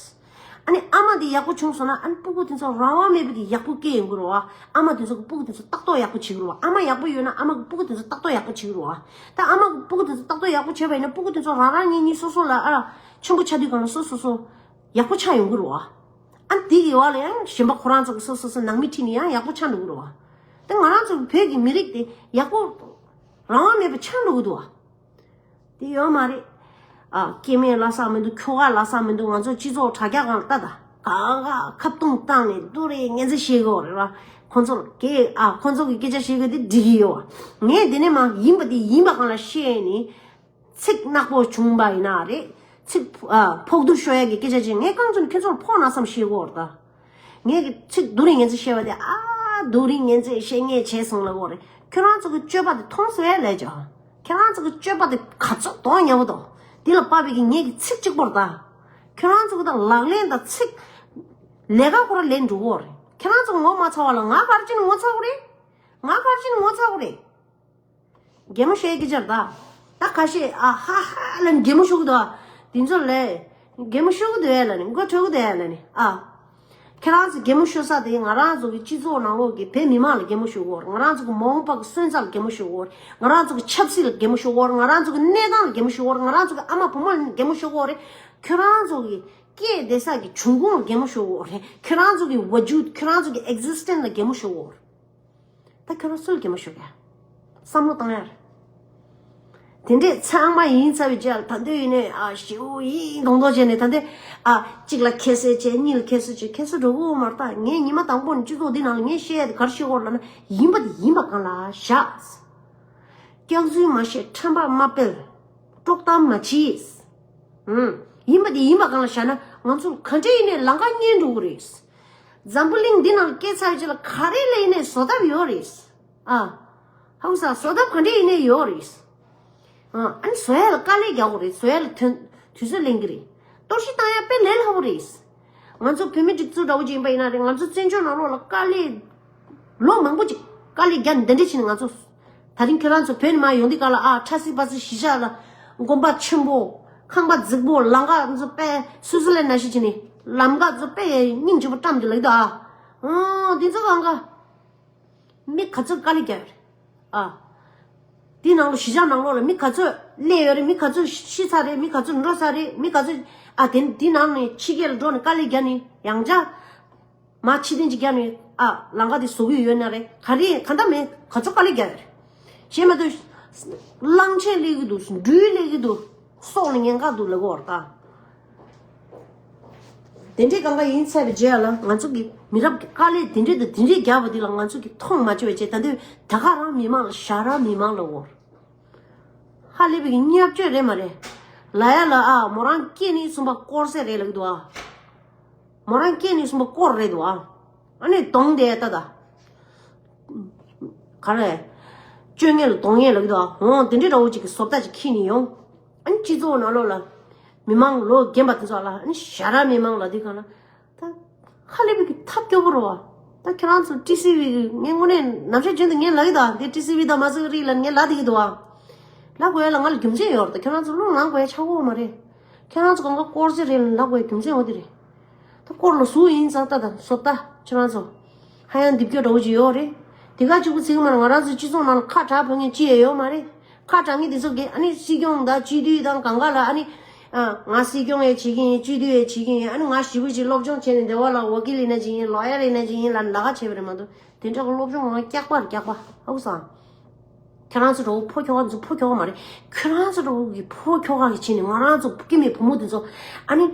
ཨ་ནི་ཨ་མ་དེ་ཡག་པོ་བྱུང་སོང་ན་ཨ་ནི་སྤུ་གུ་དེ་ཚོ་རང་དབང་མེད་པའི་གི་ཡག་པོ་སྐྱེ་ཡོང་གི་རེད་བ། ཨ་མ་དེ་ཚོ་གི་སྤུ་གུ་དེ་ཚོ་ལྟ་རྟོག་ཡག་པོ་བྱེད་ཀྱི་རེད་བ། ཨ་མ་ཡག་པོ་ཡོད་ན་ཨ་མ་གི་སྤུ་གུ་དེ་ཚོ་ལྟ་རྟོག་ཡག་པོ་བྱེད་ཀྱི་རེད་བ། ད་ཨ་མ་གི་སྤུ་གུ་དེ་ཚོ་ལྟ་རྟོག་ཡག་པོ་བྱས་པ་ཡིན་ན་སྤུ་གུ་དེ་ཚོ་རང་རང་གཉིས་གཉིས་སོ་སོ་ལ་ཨ་ཆེན་པོ་ཆགས་དུས་གང་ལ་སོ་སོ་སོ་ཡག་པོ་ཆགས་ཡོང་གི་རེད་བ། ཨ་ནི་དེ་གི་བ་ལ་ཡང་གཞན་པ་ཁོ་རང་ཚོ་གི་སོ་སོ་སོ་ནང་མི་ཁྲིད་ནས་ཡང་ཡག་པོ་ཆགས་འགྲོ་གི་རེད་བ། ད་ང་རང་ཚོ་བོད་ཀྱི་མི་རིགས་དེ་ཡག་པོ་རང་དབང་མེད་པ་ཆགས་འགྲོ་གི་འདུག་བ། དེ་ཡོད་མ་རེད། ཨ། སྐྱེ་དམན་ལབ་ས་མི་འདུག་ཁྱོ་ག་ལབ་ས་མི་འདུག་ང་ཚོ་སྤྱི་ཚོགས་དྲ་རྒྱ་སྒང་ལ་ལྟ་ད། གང་ག་ཁ་བརྡུང་བཏང་ནས་སྡུག་རུས་ངན་ཚད་བཤད་གི་ཡོད་རེད་བ། ཁོ་ཚོར་གེ་ཨ་ཁོ་ཚོ་གི་སྐད་ཆ་བཤད་གི་དེ་འགྲིག་གི་ཡོད་བ། ངས་དེ་ནས་མ་ཡིན་པ་དེ་ཡིན་པ་སྒང་ལ་བཤད་ནས་ཚིག་ནག་པོ་བྱུང་པ་ཡིན་ན་རེད། ཚིག་ཨ་ཕོག་ཐུག་ཤོར་ཡ་གི་སྐད་ཆ་ཅིག་ངས་རྐང་བཙུགས་ནས་ཁྱོད་ཚོར་ཕོག་ན་བསམ་བཤད་གི་ཡོད་རེད་ད། ངས་ཀྱི་ཚིག་སྡུག་རུས་ངན་ཚད་བཤད་པ་དེ་ཨ་སྡུག་རུས་ངན་ཚད་བཤད་ངས་བྱས་སོང་ལབ་གོ་རེད། ཁྱོད་རང་ཚོ་གི་སྤྱོད་པ་དེ་མཐོང་སོང་ཡ་ལས་ཀྱང་། ཁྱོད་རང་ཚོ་གི་སྤྱོད་པ་དེ་ག་ཚོད་དོན་ཉེ་བོ་དང་དེ་ལ་དཔག་པའི་གི་ངས་ཀྱི་ཚིག་གཅིག་པོར་ད། ཁྱོད་རང་ཚོ་གི་ད་ལག་ལེན་དང་ཚིག་ལས་ཀ་ཁོ་ར་ལེན་འགྲོ་གོ་རེད། ཁྱོད་རང་ཚོ་ངོ་མ་ཚ་བ་ལ་ང་ག་རེ་བྱས་ནས་ངོ་ཚ་གོ་རེད། ང་ག་རེ་བྱས་ནས་ངོ་ཚ་གོ་རེད། གད་མོ་ཤོར་གི་ཅར་ད། ད་ཁ་ཤས་ཨ་ཧ་ཧ་ལ་གད་མོ་ཤོར་གི་འདུག་ཨ། དེ་ཚོ་ལས། གད་མོ་ཤོར་གི་འདུག་ཨེ་ལ་ནི་མགོ་འཁྲུད་གི་འདུག་ཨེ་ལ་ནི་ཨ། ཁྱེད་རང་ཚོ་གད་མོ་ཤོར་ས་དེ་ང་རང་ཚོ་གི་སྤྱི་ཚོགས་ནང་ལོགས་ཀྱི་བོད་མི་མང་ལ་གད་མོ་ཤོར་གི་ཡོད་རེད། ང་རང་ཚོ་གི་མ་འོངས་པ་གི་སོན་རྩ་ལ་གད་མོ་ཤོར་གི་ཡོད་རེད། ང་རང་ཚོ་གི་ཆབ་སྲིད་ལ་གད་མོ་ཤོར་གི་ཡོད་རེད། ང་རང་ཚོ་གི་གནས་སྟངས་ལ་གད་མོ་ཤོར་གི་ཡོད་རེད། ང་རང་ཚོ་གི་ཨ་མ་བུ་མོ་ལ་གད་མོ་ཤོར་གི་ཡོད་རེད། ཁྱོད་རང་ཚོ་གི་སྐྱེས་བསྡད་ས་གི་འབྱུང་ཁུངས་ལ་གད་མོ་ཤོར་གི་ཡོད་རེད། ཁྱོད་རང་ཚོ་གི་ཝ་ཇུད་ཁྱོད་རང་ཚོ་གི་ཨེག་ཛིས་ཊེན་ཊི་ལ་གད་མོ་ཤོར་གི་ཡོད་རེད། ད་ཁྱོད་རང་སུ་ལ་གད་མོ་ཤོར་ག་བསམ་བློ་བཏང་ཡ་རེད། དེ་འདྲས་ཚང་མ་ཡིན་ཚར་བའི་རྗེས་ལ་ད་འདོད་ཡིན་ནས་ཨ་ཞེ་པོ་ཡིན་མདོག་མདོག་བྱས་ནས་ད་འདོད་ཨ་གཅིག་ལ་ཁྱད་གསོད་བྱས་གཉིས་ལ་ཁྱད་གསོད་བྱས་ཁྱད་གསོད་འགྲོ་གི་ཡོད་མ་རེད། ད་ངས་ཉི་མ་དང་པོ་ནས་སྤྱི་ཚོགས་འདི་ནང་ལ་ངས་བཤད་ཡ་དེ་ག་རེ་བཤད་དགོས་ལབ་ན་ཡིན་པ་དེ་ཡིན་པ་སྒང་ལ་བཞག་སྐྱག་རྫུན་མ་བཤད། ཁྲམ་པ་མ་སྤེལ། དཀྲོག་གཏམ་མ་བྱེད། ཨུམ། ཡིན་པ་དེ་ཡིན་པ་སྒང་ལ་བཞག་ན་ང་ཚོ་ག་འདྲ་ཡིན་ནའི་ལམ་ཁ་རྙེད་འགྲོ་གི་རེད། འཛམ་བུ་གླིང་འདི་ནང་སྐྱེས་ཚར་རྗེས་ལ་ག་རེ་ལས་ནས་བཟོ་ཐབས་ཡོད་རེད། ཨ། ཧ་གོ་སོང་། བཟོ་ཐབས་ག་འདྲ་ཡིན་ནའི་ཡོད་རེད། ཨ། ཨ་ནི་བཟོ་ཡ་ལ་དཀའ་ལས་རྒྱག་དགོས་རེད། བཟོ་ཡ་ལ་དུས་དུས་ཚོད་ལེན་གི་རེད། གཏོར་བཤིག་བཏང་ཡ་དཔེ་ལས་སླ་པོ་རེད། ང་ཚོ་བོད་མི་སྒྲིག་འཛུགས་འདྲ་བོ་ཅིག་ཡིན་པ་ཡིན་ན་རེད། ང་ཚོ་བཙན་བྱོལ་ནང་ལོགས་ལ་དཀའ་ལས་ལོ་མང་པོ་ཅིག་དཀའ་ལས་རྒྱག་འདི་འདྲ་བྱས་ནས་ང་ཚོ། ད་རིང་ཁྱོད་རང་ཚོ་བོད་ནས་མར་ཡོང་དུས་ག་ལ་ཨ་ཁྲ་སི་པ་སི་གཞིས་ཆགས་ལ་དགོན་པ་ཆེན་པོ་ཁང་པ་རྫིག་པོ་ལམ་ཁ་ཚོ་དཔེ་སུའུ་ཙི་ལན་ནང་བཞིན་བྱས་ནས་ལམ་ཁ་ཚོ་དཔེ་སྙིང་རྗེ་པོ་བཀྲམ་འདུག་ལབ་ཀྱི་འདུག་ཨ། ཨང་། འདི་ཚོ་གང་ག་མི་ག་ཚོད་དཀའ་ལས་རྒྱག་ཡོད་རེད་ཨ། དེའི་ནང་ལ་གཞིས་ཆགས་ནང་ལོགས་ལ་མི་ག་ཚོད་སླེབས་ཡོད་རེད། མི་ག་ཚོད་ཤི་ཚར་རེད། མི་ག་ཚོད་འགྲོ་ཚར་རེད། མི་ག་ཚོད་ཨ་དེ་དེའི་ནང་ནས་ཕྱི་རྒྱལ་ལ་འགྲོ་ནས་དཀའ་ལས་བརྒྱབ་ནས་ཡང་བསྐྱར་མ་ཕྱི་འཐེན་ཅིག་བརྒྱབ་ནས་ཨ་ལམ་ཁ་དེ་བཟོ་གི་ཡོད་ན་རེད། ག་རེ་གང་ལྟར་མིན་ག་ཚོད་དཀའ་ལས་བརྒྱབ་ཡོད་རེད། བྱས་མ་གཏོགས་གླང་ཆེན་སླེབས་ཀྱི་འདུག་སྦྲུལ་སླེབས་ཀྱི་འདུག་སྲོག་ལ་ཉེན་ཁ་འདུག་ལབ་ཀྱི་ཡོད་རེད་ད། དེ་འདྲའི་གང་ག་ཡིན་ཚར་བའི་རྗེས་ལ་ང་ཚོ་གི་མི་རབས་ཀྱི་དཀའ་ལས་དེ་འདྲའི་དང་དེ་འདྲའི་བརྒྱབ་པ་དེ་ལ་ང་ཚོ་གི་མཐོང་མ་ཆོད་པའི་རྗེས་ད་དུང་ད་ག་རང་མི་མང་ལ་ཞར་རང་མི་མང་ལ་འོར། ཧ་ལས་པའི་གི་བརྙས་བཅོས་རེད་མ་རེད། ལ་ཡ་ལ་ཨ་མོ་རང་སྐྱེས་ནས་གསུམ་པ་དཀོར་ཟས་རེད་ལབ་ཀྱི་འདུག་ཨ། མོ་རང་སྐྱེས་ནས་གསུམ་པ་དཀོར་རེད་འདུག་ཨ། ཨ་ནི་གདོང་དེ་ལྟ་ད། ག་རེ། སྤྱོད་ངན་ལ་གདོང་ངན་ལབ་ཀྱི་འདུག་ཨ། འོང་དེ་འདྲའི་འདྲ་བོ་ཅིག་གི་བཟོ་ལྟ་ཅིག་འཁྱེར་ནས་ཡོང་། ཨ་ནི་སྤྱི་ཚོགས་ནང་ལོགས་ལ། མི་མང་ལོ་རྒན་པ་དེ་ཚོ་ལ་ཨ་ནི་ཞ་ར་མི་མང་ལ་དེ་གང་ལ། ད། ཧ་ལས་པའི་གི་ཐབས་སྐྱོ་པོ་རེད་བ། ད་ཁྱེད་རང་ཚོ་ཊི་སི་ཝི་གི་ངས་དངོས་གནས་ནམ་ཞག་རྒྱུན་དུ་ངས་ལབ་ཀྱི་འདུག་ཨ། དེ་ཊི་སི་ཝི་དང་མ་སུ་རི་ལ་ངས་ལབ་བསྡད་ཀྱི་འདུག་ཨ། ལབ་དགོས་ཡ་ལ་ང་ལ་རྒྱུ་མཚན་ཡོད་རེད། ད་ཁྱེད་རང་ཚོ་བློ་ལངས་དགོས་ཡ་ཆགས་ཀྱི་ཡོད་མ་རེད། ཁྱེད་རང་ཚོ་གང་ག་དཀོར་ཟས་རེད་ལབ་དགོས་ཡ་རྒྱུ་མཚན་འོ་དེ་རེད། ད་དཀོར་ལ་ཟུག་ཡིན་ཙང་ད་ད་བཟོ་ལྟ་ཁྱེད་རང་ཚོ། ཧ་ཡང་རྡིབ་སྐྱོ་འདྲ་བོ་ཅིག་ཡོད་རེད། དེ་ག་གཅིག་པུ་ཚིག་མ་རེད། ང་རང་ཚོའི་སྤྱི་ཚོགས་ནང་ལ་ཁ་གྲག་ཕོད་མཁན་ཅི་ཡང་ཡོད་མ་རེད། ཁ་གྲག་མཁན་དེ་ཚོ་གིས་ཨ་ནི་སྲིད་སྐྱོང་དང་སྤྱི་འཐུས་དང་གང་ག་ལ་ཨ་ནི། ཨ། ང་སྲིད་སྐྱོང་ཡང་བྱེད་ཀྱི་ཡིན། སྤྱི་འཐུས་ཡང་བྱེད་ཀྱི་ཡིན། ཨ་ནི་ང་ཞེ་པོ་ཅིག་སློབ་སྦྱོང་བྱས་ནས་འདི་བ་ལ་ཝ་ཀི་ལི་ཡིན་ན་ཅིག་ཡིན། ལོ་ཡར་ཡིན་ན་ཅིག་ཡིན་ལབ་ལ་ཁ་བྱས་པ་རེད་མ་གཏོགས་དེ་འདྲ་གི་སློབ་སྦྱོང་ང་སྐྱག་པ་རེད། སྐྱག་པ། ཧ་གོ་སོང་། ཁྱེད་རང་ཚོ་འདྲ་བོ་ཕོ་ཁྱོ་ག་ཚོ་ཕོ་ཁྱོ་ག་མ་རེད། ཁྱེད་རང་ཚོ་འདྲ་བོ་གི་ཕོ་ཁྱོ་ག་གི་ཕྱིན་ནས་ང་རང་ཚོ་སྐྱེ་དམན་བུ་མོ་དེ་ཚོ་ཨ་ནི་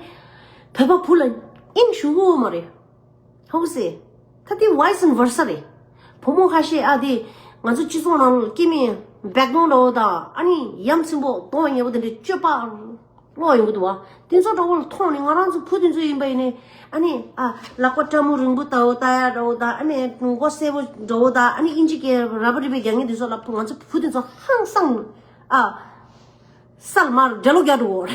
བོད་པ་བུ་ལ་དབྱིངས་ཞུགས་ཀྱི་ཡོད་མ་རེད། ཧ་གོ་སོང་། ད་དེ་vice versa་རེད། བུ་མོ་ཁ་ཤས་ཨ་དེ་ང་ཚོ་སྤྱི་ཚོགས་ནང་ལ་སྐྱེ་དམན་བེག་བོན་འདྲ་བོ་དང་ཨ་ནི་ཡ་མཚན་པོ་གདོང་ཡག་པོ་དེ་འདྲའི་སྤྱོད་པ་ལོག་ཡོང་གི་འདུག་བ། དེ་ཚོ་འདྲ་བོ་ལ་མཐོང་ནས་ང་རང་ཚོ་བུ་དེ་ཚོ་ཡིན་པ་ཡིན་ནའི་ཨ་ནི་ཨ་ལག་པ་སྤྲ་མོ་རིང་པོ་ལྟ་བུ་ལྟ་ཡ་འདྲ་བོ་དང་ཨ་ནི་མགོ་སེར་པོ་འདྲ་བོ་དང་ཨ་ནི་ཨིན་ཇི་སྐད་ར་བ་རི་བའི་རྒྱག་མཁན་དེ་ཚོ་ལ་ང་ཚོ་བུ་དེ་ཚོ་ཧང་སང་ཨ་སལ་མར་འདྲེ་ལོ་རྒྱག་འགྲོ་བོ།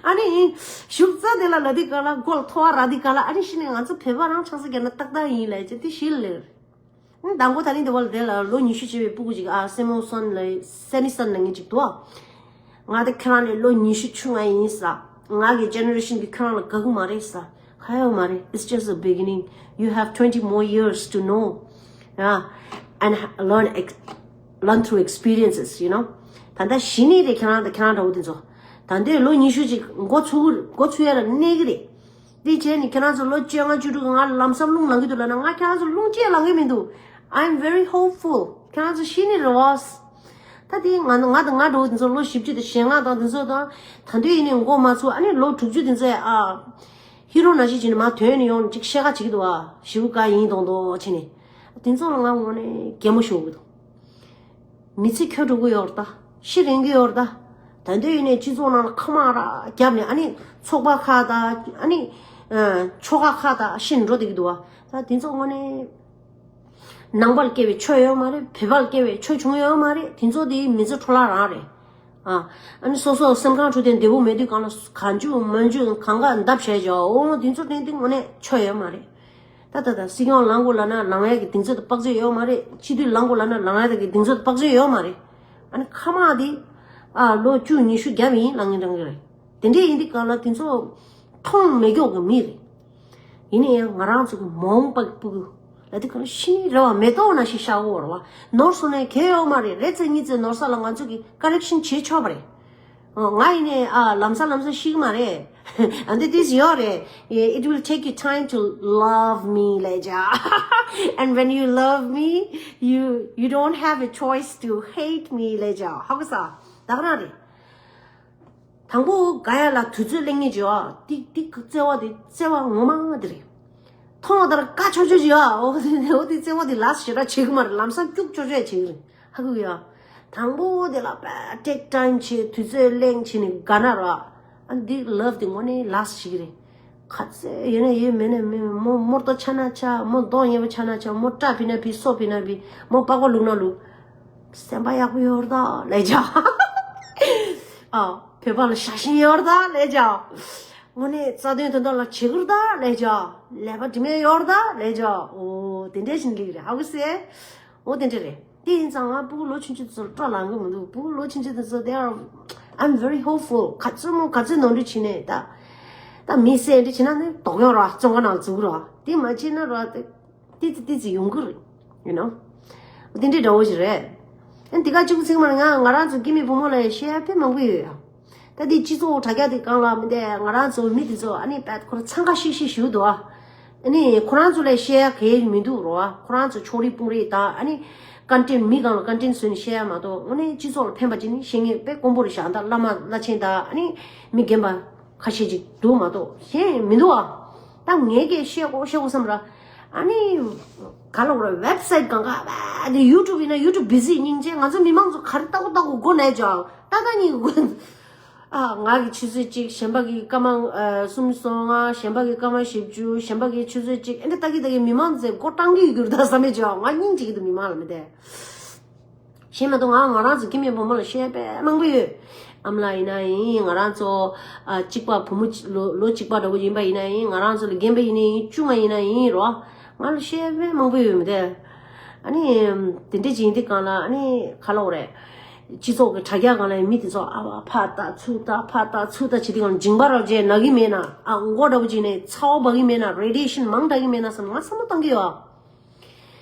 ཨ་ནི་ཞུགས་ཚ་དེ་ལ་ལ་དེ་ག་ལ་མགོ་ལ་ཐོ་བ་ར་དེ་ག་ལ་ཨ་ནི་ཤི་ནས་ང་ཚོ་བོད་པ་རང་ཆང་ས་རྒྱག་ན་ཏག་ཏག་ཡིན་ལས་ཅེ་དེ་ཤི་ལེར། ཨ་ནི་དང་པོ་ད་ནི་དེ་བ་ལ་དེ་ལ་ལོ་ཉི་ཤུ་བྱས་པའི་སྤུ་གུ་ཅིག་ཨ་སེ་མོ་སོན་ལ་སེ་མི་སོན་ལ་ངེད་ཅིག་འདུག་ཨ། ང་དེ་ཁྱེད་རང་ལས་ལོ་ཉི་ཤུ་ཆུང་ང་ཡིན་ས། ང་གི་ཇེ་ནེ་རེ་ཤན་གི་ཁྱེད་རང་ལ་དགའ་གི་མ་རེད་ས། ཧ་ཡོད་མ་རེད། It's just a beginning. You have twenty more years to know. Yeah. And learn ex- learn through experiences, you know. ད་ལྟ་གཞི་ནས་རེད། ཁྱེད་རང་དང་ཁྱེད་རང་འདྲ་བོ་དེ་ཚོ། ད་ལྟའི་ལོ་ཉི་ཤུ་ཅིག་འགོ་ཚུགས་འགོ་ཚུགས་ཡ་ལ་གནས་གི་རེད། དེ་བྱས་ནས་ཁྱེད་རང་ཚོ་ལོ་བཅོ་ལྔ་བཅུ་དྲུག་གི་ང་ལམ་སང་རླུང་ལངས་གི་འདུག་ལབ་ན་ང་ཁྱེད་རང་ཚོ་རླུང་ཅིག་ལངས་གི་མི་འདུག I'm very hopeful. ཁྱེད་རང་ཚོ་གཞི་ནས་རེད་བ། ད་དེ་ང་ང་དང་ང་འདྲ་བོ་དེ་ཚོ་ལོ་བཞི་བཅུ་དང་ཞེ་ལྔ་དང་དེ་ཚོ་དང་ད་དུང་ཡིན་ནས་འགོ་མ་ཚུགས་ཨ་ནི་ལོ་དྲུག་ཅུ་དེ་ཚོ་ཨ། ཧི་རོ་ན་ཞིག་བྱས་ནས་མར་ཐོན་ནས་ཡོང་ཅིག་བཤད་ཁ་བྱེད་ཀྱི་འདུག་བ། ཞེ་པོ་དགའ་ཡིན་མདོག་མདོག་བྱས་ནས། དེ་ཚོ་ལ་ང་དངོས་གནས་གད་མོ་ཤོར་གི་འདུག་མི་ཚེ་འཁྱོལ་འགྲོ་གི་ཡོད་རེད་ད། ཤི་རན་གི་ཡོད་རེད་ད། ད་འདོད་ཡིན་ནས་སྤྱི་ཚོགས་ནང་ལ་ཁ་མང་ར་བརྒྱབ་ནས་ཨ་ནི་ཚོགས་པ་ཁག་དང་ཨ་ནི་ཨ་ཆོལ་ཁ་ཁག་དང་ཤི་ནས་འགྲོ་བསྡད་ཀྱི་འདུག་བ། ད་དེ་ཚོ་དངོས་གནས་ནང་པ་ལ་སྐྱེ་བའི་ཆོས་ཡོད་མ་རེད། བོད་པ་ལ་སྐྱེ་བའི་ཆོས་བྱུང་ཡོད་མ་རེད། དེ་ཚོ་དེ་མི་ཚེ་འཕྲོ་བརླག་རང་རེད། ཨ་ཨ་ནི་སོ་སོ་སེམས་ཁམས་འཁྲུག་དེ་བདེ་པོ་མེད་དུས་གང་ལ་གང་བྱུང་མང་བྱུང་གང་ག་འདབ་བྱས་ཀྱང་འོ་དེ་ཚོ་དྲན་དེ་དངོས་གནས་ཆོས་ཡོད་མ་རེད། ད་ད་ད་སྲིད་སྐྱོང་ལངས་དགོས་ལབ་ན་ལངས་ཡ་གི་གདེང་ཚོད་དང་དཔག་ཚོད་ཡོད་མ་རེད། སྤྱི་འཐུས་ལངས་དགོས་ལབ་ན་ལངས་ཡ་གི་གདེང་ཚོད་དང་དཔག་ཚོད་ཡོད་མ་རེད། ཨ་ནི་ཁ་མང་དེ་ཨ་ལོ་བཅུ་ཉི་ཤུ་བརྒྱབ་ཡིན་ལབ་མཁན་འདྲ་གི་རེད། དེ་འདྲས་ཡིན་དུས་གང་ལ་དེ་ཚོ་མཐོང་མེད་མགྱོགས་ཀྱི་མི་རེད། ཡིན་ན་ཡང་ང་རང་ཚོ་གི་མ་འོངས་པ་གི་སྤུ་གུ་ལ་དེ་གང་ཤི་ནི་རེ་བ་མེ་ཏོག་ནང་བཞིན་ཤར་འོང་བ་རེད་བ། ནོར་སོང་ནས་གལ་ཡོད་མ་རེད། རེད་ཚེ་གཉིས་ཚེ་ནོར་ས་ལ་ང་ཚོ་གི་ཀ་རེག་ཤན་བྱེད་ཆོག་པ་རེད། ཨོ། ང་ཡིན་ནའི་ཨ་ལམ་སང་ལམ་སང་ཤི་གི་མ་རེད། And it is your, it will take you time to love me ལབ་བྱས། And when you love me, you you don't have a choice to hate me ལབ་བྱས། ཧ་གོ་སོང་། ད་ག་རང་རེད། དང་པོ་དགའ་ཡ་ལ་དུས་ཚོད་གླེང་ངེས་བྱས་པ་དེ་དེ་བརྩེ་བ་དེ་བརྩེ་བ་ངོ་མ་དེ་རེད། མཐོང་བ་ལྟར་དགའ་ཆོག་ཆོག་བྱས་པ་འོ་དེ་འོ་དེ་བརྩེ་བ་དེ་ལ་ཞེ་དྲག་བྱེད་གི་མ་རེད། ལམ་སང་སྐྱུག་ཆོག་ཆོག་བྱེད་གི་རེད། ཧ་གོ་ཡ། དང་པོ་དེ་ལ་དཔེ་take time བྱེད། དུས་ཚོད་གླེང་བྱེད་ནས་དགའ་ན་ར། ཨ་འདི་love དེ་དངོས་གནས་ལགས་ཤིག་རེད། ག་ཚད་ཡོད་ན་ཡོད། མེད་ན་མེད། མོ་མོ་ལྟོ་ཆགས་ན་ཆགས། མོ་གདོང་ཡག་པོ་ཆགས་ན་ཆགས། མོ་སྐྲ་ཕུད་ན་ཕུད། སོ་ཕུད་ན་ཕུད། མོ་པགས་པ་བླུགས་ན་བླུགས། སེམས་པ་ཡག་པོ་ཡོད་རེད་ད་ལབ་བྱས། ཨ་བོད་པ་ལ་ཤ་ཞེན་ཡོད་རེད་ད་ལབ་བྱས། དངོས་གནས་རྩ་དོན་དོན་དག་ལ་བྱེད་ཀྱི་རེད་ད་ལབ་བྱས། ལས་ཀ་དྲི་མེད་ཡོད་རེད་ད་ལབ་བྱས། འོ་དེ་འདྲས་ཞིག་ལིག་རེད། ཧ་གོ་སོང་། འོ་དེ་འདྲ་རེད། དེ་ཡིན་ཙང་ང་སྤུ་གུ་ལོ་ཆུང་ཆུང་དེ་ཚོར་སྤྲོ་ལངས་གི་མི་འདུག་སྤུ་གུ་ལོ་ཆུང་ཆུང་དེ་ཚོ་they are, I'm very hopeful. ག་ཚོད་མོ་ག་ཚོད་ནོར་འཁྲུལ་བྱས་ནས་ད། ད་མི་བསད་འདྲ་བྱས་ན་ནི་དོགས་ཡོང་ར་བཙོན་ཁང་ནང་འཛུལ་ར། དེ་མ་བྱས་ན་ར་དེ་ཏི་ཙི་ཏི་ཙི་ཡོང་གི་རེད། You know. དེ་འདྲའི་འདྲ་བོ་ཞིག་རེད། ཨ་འདི་ག་གཅིག་པུ་ཚིག་མ་ང་ང་རང་ཚོ་སྐྱེ་དམན་བུ་མོ་ལ་བཤད་ཡ་དཔེ་མང་པོ་ཡོད་ཡ། ད་འདི་སྤྱི་ཚོགས་དྲ་རྒྱ་དེ་གང་ལ་མི་འདས་ང་རང་ཚོ་མི་དེ་ཚོ་ཨ་ནི་དཔེ་ཁོ་རང་འཚང་ཁ་ཤིག་ཤིག་ཞུ་འདུག་ཨ། ཨ་ནི་ཁོ་རང་ཚོ་ལ་བཤད་ཡ་གལ་མི་འདུག་རོ་ཨ། ཁོ་རང་ཚོ་ཕྱོགས་རིས་དཔུང་རིས་དང་ཨ་ནི་ཀོན་ཊེན་མི་གང་ལ་ཀོན་ཊེན་བཟོས་ནས་བཤད་ཡ་མ་གཏོགས་དངོས་གནས་སྤྱི་ཚོགས་ལ་ཕན་པ་ཅིག་ནི་བཤད་མཁན་དཔེ་དཀོན་པོ་རེད་ཤག་ད་བླ་མ་བླ་ཆེན་དང་ཨ་ནི་མི་རྒན་པ་ཁ་ཤས་ཅིག་འདུག་མ་གཏོགས་གཞན་མི་འདུག་ཨ། ད་ངས་ཀྱིས་བཤད་དགོས་བཤད་དགོས་བསམ་ར། ཨ་ནི་ག་ལ་འོ་ར་ཝེབ་སའིཊ་གང་ག་བ་དེ་ཡུ་ཊུབ་ཡིན་ན་ཡུ་ཊུབ་བི་ཟི་སྙིང་རྗེ། ང་ཚོ་མི་མང་ཚོ་ག་རེ་ལྟ་གོ་ལྟ་གོ་མགོ་ནས་ཅག་ཏག་ཏག་གཉིས་གོ། ཨ་ང་གི་ཆུ་ཚོད་གཅིག་གཞན་པ་གི་སྐར་མ་ཨ་གསུམ་སོང་ང་གཞན་པ་གི་སྐར་མ་བཞི་བཅུ་གཞན་པ་གི་ཆུ་ཚོད་གཅིག་ཨེ་འདྲ་ལྟ་གི་ལྟ་གི་མི་མང་ཚོས་མགོ་བཏང་གི་ཡོད་རྒྱུ་རེད་ད་བསམ་མེད་ཅག་ང་སྙིང་རྗེ་གི་འདུག་མི་མང་ལ་མི་དེ། གཞན་མ་གཏོགས་ང་ང་རང་ཚོ་སྐྱེ་དམན་བུ་མོ་ལ་བཤད་དཔེ་མང་པོ་ཡོད། ཨ་མ་ལགས་ཡིན་ན་ཡིན། ང་རང་ཚོ་ཨ་གཅིག་པ་བུ་མོ་གཅིག་ལོ་ལོ་གཅིག་པ་འདྲ་བོ་ཡིན་པ་ཡིན་ན་ཡིན། ང་རང་ཚོ་ལ་རྒན་པ་ཡིན་ན་ཡིན། ཆུང་མ་ཡིན་ན་ཡིན་རོ། ང་ལ་བཤད་དཔེ་མང་པོ་ཡོད་མི་དེ། ཨ་ནི་དེ་འདྲས་ཅིག་ཡིན་དུས་གང་ལ་ཨ་ནི་ག་ལ་འོ་རེད། སྤྱི་ཚོགས་ཀྱི་དྲ་རྒྱ་སྒང་ལ་མི་དེ་ཚོ་ཨ་བ་ཕར་ལྟ་ཚུར་ལྟ་ཕར་ལྟ་ཚུར་ལྟ་བྱེད་དུས་གང་ལ་མཇིང་པ་ར་བརྗེ་ན་གི་མེད་ན་ཨ་མགོ་འདྲ་བོ་ཅིག་ནས་ཚ་བ་འབབ་གི་མེད་ན་རེ་ཌི་ཡེ་ཤན་མང་དྲགས་གི་མེད་ན་བསམ་ང་བསམ་བློ་བཏང་གི་ཡོད།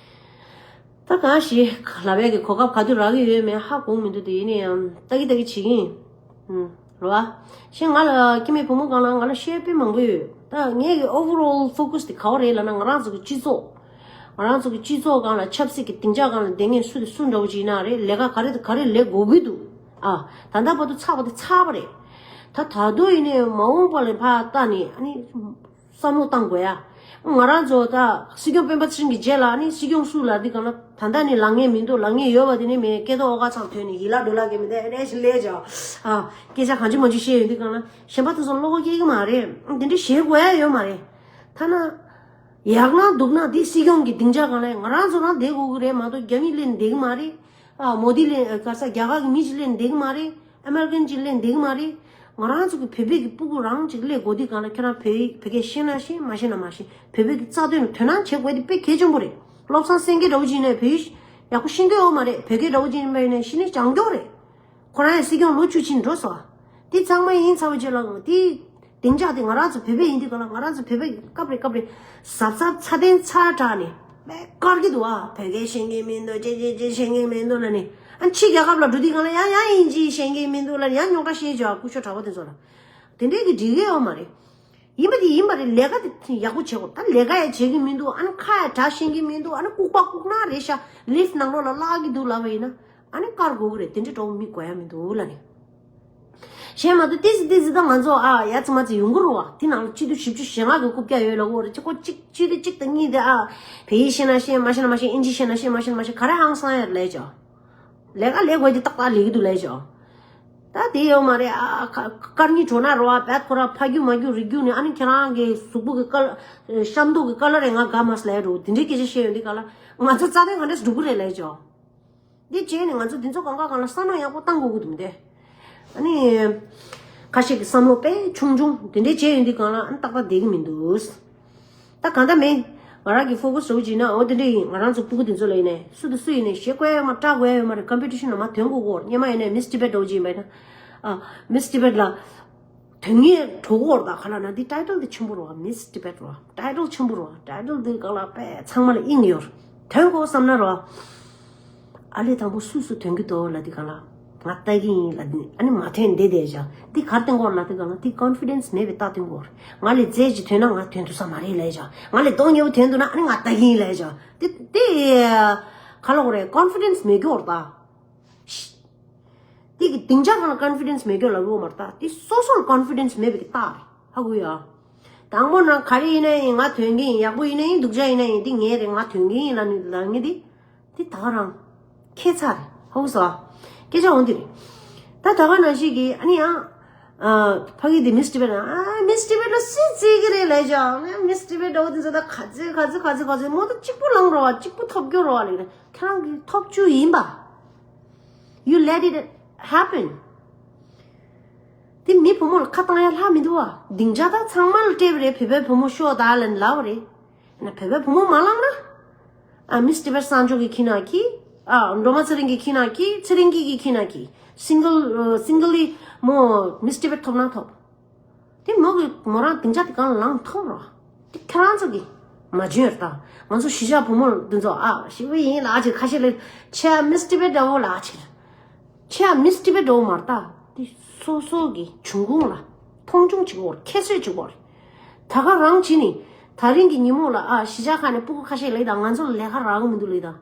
ད་གང་ཞིག་ལབ་ཡག་གི་གོ་སྐབས་ག་དུས་རག་གི་ཡོད་མེད་ཧ་གོ་མི་འདུག་དེ་ཡིན་ན་ཡང་ལྟ་གི་ལྟ་གི་བྱེད་ཀྱི་ཡིན། ཨུམ། རེད་བ། གཞན་ང་ལ་སྐྱེ་དམན་བུ་མོ་སྒང་ལ་ང་ལ་བཤད་དཔེ་མང་པོ་ཡོད། ད་ངའི་གི་ཨོ་ཝར་ཨོལ་ཕོ་ཀས་དེ་ག་བ་རེད་ལབ་ན་ང་རང་ཚོ་གི་སྤྱི་ཚོགས། ང་རང་ཚོ་གི་སྤྱི་ཚོགས་སྒང་ལ་ཆབ་སྲིད་ཀྱི་སྡིངས་ཆ་སྒང་ལ་བསྡད་མཁན་སུ་དེ་སུ་འདྲ་བོ་ཅིག་ཡིན་ན་རེད། ལས་ཀ་ག་རེ་དང་ག་རེ་ལས་དགོས་ཀྱི་འདུག་ཨ། ད་ལྟ་བར་དུ་ཚར་བ་དེ་ཚར་བ་རེད། ད་ད་དུང་ཡིན་ནའི་མ་འོངས་པ་ལ་ཕར་ལྟ་ནས་ཨ་ནི། བསམ་བློ་བཏང་དགོས་ཡ། ང་རང་ཚོ་ད་སྲིད་སྐྱོང་སྤེན་པ་ཚེ་རིང་གི་རྗེས་ལ་ནི་སྲིད་སྐྱོང་སུ་ལ་འདི་གང་ལ་ད་ལྟ་ནི་ལངས་མཁན་མི་འདུག་ལངས་མཁན་ཡོད་པ་དེ་ནི་མེད་སྐད་ཐོག་ཨོ་ག་ཚང་ཐོན་ནས་ཡིད་ལ་འགྲོ་ལ་གི་མི་འདུག་ཨེ་ནས་ལས་ཀྱང་ཨ་སྐད་ཆ་གང་ཅི་མང་ཅི་བཤད་ཡོད་འདི་གང་ལ་གཞན་པ་དེ་ཚོ་བློ་ཁོག་སྐྱེ་གི་མ་རེད། འདི་འདྲ་བཤད་དགོས་ཡ་ཡོད་མ་རེད། ཐ་ན་ཡག་ན་སྡུག་ན་འདི་སྲིད་སྐྱོང་གི་སྡིངས་ཆ་གང་ལ་ང་རང་ཚོ་རང་བསྡད་དགོས་གི་རེད་མ་གཏོགས་རྒྱ་མི་སླེབས་བསྡད་གི་མ་རེད། ཨ་མོ་དི་ལེན་ག་ས་རྒྱ་གར་གྱི་མི་ཅིག་ལེན་བསྡད་ཀྱི་མ་རེད། ཨ་མེ་རི་ཀན་ཅིག་ལེན་བསྡད་ཀྱི་མ་རེད། ང་རང་ཚོ་གི་བོད་པའི་གི་སྤུ་གུ་རང་ཅིག་ལས་དགོས་དུས་གང་ལ་ཁྱོད་རང་བོད་ཡིག་བོད་སྐད་ཤེས་ན་ཤེས་མ་ཤེས་ན་མ་ཤེས་བོད་པའི་གི་རྩ་དོན་ལ་དོ་སྣང་བྱེད་དགོས་དེ་དཔེ་གལ་ཆེན་པོ་རེད། བློ་བཟང་སེང་གེ་འདྲ་བོ་ཅིག་ཡིན་ནའི་བོད་ཡིག་ཡག་པོ་ཤེས་ཀྱི་ཡོད་མ་རེད། བོད་སྐད་འདྲ་བོ་ཅིག་ཡིན་པ་ཡིན་ནའི་ཤེས་ནས་སྦྱང་རྒྱུ་རེད། ཁོ་རང་ཡང་སྲིད་སྐྱོང་ལོ་བཅུ་ཕྱིན་འགྲོ་སོང་། དེ་ཚང་མ་ཡིན་ཚར་བ་རྗེས་ལ་དེ། བདེ་འཇགས་དེ་ང་རང་ཚོ་བོད་པ་ཡིན་དུས་ག་ལ་ང་རང་ཚོ་བོད་པ་སྐབས་རེ་སྐབས་རེ་གཟབ་གཟབ་ཚ་ལྡན་ཚ་དྲགས་ནས་མེད་དཀར་གྱི་འདུག་ཨ། བོད་སྐད་ཤེས་མཁན་མི་འདུག་ཅེ་ཅེ་ཅེ་ཤེས་མཁན་མི་འདུག་ལ་ནི་ཨ་ཕྱི་རྒྱལ་ཁབ་ལ་འགྲོ་དུས་ག་ལ་ཡང་ཡང་དབྱིན་ཇི་ཤེས་མཁན་མི་འདུག་ལ་ཡང་རྙོག་དྲ་བཤད་བྱ་སྐུ་ཞབས་གྲྭ་པ་དེ་ཚོ་ལ་དེ་འདྲས་ཀྱི་འགྲིག་གི་ཡོད་མ་རེད། ཡིན་པ་དེ་ཡིན་པ་རེད། ལས་ཀ་དེ་ཡག་པོ་བྱེད་དགོས། ད་ལས་ཀ་ཡང་བྱེད་ཀྱི་མི་འདུག་ཨ་ནི་ཁ་ཡང་གྲགས་ཤེས་ཀྱི་མི་འདུག་ཨ་ནི་ལྐུགས་པ་ལྐུགས་ནག་རེད་ཤག་ལིཕ་ནང་ལོགས་ལ་བརླག་གི་འདུག་ལབ་པ་ཡིན་ན། ཨ་ནི་བཀར་དགོས་ཀྱི་རེད། དེ་འདྲའི་གྲོགས་མི་དགོས་ཡ་མི་འདུག་ལ་ནི། གཞན་མ་གཏོགས་ཏིས་ཏིས་ད་ང་ཚོ་ཨ་ཡ་ཙི་མ་ཙི་ཡོང་གི་རེད་བ། དེ་ནང་ལ་སྤྱི་འཐུས་བཞི་བཅུ་ཞེ་ལྔ་གི་རྐུབ་བཀྱག་ཡོད་ལ་འོ་རེད། ཅི་ཁོ་གཅིག་སྤྱི་འཐུས་གཅིག་དང་གཉིས་དེ་ཨ་བོད་ཡིག་ཤེས་ན་ཤེས་མ་ཤེས་ན་མ་ཤེས་ཨིན་ཇི་ཤེས་ན་ཤེས་མ་ཤེས་ན་མ་ཤེས་ག་རེ་ཧང་སང་ཡ་ལས་ཅོ། ལས་ཀ་ལས་དགོས་དེ་ཏག་ཏག་ལས་ཀྱི་འདུག་ལས་ཅོ། ད་དེ་ཡོད་མ་རེད་ཨ། ཀ་ཀར་ཉི་གྲོ་ན་རོ་ཨ་བད་ཁོ་ར་ཕ་རྒྱུ་མ་རྒྱུ་རིག་རྒྱུ་ནི་ཨ་ནི་ཁྱེད་རང་གི་གཟུགས་པོ་གི་ཀ་ལ་ཤམ་ཐོག་གི་ཀ་ལ་རེ་ང་དགའ་མ་སླེ་རུ་དེ་འདྲའི་སྐད་ཆ་བཤད་ཡོང་དུས་ག་ལ་ང་ཚོ་རྩ་དོན་ག་འདྲས་སྒྲུབ་གི་རེད་ལས་ཅོ། འདི་བྱས་ནས་ང་ཚོ་འདི་ཚོ་གང་ག་གང་ལ་བསམ་བློ་ཡག་པོ་བཏང་དགོས་ཀྱི་འདུག་མི་འདུག་ཨ་ནི། ཁ་ཤས་ཀྱི་བསམ་བློ་དཔེ་ཆུང་ཆུང་དེ་འདྲས་བྱས་ཡོང་དུས་གང་ལ་ཨ་ནི་ཏག་ཏག་བསྡད་ཀྱི་མི་འདུག་ད་གང་ལྟར་མེད། ང་རང་གི་ཕོ་ཀས་ཟེར་བ་ཅིག་ན་འོ་དེ་འདྲས་ཡིན། ང་རང་ཚོ་སྤུ་གུ་དེ་ཚོ་ལ་ཡིན་ནས་སུ་དང་སུ་ཡིན་ནས་ཞེ་དགོས་ཡོད་མ་སྐྲག་དགོས་ཡོད་མ་རེད། ཀམ་པི་ཊི་ཤན་ལ་མ་ཐོན་དགོས་གོ། སྔོན་མ་ཡིན་ནས་མིས་ཊི་བེཊ་འདྲ་བོ་ཅིག་ཡིན་པ་ཡིན་ན། ཨ། མིས་ཊི་བེཊ་ལ། དོན་ངེས་གྲོགས་འོར་དང་ག་ལ་ན་འདི་ཊའི་ཊལ་འདི་ཆེན་པོ་རོ། མིས་ཊི་བེཊ་རོ། ཊའི་ཊལ་ཆེན་པོ་རོ། ཊའི་ཊལ་འདི་ག་ལ་པས་ཚང་མ་ལ་དབྱིངས་ཡོད། དོན་གོ་བསམ་ན་རོ། ཨ་ལས་དང་པོ་སུ་སུ་དོན་གི་འདུག་ལ་འདི་ག་ལ། ང་ལྟ་གི་ཡིན་ལ་འདི་ཨ་ནི་མ་དོན་འདི་བསྡད་བཞག་འདི་གར་བསྟན་གོ་ལ་འདི་ག་ལ་འདི་ཀོན་ཕི་ཌེན་སི་མེད་པའི་རྟགས་སྟོན་གོ། ང་ལས་རྫས་ཅིག་དོན་ན་ང་དོན་དུ་ས་མ་རེད་ལ་བཞག་ང་ལས་སྟོང་ཉེ་བོ་དོན་དུ་ན་ཨ་ནི་ང་ལྟ་གི་ཡིན་ལ་བཞག་འདི་འདི་ག་ལ་གོ་རེད། ཀོན་ཕི་ཌེན་སི་མེད་གི་འོར་ད། དེ་གི་སྡིངས་ཆ་གང་ལ་ཀོན་ཕི་ཌེན་སི་མེད་རྒྱུ་ལབ་ཡོད་མ་རེད་ད། དེ་སོ་སོར་ཀོན་ཕི་ཌེན་སི་མེད་པའི་གི་རྟགས་རེད། ཧ་གོ་ཡ། དང་པོ་ན་ག་རེ་ཡིན་ན་ཡིན་ང་དོན་གྱི་ཡིན། ཡག་པོ་ཡིན་ན་ཡིན་སྡུག་ཅག་ཡིན་ན་ཡིན་དེ་ངའི་རེད། ང་དོན་གྱི་ཡིན་ལབ་ནི་ལབ་ངེས་དེ། དེ་ད་ག་རང་ཁྱད་མཚར་རེད། ཧ་གོ་སོང་། སྐད་ཆ་འོང་དེ་རེད། ད་ད་ག་ནང་བཞིན་གི་ཨ་ནི་ཡང་། ཨ། ཕ་གི་དེ་མིས་ཊི་བེཊ་ཨ་མིས་ཊི་བེཊ་ལ་སུས་བརྩི་གི་རེད་ལབ་ཅག་ང་མིས་ཊི་བེཊ་འདྲ་བོ་དེ་ཚོ་ད་ག་ཚོད་ག་ཚོད་ག་ཚོད་ག་ཚོད་མོ་ད་གཅིག་པུ་ལངས་རོགས་གཅིག་པུ་ཐོབ་རྒྱུ་རོགས་ལབ་ན་ཁྱེད་རང་གི་ཐོབ་རྒྱུ་ཡིན་པ། You let it happen. དེ་མི་བུ་མོ་ལ་ཁ་བཏང་ཡ་ལྷག་མི་འདུག་བ། སྡིངས་ཆ་ད་ཚང་མ་ལ་སྤྲད་པ་རེད། བོད་པའི་བུ་མོ་ཤོག་ད་ལབ་ལབ་པ་རེད། ན་བོད་པའི་བུ་མོ་མ་ལངས་ན། ཨ་མིས་ཊི་བེཊ་གསར་འབྱོར་གྱི་ཁྱི་ནག་ཁྱི། ཨ་སྒྲོལ་མ་ཚེ་རིང་གི་ཁྱི་ནག་ཁྱི། ཚེ་རིང་སྐྱིད་ཀྱི་ཁྱི་ནག་ཁྱི། སིང་གལ་སིང་གལ་ལི་མོ་མིས་ཊི་བེཊ་ཐོབ་ན་ཐོབ། དེ་མོ་གི་མོ་རང་སྡིངས་ཆ་དེ་གང་ལ་ལངས་ཐོབ་རོགས། དེ་ཁྱེད་རང་ཚོ་གི་ མ་བྱུང་ཡོད་ད། ང་ཚོ་གཞིས་ཆགས་བུ་མོ་འདི་ཚོ་ཨ་ཞིག་པོ་ཡིན་ལ་ཨ་ཅིག་ཁ་ཤས་ལས་ཆེ་ཨ་མིས་ཊི་བེཊ་འདྲ་བོ་ལ་ཨ་ཅིག་ཆེ་ཨ་མིས་ཊི་བེཊ་འདྲ་བོ་མ་རེད་ད། དེ་སོ་སོ་གི་འབྱུང་ཁུངས་ལ་མཐོང་ཆུང་བྱེད་དགོས་རེད། ཁྱད་གསོད་བྱེད་དགོས་རེད། ད་ག་རང་བྱས་ནས་ད་རིང་གི་ཉིན་མོ་ལ་ཨ་གཞིས་ཆགས་ཁག་ནས་སྤུ་གུ་ཁ་ཤས་ལས་ད་ང་ཚོ་ལ་ལས་ཀ་རག་གི་མི་འདུག་ལས་ད།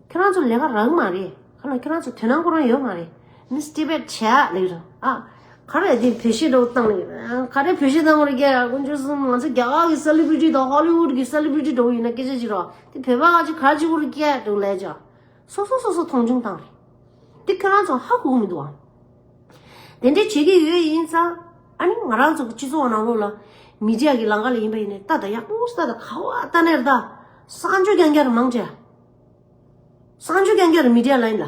ཁྱེད་རང་ཚོ་ལས་ཀ་རག་མ་རེད། ཁ་ལ་ཁྱེད་རང་ཚོ་དོ་སྣང་ཁོ་རང་ཡོད་མ་རེད། མིས་ཊི་བེཊ་བྱས་ལེགས་ར་ཨ། ག་རེ་དེ་བེད་སྤྱོད་འདྲ་བོ་བཏང་ནས་ག་རེ་བེད་སྤྱོད་བཏང་བ་རེད་ཀྱ། དཀོན་མཆོག་གསུམ། ང་ཚོ་རྒྱ་གར་གི་སེ་ལི་བྷི་རི་ཊི་དང་ཧོ་ལི་ཝུཌ་གི་སེ་ལི་བྷི་རི་ཊི་འདྲ་བོ་ཡིན་ན་སྐད་ཆ་ཅིག་རོ། དེ་བོད་པ་ང་ཚོ་ག་རེ་བྱེད་དགོས་རེད་ཀྱ་འདྲ་བོ་ལས་ཀྱ། སོ་སོ་སོ་སོ་མཐོང་ཆུང་བཏང་རེད། དེ་ཁྱེད་རང་ཚོ་ཧ་གོ་གི་མི་འདུག་ཨ། དེ་འདྲས་བྱེད་ཀྱི་ཡོད་ཡིན་ཙང་། ཨ་ནི་ང་རང་ཚོ་གི་སྤྱི་ཚོགས་ནང་ལོགས་ལ་མི་ཌི་ཡ་གི་ལམ་ཁ་ལ་ཡིན་པ་ཡིན་ནའི་ལྟ་ད་ཡག་པོ་ལྟ་ད་ག་བ་ལྟ་ནས་ར་ད། གསང་སྤྱོད་རྐྱང་རྐྱང་ར་མང་ཆེ། གསང་སྤྱོད་རྐྱང་རྐྱང་རེད་མི་ཌི་ཡ་ལ་ཡིན་ལ།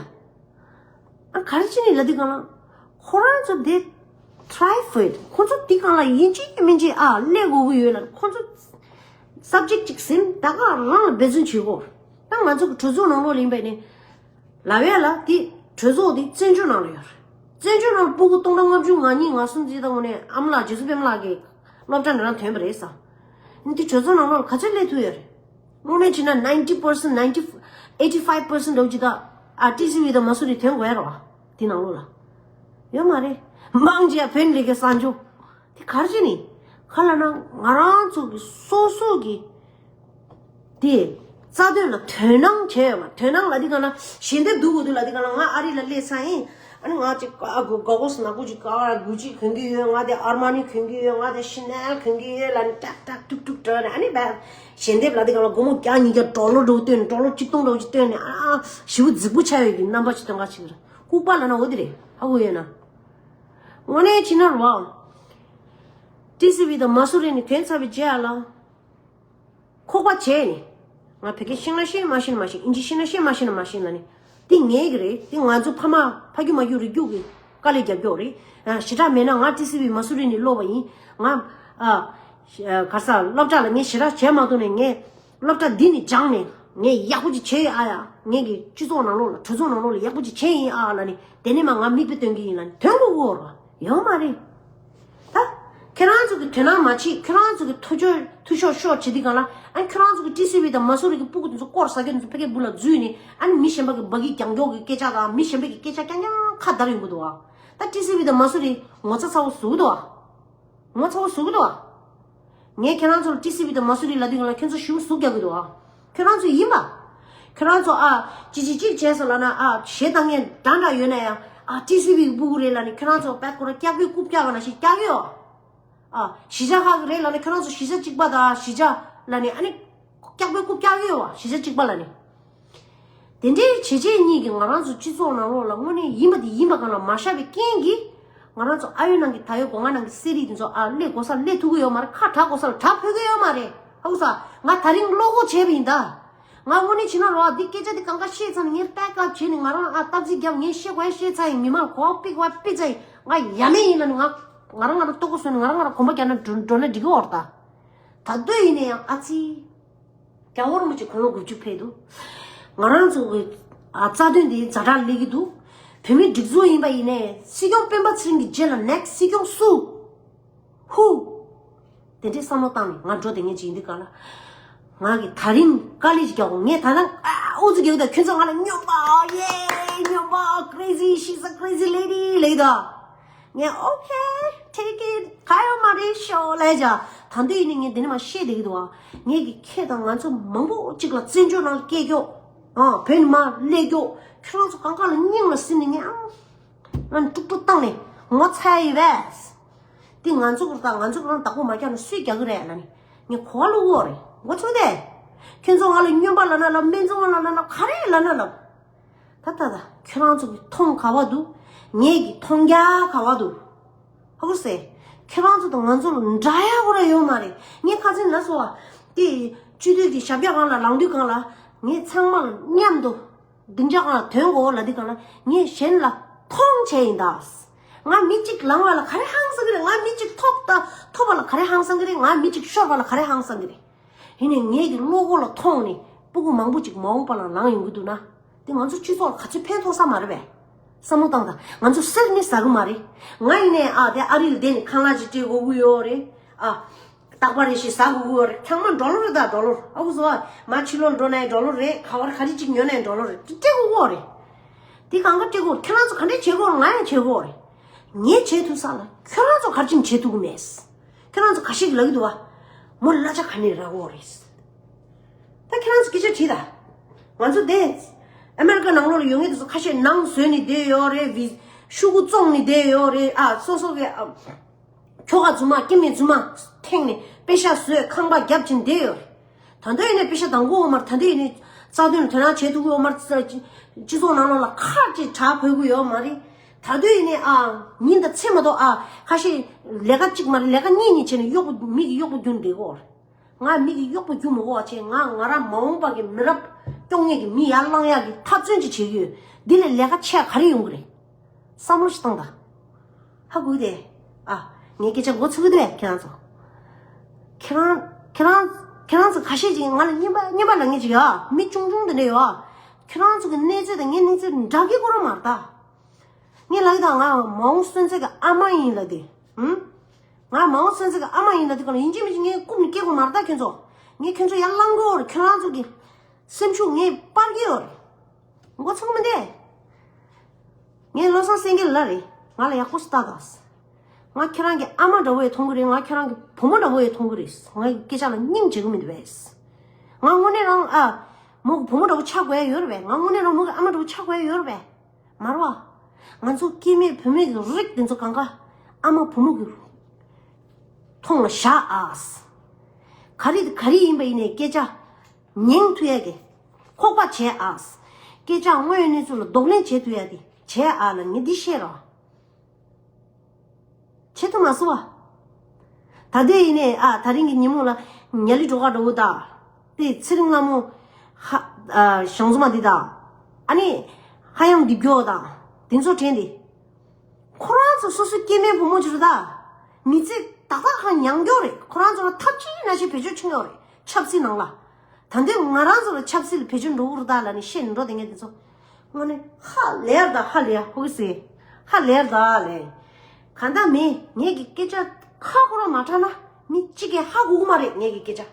ཨ་ག་རེ་བྱས་ནས་ལབ་དུས་སྒང་ལ། ཁོ་རང་ཚོ་དེ་try for it། ཁོ་ཚོ་དེ་སྒང་ལ་ཡིན་གཅིག་མིན་གཅིག་ཨ་སླེབས་དགོས་ཀྱི་ཡོད་ལ། ཁོ་ཚོ་subject་ཅིག་ཟིན་ད་ག་རང་ལ་འབད་བརྩོན་བྱེད་དགོས། ད་ང་ཚོ་གི་གྲོས་ཚོགས་ནང་ལོགས་ལ་ཡིན་པ་ཡིན་ནའི་ལབ་ཡ་ལ་དེ་གྲོས་ཚོགས་དེ་བཙན་བྱོལ་ནང་ལ་ཡོད་རེད། བཙན་བྱོལ་ནང་ལ་སྤུ་གུ་སྟོང་ཕྲག་ལྔ་བཅུ་ང་གཉིས་ང་གསུམ་ཅིག་ད་དངོས་གནས་ཨ་མ་ལགས་རྗེ་བཙུན་པད་མ་ལགས་ཀྱི་སློབ་གྲྭ་ནས་རང་ཐོན་པ་རེད་ས། དེ་གྲོས་ཚོགས་ནང་ལོགས་ལ་ག་ཚོད་སླེབས་ཐུབ་ཡོད་རེད། དངོས་གནས་བྱས་ན་ninety percent, ninety, eighty five percent་འདྲ་བོ་ཅིག་ད་ཨ་ཊི་སི་ཝི་དང་མ་སུ་རི་ཐོན་དགོས་ཡ་རོ། དེ་ནང་ལོགས་ལ་ཡོད་མ་རེད། མང་ཆེ་བ་བོད་ལས་ཀའི་གསར་འཇོག་དེ་ག་རེ་བྱས་ནས་ག་ལ་ན་ང་རང་ཚོ་གི་སོ་སོ་གི་དེ་རྩ་དོན་ལ་དོ་སྣང་བྱས་ཡོད་མ། དོ་སྣང་ལ་དེ་ག་ན་ཞལ་འདེབས་སྡུག་གོ་དུས་ལ་དེ་ག་ན་ང་ཨ་རི་ལ་སླེབས་ཚར་ཡིན། ཨ་ནི་ང་ཅིག་ཨ་གོ་གོ་གོ་སི་ནག་པོ་ཅིག་ཀ་བ་གུ་ཅི་གོན་གི་ཡོད། ང་དེ་ཨར་མ་ནི་གོན་གི་ཡོད། ང་དེ་ཤི་ནལ་གོན་གི་ཡོད་ལ་ནི་ཏག་ཏག་ཏུག་ཏུག་བྲོས་ནས་ཨ་ནི་བས་ཞལ་འདེབས་ལ་དེ་ག་ལ་སྒོར་མོ་བརྒྱ་ཉིས་བརྒྱ་ཌོ་ལར་འགྲོ་བཏོན་ནས་ཌོ་ལར་གཅིག་སྟོང་འགྲོ་ཅིག་བཏོན་ནས་ཨ་ཞེ་པོ་རྫིག་པོ་ཆགས་ཡོད་ཀྱི་རྣམ་པ་ཅིག་སྟོན་ག་ཅིག་ར་ལྐུགས་པ་ལ་ན་འོ་དེ་རེད། ཧ་གོ་ཡོད་ན། དངོས་གནས་ཕྱི་ནང་རོ། ཊི་སི་ཝི་དང་མ་སུ་རི་ནས་ཐོན་ཚར་བའི་རྗེས་ལ། ཁོག་པ་བྱས་ནས། ང་བོད་སྐད་ཤེས་ན་ཤེས་མ་ཤེས་ན་མ་ཤེས། ཨིན་ཇི་ཤེས་ན་ཤེས་མ་ཤེས་ན་མ་ཤེས་ལ་ནི། འདི་ངའི་གི་རེད། འདི་ང་ཚོ་ཕ་མ་ཕ་རྒྱུད་མ་རྒྱུད་རིགས་རྒྱུད་ཀྱི་དཀའ་ལས་རྒྱབ་རྒྱུ་རེད། ཨ་ཞེ་དྲག་མེད་ན་ང་ཊི་སི་ཝི་མ་སུ་རི་ནས་སློབ་པ་ཡིན། ང་ཨ་ག་ས་སློབ་གྲྭ་ལ་ངས་ཞེ་དྲག་བྱས་མ་ཐུབ་ནས་ངས་སློབ་གྲྭ་འདི་ནས་སྦྱངས་ནས་ངས་ཡག་པོ་ཅིག་བྱས་ཡོད་ཨ་ཡ། ངས་གི་སྤྱི་ཚོགས་ནང་ལོགས་ལ་གྲོས་ཚོགས་ནང་ལོགས་ལ་ཡག་པོ་ཅིག་བྱས་ཡིན་ཨ་ལ་ནི། དེ་ནས་མ་ང་མིག་དཔེ་སྟོན་གི་ཡིན་ལ་ནི་ཐོན་དགོས་གོ་ར་ཡོད་མ་རེད། ད། ཁྱེད་རང་ཚོ་གི་དོ་སྣང་མ་བྱེད། ཁྱེད་རང་ཚོ་གི་ཐུ་ཤོ་ཐུ་ཤོ་ཤོ་བྱེད་དུས་སྒང་ལ་ཨ་ནི་ཁྱེད་རང་ཚོ་གི་ཊི་སི་ཝི་དང་མ་སུ་རི་གི་སྤུ་གུ་དེ་ཚོ་སྐོར་ཟ་རྒྱུ་དེ་ཚོ་ཕ་གིའི་སྦུག་ལ་འཛུལ་ནས་ཨ་ནི་མི་གཞན་པ་གི་སྦ་གི་རྒྱང་མགྱོགས་གི་སྐད་ཆ་དང་མི་གཞན་པ་གི་སྐད་ཆ་རྐྱང་རྐྱང་ཁ་བརྡ་ཡོང་གི་འདུག་ཨ། ད་ཊི་སི་ཝི་དང་མ་སུ་རི་ངོ་ཚ་ཚ་བོ་བཟོ་གི་འདུག་ཨ། ངོ་ཚ་བོ་བཟོ་གི་འདུག་ཨ། ངས་ཁྱེད་རང་ཚོ་ལ་ཊི་སི་ཝི་དང་མ་སུ་རི་ལབ་དུས་སྒང་ལ་ཁྱེད་ཚོ་ཞེ་པོ་ཟུག་རྒྱག་གི་འདུག་ཨ། ཁྱོད་རང་ཚོ་ཡིན་པ། ཁྱོད་རང་ཚོ་ཨ་ཅི་ཅི་ཅི་བྱས་སོང་ལབ་ན་ཨ་གཞས་བཏང་མཁན་འདྲ་འདྲ་ཡོད་ན་ཡང་ཨ་ཊི་སི་ཝི་གི་སྤུ་གུ་རེད་ལབ་ནས་ཁྱོད་རང་ཚོ་བད་ཁོ་ར་སྐྱག་པའི་རྐུབ་བཀྱག་པ་ནང་བཞིན་བཀྱག་གི་ཡོད། ཨ་གཞིས་ཆགས་ཁག་གི་རེད་ལབ་ནས་ཁྱོད་རང་ཚོ་གཞིས་ཆགས་གཅིག་པ་དང་གཞིས་ཆགས་ལབ་ནས་ཨ་ནི་སྐྱག་པའི་རྐུབ་བཀྱག་གི་ཡོད་བ། གཞིས་ཆགས་གཅིག་པ་ལབ་ནས། དེ་འདྲའི་བྱས་རྗེས་གཉིས་ཀྱིས་ང་རང་ཚོ་སྤྱི་ཚོགས་ནང་ལོགས་ལ་དངོས་གནས་ཡིན་པ་དེ་ཡིན་པ་སྒང་ལ་མ་བཞག་པའི་རྐྱེན་གྱིས་ང་རང་ཚོ་ཨ་ཡོད་ནང་གི་ད་ཡོད་སྒོ་ང་ནང་གི་གསེར་རིགས་དེ་ཚོ་ཨ་སླེབས་དགོས་ས་སླེབས་ཐུབ་ཀྱི་ཡོད་མ་རེད། ཁ་གྲག་དགོས་ས་ལ་གྲག་ཕོད་ཀྱི་ཡོད་མ་རེད། ཧ་གོ་ས། ང་ད་རིང་བློ་ཁོག་བྱས་པ་ཡིན་ད། ང་དངོས་གནས་བྱས་ན་རོ་འདི་སྐད་ཆ་འདི་གང་ག་བཤད་ཚར་ནས་ངས་པེག་ཨབ་བྱས་ནས་ང་རང་ཨ་སྟབས་གཅིག་རྒྱབ་ངས་བཤད་དགོས་བཤད་ཚར་ཡིན། མི་མང་གོ་བ་ཕིག་བ་ཕིག་ཚར་ཡིན། ང་ཡ་མེད་ཡིན་ལ་ནི་ང་ང་རང་ང་རང་ལྟོ་གོ་སོང་ནས་ང་རང་ང་རང་གོམ་པ་རྒྱག་ན་འགྲོ་འགྲོ་ན་འགྲིག་གི་འོར་ད། ད་དུང་ཡིན་ན་ཡང་ཨ་ཙི། རྒྱལ་བ་རིན་པོ་ཆེ་དགུང་ལོ་དགུ་བཅུ་ཕེབས་འདུག་ང་རང་ཚོ་གི་ཨ་རྩ་དོན་འདི་ཛ་དྲག་སླེབས་ཀྱི་འདུག་བོད་མིའི་སྒྲིག་འཛུགས་ཡིན་པ་ཡིན་ནའི་སྲིད་སྐྱོང་སྤེན་པ་ཚེ་རིང་གི་རྗེས་ལ་ནེགསི་སྲིད་སྐྱོང་སུ། ཧུ། དེ་འདྲའི་བསམ་བློ་བཏང་ནས་ང་འགྲོ་དེ་ངས་ཅིག་ཡིན་འདི་ག་ལ། ང་གི་ད་རིང་དཀའ་ལས་ཅིག་རྒྱག་གོ་ངས་ད་ལྟ་ཨ་ཨུ་ཚུགས་རྒྱག་གི་ད་ཁྱོད་ཚོ་ང་ལ་སྨྱོན་པ་ཡེ་སྨྱོན་པ་crazy, she's a crazy lady ལེགས་ད། ངས་okay, take it, ག་ཡོད་མ་རེད་ཤོག་ལས་ཀྱང་ད་འདི་ཡིན་ནི་ངས་འདི་ནས་མ་བཤད་བསྡད་ཀྱི་འདུག་ཨ། ངས་ཀྱི་ཁྱེད་དང་ང་ཚོ་མང་པོ་གཅིག་ལ་བཙན་བྱོལ་ནང་ལ་སྐྱེས་ཀྱོག་ཨ་བོད་ནས་མར་སླེབས་ཀྱོག་ཁྱེད་རང་ཚོ་གང་ག་ལ་སྙིང་ལ་སིམ་ནས་ངས་ཨང་ང་དཀྲུག་དཀྲུག་བཏང་ནས་ངོ་ཚ་ཡི་བས། འདི་ང་ཚོ་གི་རེད་ད། ང་ཚོ་གི་རང་བདག་པོ་མ་རྒྱག་ན་སུས་རྒྱག་གི་རེད་ལབ་ནས་ངས་གོ་བ་བླུག་གོ་རེད། འགོ་ཚུགས་ཏེ། ཁྱེད་ཚོ་ང་ལ་སྨྱོན་པ་ལབ་ན་ལབ། སྨན་བཙོང་བ་ལབ་ན་ལབ། ག་རེ་ལབ་ན་ལབ། ད་ད་ད་ཁྱོད་རང་ཚོ་གི་མཐོང་ག་བ་འདུག་ངས་གི་མཐོང་རྒྱ་ག་བ་འདུག་ཧ་གོ་སེ། ཁྱོད་རང་ཚོ་དང་ང་ཚོ་ལ་འདྲ་ཡ་གོ་ར་ཡོད་མ་རེད། ངས་ཁ་སང་ལབ་སོང་བ། དེ་སྤྱི་འཐུས་ཀྱི་ཞབས་བཀྱག་སྒང་ལ་ལངས་དུས་སྒང་ལ་ངས་ཚང་མ་ལ་མཉམ་དུ་སྡིངས་ཆ་སྒང་ལ་ཐོན་དགོས་ལབ་དུས་སྒང་ལ་ངས་གཞན་ལ་མཐོང་བྱས་ཡིན་ད། ང་མི་གཅིག་ལངས་པ་ལ་ག་རེ་ཧང་སང་གི་རེད། ང་མི་གཅིག་ཐོབ་ད་ཐོབ་པ་ལ་ག་རེ་ཧང་སང་གི་རེད། ང་མི་གཅིག་ཤོར་བ་ལ་ག་རེ་ཧང་སང་གི་རེད། ཡིན་ནའི་ངེད་ཀྱི་བློ་སྒོ་ལ་མཐོང་ནས་སྤུ་གུ་མང་པོ་ཅིག་མ་འོངས་པ་ལ་ལངས་ཡོང་གི་འདུག་ན། དེ་ང་ཚོ་སྤྱི་ཚོགས་ལ་ག་ཚོད་ཕན་ཐོགས་ས་མ་རེད་པས། བསམ་བློ་བཏང་དང་། ང་ཚོ་གསེར་ནི་ཟ་གི་མ་རེད། ང་ཡིན་ནའི་ཨ་དེ་ཨ་རི་ལ་བསྡད་ནས་ཁང་གླ་ཅིག་སྤྲད་དགོས་ཀྱི་ཡོད་རེད། ཨ། རྟག་པ་རེ་ཞིག་ཟ་དགོས་ཀྱི་ཡོད་རེད། ཚང་མ་ཌོ་ལར་རེད། ད་ཌོ་ལར། ཨ་ཁུ་བཟོ་བ། མ་ཕྱི་ལོགས་འགྲོ་ན་ཡང་ཌོ་ལར་རེད། ག་བར་ག་རེ་གཅིག་ཉོ་ན་ཡང་ཌོ་ལར་རེད། སྤྲད་དགོས་ཀྱི་ཡོད་རེད། དེ་གང་ག་སྤྲད་དགོས་རེད། ཁྱེད་རང་ཚོ་ག་འདྲས་བྱེད་དགོས་རེད། ང་ཡང་བྱེད་དགོས་རེད། ངས་བྱེད་ཐུབ་ས་ལ་ཁྱོད་རང་ཚོ་ག་རེ་བྱེད་ཐུབ་ཀྱི་མེད། ཁྱོད་རང་ཚོ་ཁ་ཤས་ཀྱིས་ལབ་ཀྱི་འདུག་བ། མོ་གླ་ཆ་ག་ནས་རག་གི་ཡོད་རེད། ད་ཁྱེད་རང་ཚོ་སྐད་ཆ་དྲིས་ད། ང་ཚོ་དེ་ཨ་མེ་རི་ཀ་ནང་ལོགས་ལ་ཡོད་མཁན་དེ་ཚོ་ཁ་ཤས་ནང་བཟོས་ནས་བསྡད་ཡོད་རེད། བི་ཤོག་གུ་བཙོངས་ནས་བསྡད་ཡོད་རེད། ཨ་སོ་སོ་གི་ཨ། ཁྱོ་ག་རྫུན་མ་སྐྱེ་དམན་རྫུན་མ་ཐེངས་ནས་པེ་ཤག་བཟོས། ཁང་པ་བརྒྱབ་ཅིང་བསྡད་ཡོད་རེད། ད་དུང་ཡིན་ནའི་པེ་ཤག་འདང་གི་ཡོད་མ་རེད། ད་དུང་ཡིན་ནའི་རྩ་དོན་ལ་དོ་སྣང་བྱེད་ཐུབ་ཀྱི་ཡོད་མ་རེད། སྤྱི་ཚོགས་ནང་ལོགས་ལ་ཁ་ཅིག་གྲགས་ཕོད་ཀྱི་ཡོད་མ་རེད། ད་དུང་ཡིན་ནའི་ཨ་ཉིན་དང་མཚན་མ་གཏོགས་ཨ་ཁ་ཤས་ལས་ཀ་གཅིག་མ་རེད། ལས་ཀ་གཉིས་གཉིས་བྱས་ནས་གཡོག་པོ་མི་གི་གཡོག་པོ་རྒྱུགས་བསྡད་ཀྱི་ཡོད་རེད། ང་མི་གི་གཡོག་པོ་རྒྱུགས་མི་དགོས་པ་བྱས། ང་ང་རང་མ་འོངས་པ་གི་མི་རབས་སྐྱོང་མཁན་གི་མི་ཡར་བསླང་ཡག་གི་འཐབ་རྩོད་ཅིག་བྱེད་ཀྱི་ཡོད། འདི་ལས་ལས་ཀ་ཆེ་ག་རེ་ཡོང་གི་རེད། བསམ་བློ་ཞིག་བཏང་དང་། ཧ་གོ་གི་དེ། ཨ། ངའི་སྐད་ཆ་མགོ་ཚོས་ཀྱི་འདུག་གས་ཁྱེད་རང་ཚོ། ཁྱེད་རང་ཁྱེད་རང་ཁྱེད་རང་ཚོ་ཁ་ཤས་ཅིག་ང་ལ་བརྙན་པ་བརྙན་པ་ལབ་མཁན་ཅིག་ཡོད། མི་ཆུང་ཆུང་དེ་འདྲ་ཡོད། ཁྱེད་རང་ཚོ་གི་གནས་ཚུལ་དང་ངའི་གནས་ཚུལ་འདྲ་གི་ཁོ་རང་མ་རེད་ད། ངས་ལབ་ཀྱི་ད། ང་མ་འོངས་སོན་ཙེ་གི་ཨ་མ་ཡིན་ལབ་དེ། ཧུམ། ང་མ་འོངས་སོན་ཙེ་གི་ཨ་མ་ཡིན་ལབ་དེ་ག་ལ་ཡིན་གཅིག་མིན་གཅིག་ངས་རྐུབ་ནས་སྐྱེལ་དགོས་མ་རེད་ད་ཁྱོད་ཚོ། ངས་ཁྱོད་ཚོ་ཡར་བསླང་གི་ཡོད་རེད། ཁྱོད་རང་ཚོ་གི་སེམས་ཤུགས་ངས་སྤར་གྱི་ཡོད་རེད། མགོ་ཚོས་མི་འདུག་ངས་བློ་བཟང་སེང་གེ་ལ་རེད། ང་ལ་ཡག་པོ་ཞིག་ལྟ་དང་། ང་ཁྱེད་རང་གི་ཨ་མ་འདྲ་བོ་ཡང་མཐོང་གི་རེད། ང་ཁྱེད་རང་གི་བུ་མོ་འདྲ་བོ་ཡང་མཐོང་གི་རེད། ང་གི་སྐད་ཆ་ལ་སྙིང་རྗེ་གི་མི་འདུག་པས། ང་དངོས་གནས་རང་ཨ། མོ་གི་བུ་མོ་འདྲ་བོ་ཆགས་དགོས་ཡ་ཡོད་རེད་པས། ང་དངོས་གནས་རང་མོ་གི་ཨ་མ་འདྲ་བོ་ཆགས་དགོས་ཡ་ཡོད་རེད་པས། མ་རེད་པ། ང་ཚོ་སྐྱེ་དམན་བུད་མེད་ཀྱི་རིགས་དེ་ཚོ་གང་ག་ཨ་མ་བུ་མོ་གི་མཐོང་ལ་བཞག་ཨ། ག་རེ་ག་རེ་ཡིན་པ་ཡིན་ནའི་སྐད་ཆ་ཉན་ཐུབ་ཡ་གི། ཁོག་པ་བྱས་ཨ། སྐད་ཆ་དངོས་ཡོད་གནས་ཚུལ་ལ་གདོང་ལེན་བྱེད་ཐུབ་ཡ་དེ་བྱས་ཨ་ལ་ངས་འདི་བཤད་རོགས། བྱེད་ཐུབ་མ་སོང་བ། ད་ལྟའི་ཡིན་ནའི་ཨ་ད་རིང་གི་ཉིན་མོ་ལ་ཉ་ལི་སྒྲོལ་དཀར་འདྲ་བོ་དང་། དེ་ཚེ་རིང་ལྷ་མོ། ཧ། ཨ་ཞང་བཙུན་མ་འདི་དང་། ཨ་ནི། ཧ་ཡང་འདི་མགྱོགས་དང་། དེ་ཚོ་དྲན་ཏེ། ཁོ་རང་ཚོ་སོ་སོའི་སྐྱེ་དམན་བུ་མོ་ཅིག་རེད་ད། མི་ཚེ་ཏག་ཏག་ཧ་ཉམས་མགྱོགས་རེད། ཁོ་རང་ཚོ་ལ་ཐབས་ཅིག་ན་ཅིག་བེད་སྤྱོད་ཆུང་ཡོད་རེད། ཆབ་སྲིད་ནང་ལ། ད་འདོད་ང་རང་ཚོ་ལ་ཆབ་སྲིད་ལ་བེད་སྤྱོད་འགྲོ་གི་རེད་ད་ལབ་ནས་བཤད་ནས་འགྲོ་བསྡད་མཁན་དེ་ཚོ། དངོས་གནས་ཧ་ལས་ཡ་ད་ཧ་ལས་ཡ་ཧོ་གི་སི། ཧ་ལས་ཡ་ད་ལས། གང་ལྟར་མི་ངེད་ཀྱི་སྐད་ཆ་ཁ་ཁོ་རང་མ་དྲག་ན་མི་གཅིག་གིས་ཧ་གོ་གི་མ་རེད་ངེད་ཀྱི་སྐད་ཆ།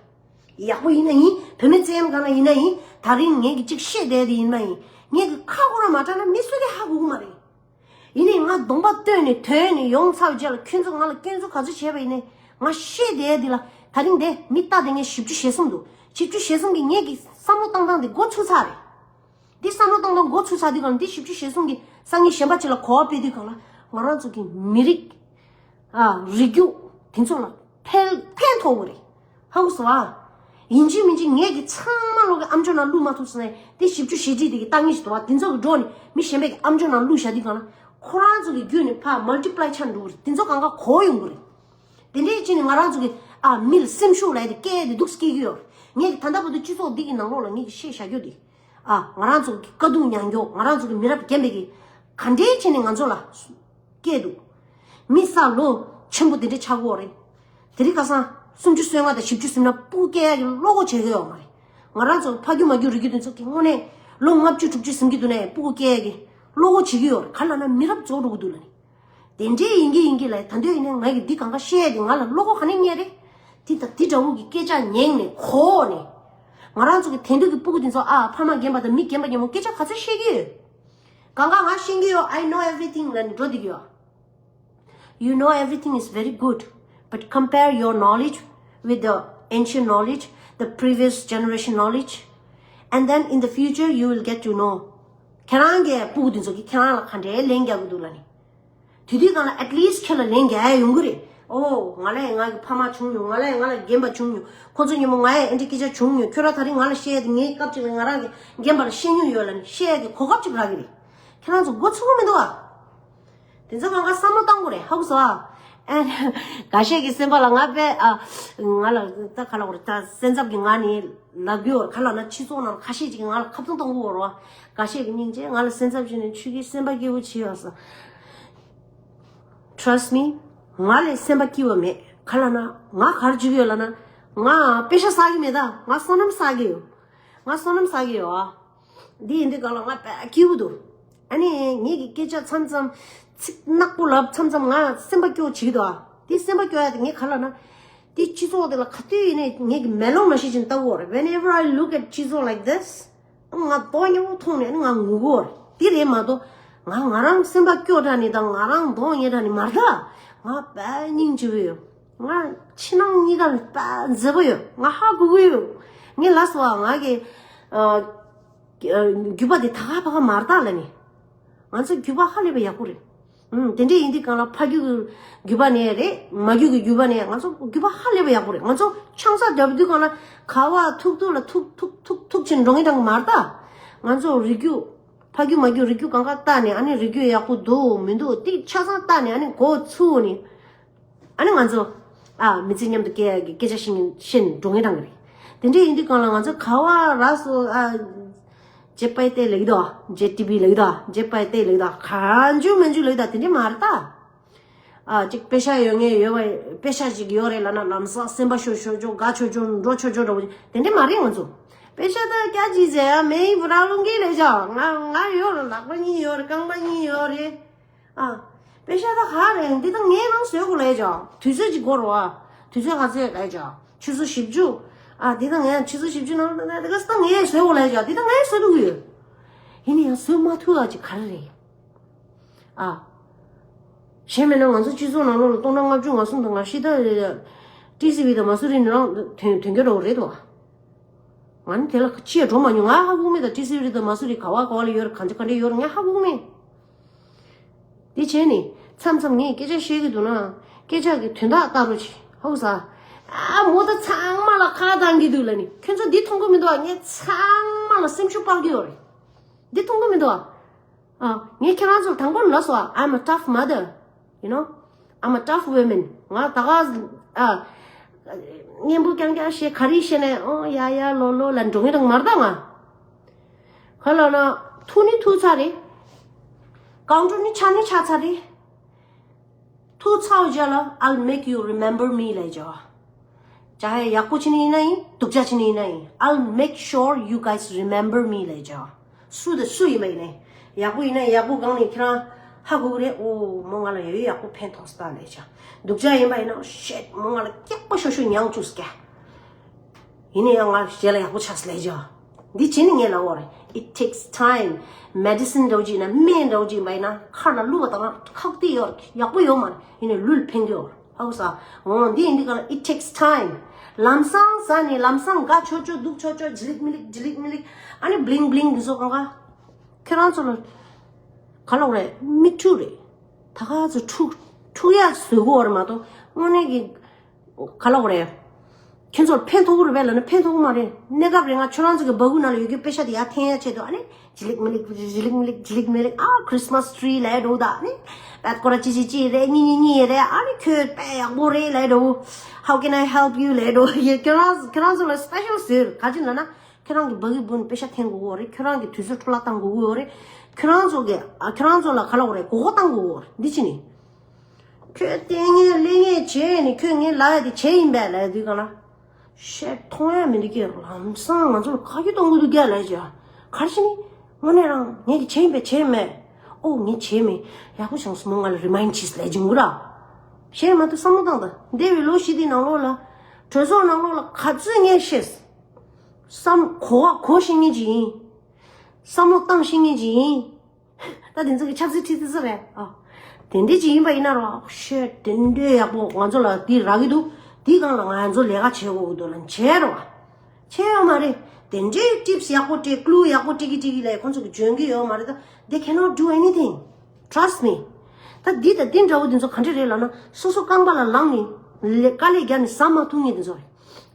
ཡག་པོ་ཡིན་ན་ཡིན། བུད་མེད་བཙན་གང་ལ་ཡིན་ན་ཡིན། ད་རིང་ངེད་ཀྱི་གཅིག་བཤད་བསྡད་དེ་ཡིན་ན་ཡིན། ངེད་ཀྱི་ཁ་ཁོ་རང་མ་དྲག་ན་མི་སུ་གིས་ཧ་གོ་གི་མ་རེད། ཡིན་ནའི་ང་གདོང་པ་སྟོན་ནས་དོན་ནས་ཡོང་ཚར་བའི་རྗེས་ལ་ཁྱོད་ཚོ་ང་ལ་སྐྱོན་འཛུགས་ག་ཚོད་བྱས་པ་ཡིན་ནའི་ང་བཤད་བསྡད་དེ་ལ་ད་རིང་དེ་མི་ལྟ་དེ་ངས་བཞི་བཅུ་ཞེ་གསུམ་འདུག་བཞི་བཅུ་ཞེ་གསུམ་གྱི་ངེད་ཀྱི་བསམ་བློ་བཏང་སྟངས་དེ་མགོ་ཚོས་ཚར་རེད། འདི་བསམ་བློ་བཏང་སྟངས་མགོ་ཚོས་ཚར་དུས་གང་ལ་འདི་བཞི་བཅུ་ཞེ་གསུམ་གྱི་སང་ཉིན་གཞན་པ་ཅིག་ལ་གོ་བ་སྤེལ་དུས་གང་ལ་ང་རང་ཚོ་གི་མི་རིགས། ཨ། རིགས་རྒྱུད་དེ་ཚོ་ལ་ཕན་ཕན་ཐོགས་ཀྱི་རེད། ཧ་གོ་སོང་ཨ། ཡིན་གཅིག་མིན་གཅིག་ངེད་ཀྱི་ཚང་མ་ལོག་གི་ཨམ་ཅོག་ནང་བླུགས་མ་ཐུབ་སོང་ནས་དེ་བཞི་བཅུ་ཞེ་གཅིག་དེ་གི་ལྟ་ངེས་ཤིག་འདུག་བ། དེ་ཚོ་གི་འགྲོ་ནས་མི་གཞན་པའི་གི་ཨམ་ཅོག་ནང་བླུགས་བཞག་དུས་གང་ལ་ཁོ་རང་ཚོ་གི་བརྒྱུད་ནས་ཕར་མལ་ཊི་པ་ལའི་ཆགས་འགྲོ་གི་རེད། དེ་ཚོ་གང་ག་གོ་ཡོང་གི་རེད། དེ་འདྲའི་ཅིག་ནས་ང་རང་ཚོ་གི་ཨ་མི་ལ་སེམས་ཤུགས་ལ་ཡ་དེ་སྐྱེ་ཡ་དེ་འདུག་སྐྱེ་གི་ཡོད་རེད། ངེད་ཀྱི་ད་ལྟ་བར་དུ་སྤྱི་ཚོགས་འདི་གི་ནང་ལོགས་ལ་ངེད་ཀྱི་བཤད་བཞག་རྒྱུ་དེ། ཨ། ང་རང་ཚོ་གི་དཀའ་སྡུག་མྱངས་མྱོང་། ང་རང་ཚོ་གི་མི་རབས་རྒན་པའི་གི་ག་འདྲའི་བྱས་ནས་ང་ཚོ་ལ་སྐྱེས་འདུག་མི་ས་ལོ་ཆེན་པོ་དེ་འདྲ་ཆགས་ཀྱི་ཡོད་རེད། དེ་རིང་ཁ་སང་སུམ་ཅུ་སོ་ལྔ་དང་བཞི་བཅུ་ཟིན་ན་སྤུ་གུ་སྐྱེ་ཡག་གི་བློ་ཁོག་བྱེད་ཀྱི་ཡོད་མ་རེད། ང་རང་ཚོ་ཕ་རྒྱུད་མ་རྒྱུད་རིགས་རྒྱུད་དེ་ཚོ་གི་དངོས་གནས་ལོ་ལྔ་བཅུ་དྲུག་ཅུ་ཟིན་གྱི་འདུག་ནའི་སྤུ་གུ་སྐྱེ་ཡག་གི་བློ་ཁོག་བྱེད་ཀྱི་ཡོད་རེད། ག་ལབ་ན་མི་རབས་རྫོགས་འགྲོ་གི་འདུག་ལབ་ནས། དེ་འདྲའི་ཡིན་གྱི་ཡིན་གྱི་ལབ། ད་འདོད་ཡིན་ན་ང་གི་འདི་གང་ག་བཤད་ཡ་དེ་ང་ལ་བློ་ཁོག་ག་ནས་རྙེད་རེད། དེ་ད་དེ་འདྲ་བོ་གི་སྐད་ཆ་ཉན་ནས་གོ་ནས། ང་རང་ཚོ་གི་དེང་དུས་ཀྱི་སྤུ་གུ་དེ་ཚོ་ཨ་ཕ་མ་རྒན་པ་དང་མི་རྒན་པ་རྒན་མོ་སྐད་ཆ་ག་ཚོད་བཤད་ཀྱི་ཡོད། གང་ག་ང་ཤེས་ཀྱི་ཡོད། I know everything ལབ་ནས་འགྲོ་བསྡད་ཀྱི་ཡོད། You know everything is very good, but compare your knowledge with the ancient knowledge, the previous generation knowledge, and then in the future you will get to know. ཁྱེད་རང་གི་སྤུ་གུ་དེ་ཚོ་གིས་ཁྱེད་རང་ལ་ག་འདྲའི་ལན་རྒྱག་གི་འདུག་ལབ་ནས། དེ་དུས་གང་ལ་at least ཁྱེད་ལ་ལན་རྒྱག་ཡ་ཡོང་གི་རེད། ཨོ། ང་ལ་ཡང་ང་གི་ཕ་མ་བྱུང་མྱོང་། ང་ལ་ཡང་ང་ལ་རྒན་པ་བྱུང་མྱོང་། ཁོ་ཚོ་ཉིན་མོ་ང་ཡང་ཨེ་འདྲའི་སྐད་ཆ་བྱུང་མྱོང་། ཁྱོད་རང་ད་རིང་ང་ལ་བཤད་ཡ་དེ་ངའི་སྐབས་ཅིག་ལ་ང་རང་གི་རྒན་པ་ལ་བཤད་མྱོང་ཡོད་ལབ་ནས་བཤད་ཡ་གི་གོ་སྐབས་ཅིག་རག་གི་རེད། ཁྱེད་རང་ཚོ་མགོ་ཚོས་ཀྱི་མི་འདུག་ཨ། དེ་ཚོ་གང་ག་བསམ་བློ་གཏོང་དགོས་རེད། ཧ་གོ་སོང་ཨ། ཨ་ནི་འགའ་ཤས་ཀྱིས་སེམས་པ་ལ་ང་དཔེ་ཨ། ང་ལ་ད་ག་ལབ་དགོས་རེད། ད་སེམས་འཚབ་ཀྱིས་ང་ནི་ལབ་ཀྱི་ཡོད་རེད། ག་ལབ་ན་སྤྱི་ཚོགས་ནང་ལ་ཁ་ཤས་ཅིག་གིས་ང་ལ་ཁ་བཙུམ་གཏོང་གི་ཡོད་རེད་བ། འགའ་ཤས་ཀྱིས་སྙིང་རྗེ། ང་ལ་སེམས་འཚབ་བྱས་ནས་ཁྱོད་ཀྱིས་སེམས་པ་སྐྱིད་པོ་བྱས་ཡོད་ས། Trust me. ང་ལ་སེམས་པ་སྐྱིད་པོ་མེད། ག་ལབ་ན་ང་ག་རེ་བྱེད་ཀྱི་ཡོད་ལབ་ན། ང་པེ་ཤ་ཟ་གི་མེད་ད། ང་བསོད་ནམས་ཟ་གི་ཡོད། ང་བསོད་ནམས་ཟ་གི་ཡོད་ཨ། འདི་ཡིན་དུས་གང་ལ་ང་དཔེ་སྐྱིད་པོ་འདུག་ཨ་ནི་ངེད་ཀྱི་སྐད་ཆ་མཚམས་མཚམས་ཚིག་ནག་པོ་ལབ་མཚམས་མཚམས་ང་སེམས་པ་སྐྱོ་བྱེད་ཀྱི་འདུག་ཨ། འདི་སེམས་པ་སྐྱོ་ཡ་དེ་ངས་ག་ལབ་ན། དེ་སྤྱི་ཚོགས་དེ་ལ་ག་དུས་ཡིན་ནའི་ངེད་ཀྱི་མེ་ལོང་མ་ཤེས་ཅིང་ལྟ་བུ་རེད། Whenever I look at སྤྱི་ཚོགས་like this, ང་མདོག་ཉེས་པོ་མཐོང་ནས་ང་ངུ་གི་ཡོད་རེད། དེ་རེད་མ་གཏོགས་ང་ང་རང་སེམས་པ་སྐྱོ་དྲགས་ནས་དང་ང་རང་མདོག་ཉེས་དྲགས་ནས་མ་རེད་ད། ང་དཔེ་སྙིང་རྗེ་པོ་ཡོད། ང་ཕྱི་ནང་གཉིས་ཀ་དཔེ་མཛེས་པོ་ཡོད། ང་ཧ་གོ་གི་ཡོད། ངས་ལབ་སོང་བ། ང་གི་ཨ། རྒྱུད་པ་དེ་ད་ག་ཕ་ག་མ་རེད་ད་ལབ་ནས། ང་ཚོ་རྒྱུད་པ་ཧ་ལས་པའི་ཡག་པོ་རེད། ཨུམ། དེ་འདྲས་ཡིན་དུས་གང་ལ་ཕ་རྒྱུད་ཀྱི་རྒྱུད་པ་ནས་རེད། མ་རྒྱུད་ཀྱི་རྒྱུད་པ་ནས་ང་ཚོ་རྒྱུད་པ་ཧ་ལས་པའི་ཡག་པོ་རེད། ང་ཚོ་ཆང་ས་བརྒྱབ་དུས་གང་ལ་ཁ་བ་ཐུག་ཐུག་ལ་ཐུག་ཐུག་ཐུག་ཐུག་ཕྱིན་འགྲོ་ངེས་དང་མ་རེད་ད། ང་ཚོ་རིགས་རྒྱུད། ཕ་རྒྱུད་མ་རྒྱུད་རིགས་རྒྱུད་གང་ག་བལྟས་ནས། ཨ་ནི་རིགས་རྒྱུད་ཡག་པོ་འདུག་མི་འདུག་དེ་ཆ་ཚང་བལྟས་ནས། ཨ་ནི་འགོ་ཚུགས་ནས། ཨ་ནི་ང་ཚོ་ཨ་མི་ཚེ་མཉམ་དུ་སྐྱེལ་ཡག་གི་སྐད་ཆ་བཤད་བཤད་འགྲོ་ངེས་དང་གི་རེད། དེ་འདྲས་ཡིན་དུས་གང་ལ་ང་ཚོ་ག་བ་རག་སོང་། ཨ། ཇེ་པའི་ཏེ་ལེགས་དོ། ཇེ་ཊི་བི་ལེགས་དོ། ཇེ་པའི་ཏེ་ལེགས་དོ། ག་འཇུ་མི་འཇུ་ལེགས་དོ། དེ་འདྲས་མ་རེད་ད། ཨ། ཅིག་པེ་ཤ་ཡོད་ངེས་ཡོད་པ། པེ་ཤ་ཅིག་ཡོད་རེད་ལབ་ན་ལམ་སང་སེམས་པ་ཤོར་ཤོར་ཅོག་དགའ་ཆོག་ཆོག་འགྲོ་ཆོག་ཆོག་འདྲ་བོ་དེ་འདྲས་མ་རེད། ང་ཚོ་པེ་ཤ་ད་སྐྱ་ཅིག་ཟེར་ཡ་མེད་ཡིན་པ་ར་ལུང་གི་ལས་བྱ། ང་ང་ཡོད་རེད། ལག་པ་གཉིས་ཡོད་རེད། རྐང་པ་གཉིས་ཡོད་རེད། ཨ། པེ་ཤ་ད་ག་རེད། འདི་ད་ངས་རང་བཟོས་དགོས་ལས་བྱ། དུས་ཚོད་ཅིག་འགོར་བ། དུས་ཚོད་ག་ཚོད་ལས་བྱ། ཆུ་ཚོད་བཞི་བཅུ། ཨ། འདི་ད་ངས་ཆུ་ཚོད་བཞི་བཅུ་ནང་ད་ག་ས་ད་ངས་བཟོས་དགོས་ལས་བྱ། འདི་ད་ངས་བཟོས་འདུག་ཡོད། ཡིན་ན་ཡང་བཟོས་མ་ཐུབ་ཡ་ཅིག་ག་རེ་རེད། ཨ། གཞན་མིན་ན་ང་ཚོ་སྤྱི་ཚོགས་ནང་ལོགས་ལ་སྟོང་ཕྲག་ལྔ་བཅུ་ང་གསུམ་དང་ང་བཞི་ད་ཊི་སི་ཝི་དང་མ་སུ་རི་ནི་རང་དོན་དོན་རྒྱུ་འདྲ་བོ་རེད་དོ། ང་ནི་དེ་ལ་ཅི་ཡང་འགྲོ་མ་མྱོང་། ང་ཧ་གོ་མེད། ད་ཊི་སི་ཝི་དང་མ་སུ་རི་ག་བ་ག་བ་ལ་ཡོད་རེད། གང་ཅི་ག་འདྲ་ཡོད་རེད། ང་ཧ་གོ་མེད། དེ་བྱས་ནས་མཚམས་མཚམས་ངས་སྐད་ཆ་བཤད་ཀྱི་འདུག་ན་སྐད་ཆ་གི་དོན་དག་ལྟ་རོགས་བྱེད། ཧ་གོ་ས། ཨ་མོ་ད་ཚང་མ་ལ་ཁ་བཏང་གི་འདུག་ལབ་ནས། ཁྱོད་ཚོ་འདི་མཐོང་གི་མི་འདུག་ཨ། ངས་ཚང་མ་ལ་སེམས་ཤུགས་སྤར་གི་ཡོད་རེད། འདི་མཐོང་གི་མི་འདུག་ཨ། ཨ། ངས་ཁྱེད་རང་ཚོར་དང་པོར་ལབ་སོང་ཨ། I'm a tough mother, you know, I'm a tough woman. ང་ད་ག་ཨ་གཉེན་པོ་རྐྱང་རྐྱང་བཤད་ག་རེ་བཤད་ནས་ཨོ་ཡ་ཡ་ལོ་ལོ་ལ་འགྲོ་ངེས་དང་མ་རེད་ད། ང་ག་ལ་ན་ཐུག་ནི་ཐུག་ཚར་རེད། ཀའུན་ཊར་ནི་ཆག་ནི་ཆག་ཚར་རེད། ཐུག་ཚར་བའི་རྗེས་ལ་I'll make you remember me ལབ་བྱ། ཅ་ཧེ་ཡག་པོ་བྱས་ནི་ཡིན་ན་ཡིན། སྡུག་ཅག་བྱས་ནི་ཡིན་ན་ཡིན། I'll make sure you guys remember me ལབ་བྱ། སུ་དང་སུ་ཡིན་པ་ཡིན་ནའི། ཡག་པོ་ཡིན་ན་ཡག་པོ་སྒང་ནས་ཁྱེད་རང་ཧ་གོ་གི་རེད། ཨོ་མོ་ང་ལ་ཡ་ཡོད་ཡག་པོ་ཕན་ཐོགས་སྟངས་ལབ་བྱ། སྡུག་ཅག་ཡིན་པ་ཡིན་ན་ཤེད་མོ་ང་ལ་སྐྱག་པ་ཤོ་ཤོ་མྱངས་བཅུག་སྐྱ། ཡིན་ན་ཡང་ང་རྗེས་ལ་ཡག་པོ་ཆགས་ལབ་བྱ། འདི་བྱས་ནི་ངས་ལབ་པ་རེད། It takes time. མེ་ཌི་སིན་འདྲ་བོ་ཅིག་ཡིན་ན་སྨན་འདྲ་བོ་ཅིག་ཡིན་པ་ཡིན་ན་ཁ་ལ་བླུགས་པ་དང་ཁག་ཏིག་ཡོད་ཡག་པོ་ཡོད་མ་རེད། ཡིན་ནའི་ལུས་ལ་ཕན་གི་ཡོད་རེད། ཧ་གོ་ས། འོ་འདི་ཡིན་དུས་ག་ལ་it takes time. ལམ་སང་ཟ་ནས་ལམ་སང་དགའ་ཆོག་ཆོག་སྡུག་ཆོག་ཆོག་ཇི་ལིག་མི་ལིག་ཇི་ལིག་མི་ལིག་ཨ་ནི་བླིང་བླིང་འདི་ཚོ་གང་ག་ཁྱེད་རང་ཚོ་ལ་ག་ལབ་དགོས་རེད། མིག་འཁྲུག་རེད། ད་ག་ཚོད་འཁྲུག་འཁྲུག་ཡག་བཟོ་གི་ཡོད་རེད་མ་གཏོགས་དངོས་གནས་ཀྱི་ག་ལབ་དགོས་རེད། ཁྱེད་ཚོར་ཕན་ཐོགས་ཀྱི་རེད་པས་ལབ་ན་ཕན་ཐོགས་ཀྱི་མ་རེད། གནས་སྐབས་རེ་ང་ཁྱོད་རང་ཚོ་གི་སྦ་ཁུག་ནང་ལ་ཡོད་རྒྱུ་པེ་ཤ་དེ་ཡར་འཐེན་ཡག་ཆེད་དུ་ཨ་ནི་ཇི་ལིག་མི་ལིག་ཇི་ལིག་མི་ལིག་ཇི་ལིག་མི་ལིག་ཨ་ཁྲིས་མ་སི་ཊི་རི་ལབ་འགྲོ་ད། ཨ་ནི་པད་སྐོར་ཅི་ཅི་ཅི་རེད། གཉིས་གཉིས་གཉིས་རེད། ཨ་ནི་ཁྱོད་དཔེ་ཡག་པོ་རེད་ལབ་འགྲོ། How can I help you ལབ་འགྲོ། ཁྱོད་རང་ཁྱོད་རང་ཚོ་ལ་སི་པེ་ཤལ་བཟོས། ག་ཅི་ལབ་ན་ཁྱོད་རང་གི་སྦ་ཁུག་སྦུག་ནས་པེ་ཤ་འཐེན་དགོས་ཀྱི་ཡོད་རེད། ཁྱོད་རང་གི་དུས་ཚོད་འཕྲོ་བརླག་བཏང་དགོས་ཀྱི་ཡོད་རེད། ཁྱོད་རང་ཚོ་གི་ཨ་ཁྱོད་རང་ཚོ་ལ་ག་ལབ་དགོས་རེད། མགོ་སྐོར་བཏང་དགོས་ཀྱི་ཡོད་རེད། འདི་ཅི་ནི། ཁྱོད་ལྟས་ངན་ལས་ངན་བྱས་ནི་ཁྱོད་ངའི་ལབ་ཡ་དེ་བྱས་ཡིན་པས་ལབ་ཡ་དུས་གང་ལ། ཤེད་མཐོང་ཡ་མི་འདུག་ཀྱི་ལམ་སང་ང་ཚོ་ལ་བཀའ་བཀྱོན་གཏོང་གི་འདུག་ཀྱ་ལབ་ཡ་ཅིག་ཡ། ག་རེ་བྱས་ནི། དངོས་གནས་རང་ངས་ཀྱི་བྱས་ཡིན་པས་བྱས་མེད། ཨོ་ངས་བྱས་མེད། ཡག་པོ་བྱུང་སོང་། མོ་ང་ལ་རི་མ་ཡིན་ཌ་བྱས་ལབ་ཀྱི་འདུག་ར། བྱས་མ་ཐུབ་བསམ་བློ་བཏང་དང་། འདས་པའི་ལོ་བཞི་དེའི་ནང་ལོགས་ལ་གྲོས་ཚོགས་ནང་ལོགས་ལ་ག་ཚོད་ངས་བཤད། བསམ་གོ་བ་གོ་ཤེས་མཁན་ཅིག་ཡིན། བསམ་བློ་བཏང་ཤེས་མཁན་ཅིག་ཡིན། ད་དེ་ཚོ་གི་ཆབ་སྲིད་ཁྲིད་ཙི་ཙི་རེད་ཨ། དེ་འདྲས་ཅིག་ཡིན་པ་ཡིན་ན་རོ་ཤེ་དེ་འདྲས་ཡག་པོ་ང་ཚོ་ལ་དེ་རག་གི་འདུག་དེའི་སྒང་ལ་ང་ཚོ་ལས་ཀ་བྱེད་དགོས་ཀྱི་འདུག་ལབ་བྱས་རོ། བྱས་ཡོད་མ་རེད། དེ་འདྲས་ཊིབ་སི་ཡག་པོ་སྤྲད། ཀླུ་ཡག་པོ་སྤྲད་ཀྱི་སྤྲད་ཀྱི་ལས་ཁོང་ཚོ་གི་འཇོན་གི་ཡོད་མ་རེད། ད་they cannot do anything. Trust me. ད་འདི་དང་འདི་འདྲ་བོ་འདི་ཚོ་ག་འདྲས་རེད་ལབ་ན་སོ་སོ་རྐང་པ་ལ་ལངས་ནས་ལས་དཀའ་ལས་རྒྱབ་ནས་ཟ་མ་ཐུབ་མཁན་འདི་ཚོ་རེད།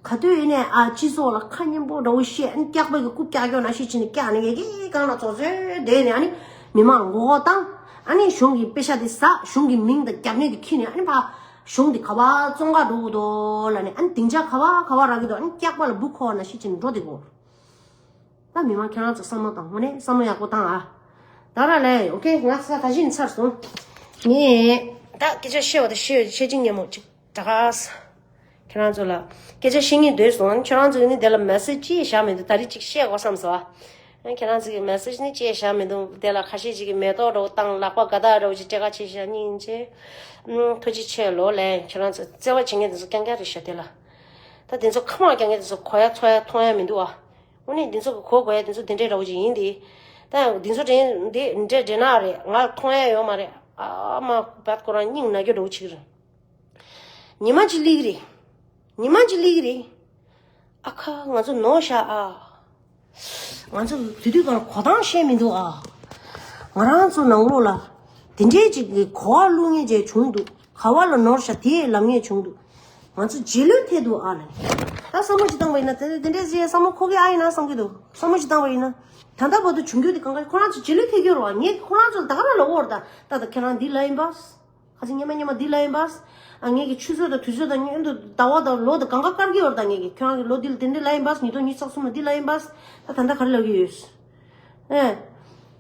ག་དུས་ཡིན་ནའི་ཨ་སྤྱི་ཚོགས་ལ་ཁ་སྙན་པོ་འདྲ་བོ་བཤད། ཨ་ནི་སྐྱག་པ་གི་རྐུབ་བཀྱག་ཀྱོག་ནང་བཞིན་བྱས་ནས་བཀྱག་ནས་ཡ་གི་གང་ལ་ཚོགས་ཚོད་བསྡད་ནས་ཨ་ནི་མི་མང་མགོ་སྐོར་བཏང་། ཨ་ནི་གཞུང་གི་པེ་ཤ་དེ་ཟ། གཞུང་གི་མིང་དང་རྒྱབ་གནས་དེ་ཁྱེར་ནས་ཨ་ནི་ཕ་གཞུང་དེ་ག་བ་བཙོང་ག་འགྲོ་གི་འདུག་ལབ་ནས་ཨ་ནི་སྡིངས་ཆ་ག་བ་ག་བ་རག་གི་འདུག་ཨ་ནི་སྐྱག་པ་ལ་འབུ་འཁོར་བ་ནང་བཞིན་བྱས་ནས་འགྲོ་བསྡད་དགོས། ད་མི་མང་ཁྱེད་རང་ཚོ་བསམ་བློ་བཏང་། དངོས་གནས་བསམ་བློ་ཡག་པོ་བཏང་ཨ། ད་ར་ལས་ཨོ་ཁེ་ང་ས་ད་གཞི་ནས་ཚར་སོང་། ངས་ད་སྐད་ཆ་བཤད་པ་དང་བཤད་བཤད་ཅིང་སྙན་མོ་ཅིག་གྲགས། ཁྱེད་རང་ཚོ་ལ་སྐད་ཆ་བཤད་སྙིང་འདོད་སོང་། ཁྱེད་རང་ཚོ་ནི་དེ་ལ་མེ་སེ་ཇི་ཅིག་བཞག་མི་འདུག་ད་རེས་ཅིག་བཤད་དགོས་བསམ་སོང་ཨ། ཁྱེད་རང་ཚོ་གི་མེ་སེཇ་ནི་བཅད་བཞག་མི་འདུག་དེ་ལ་ཁ་ཤས་ཅིག་གིས་མེ་ཏོག་འདྲ་བོ་བཏང་། ལག་པ་དགའ་ཐག་འདྲ་བོ་ཅིག་སྤྲད་ཁ་བྱས་བཞག་སྙིང་རྗེ། ཨུམ། ཐུགས་རྗེ་ཆེ་ལོ་ལན། ཁྱེད་རང་ཚོ་བརྩེ་བ་བྱེད་མཁན་དེ་ཚོ་རྐྱང་རྐྱང་རེད་ཤག་དེ་ལ། ད་དེ་ཚོ་ཁ་མང་རྐྱང་རྐྱང་དེ་ཚོ་གོ་ཡ་ཚོར་ཡ་མཐོང་ཡ་མི་འདུག་ཨ། དངོས་གནས་འདི་ཚོ་གི་གོ་དགོས་ཡ་འདི་ཚོ་འདི་འདྲའི་འདྲ་བོ་ཅིག་ཡིན་ཏེ། ད་འདི་ཚོ་དྲན་འདི་འདྲའི་འདྲེ་ནག་རེད། ང་མཐོང་ཡ་ཡོད་མ་རེད། ཨ་མ་བད་ཁོ་རང་སྙིང་ན་རྒྱུ་འདྲ་བོ་ཅིག་རེད། ཉི་མ་གཅིག་སླེབས་ཀྱི་རེད། ཉི་མ་གཅིག་སླེབས་ཀྱི་རེད། ཨ་ཁ། ང་ཚོ་ནོར་ཤག་ཨ། ང་ཚོ་དེ་དུས་གང་གོ་སྟངས་ཤེས་མི་འདུག་ཨ། ང་རང་ཚོ་ནང་ལོགས་ལ་དེ་འདྲའི་ཅིག་གི་གོ་བ་བླུག་མཁན་ཅིག་བྱུང་འདུག་ག་བ་ལ་ནོར་ཤག་དེ་ལབ་མཁན་བྱུང་འདུག་ང་ཚོ་རྗེས་ལུས་ཐེབས་འདུག་ཨ་ལ། ད་བསམ་བློ་ཅིག་བཏང་བ་ཡིན་ན་དེ་དེ་འདྲའི་ཟེར་བསམ་བློ་འཁོར་གི་ཨ་ཡིན་ན་བསམ་གི་འདུག་བསམ་བློ་ཅིག་བཏང་བ་ཡིན་ན། ད་ལྟ་བར་དུ་བྱུང་རྒྱུ་དེ་གང་ག་ཁོ་རང་ཚོ་རྗེས་ལུས་ཐེབས་ཀྱི་ཡོད་རེད་བ། ངས་ཁོ་རང་ཚོ་ལ་ད་ག་རང་ལབ་ཀྱི་ཡོད་རེད། ད་ད་ད་ཁྱེད་རང་འདི་ལབ་ཡིན་པ། ཁ་སང་སྔོན་མ་སྔོན་མ་འདི་ལབ་ཡིན་པ། ཨ་ངས་ཀྱི་ཆུ་ཚོད་དང་དུས་ཚོད་དང་སྔོན་དུ་ཟླ་བ་དང་ལོ་དང་གང་ག་བཀར་གྱི་ཡོད་རེད། ད་ངས་ཀྱི་ཁྱོད་རང་གི་ལོ་འདི་ལ་དེ་འདྲ་ལབ་ཡིན་པ། ཉིས་སྟོང་ཉི་ཤུ་རྩ་གསུམ་ལ་འདི་ལབ་ཡིན་པ། ད་ད་ལྟ་ག་རེ་ལབ་ཀྱི་ཡོད། ཨེ།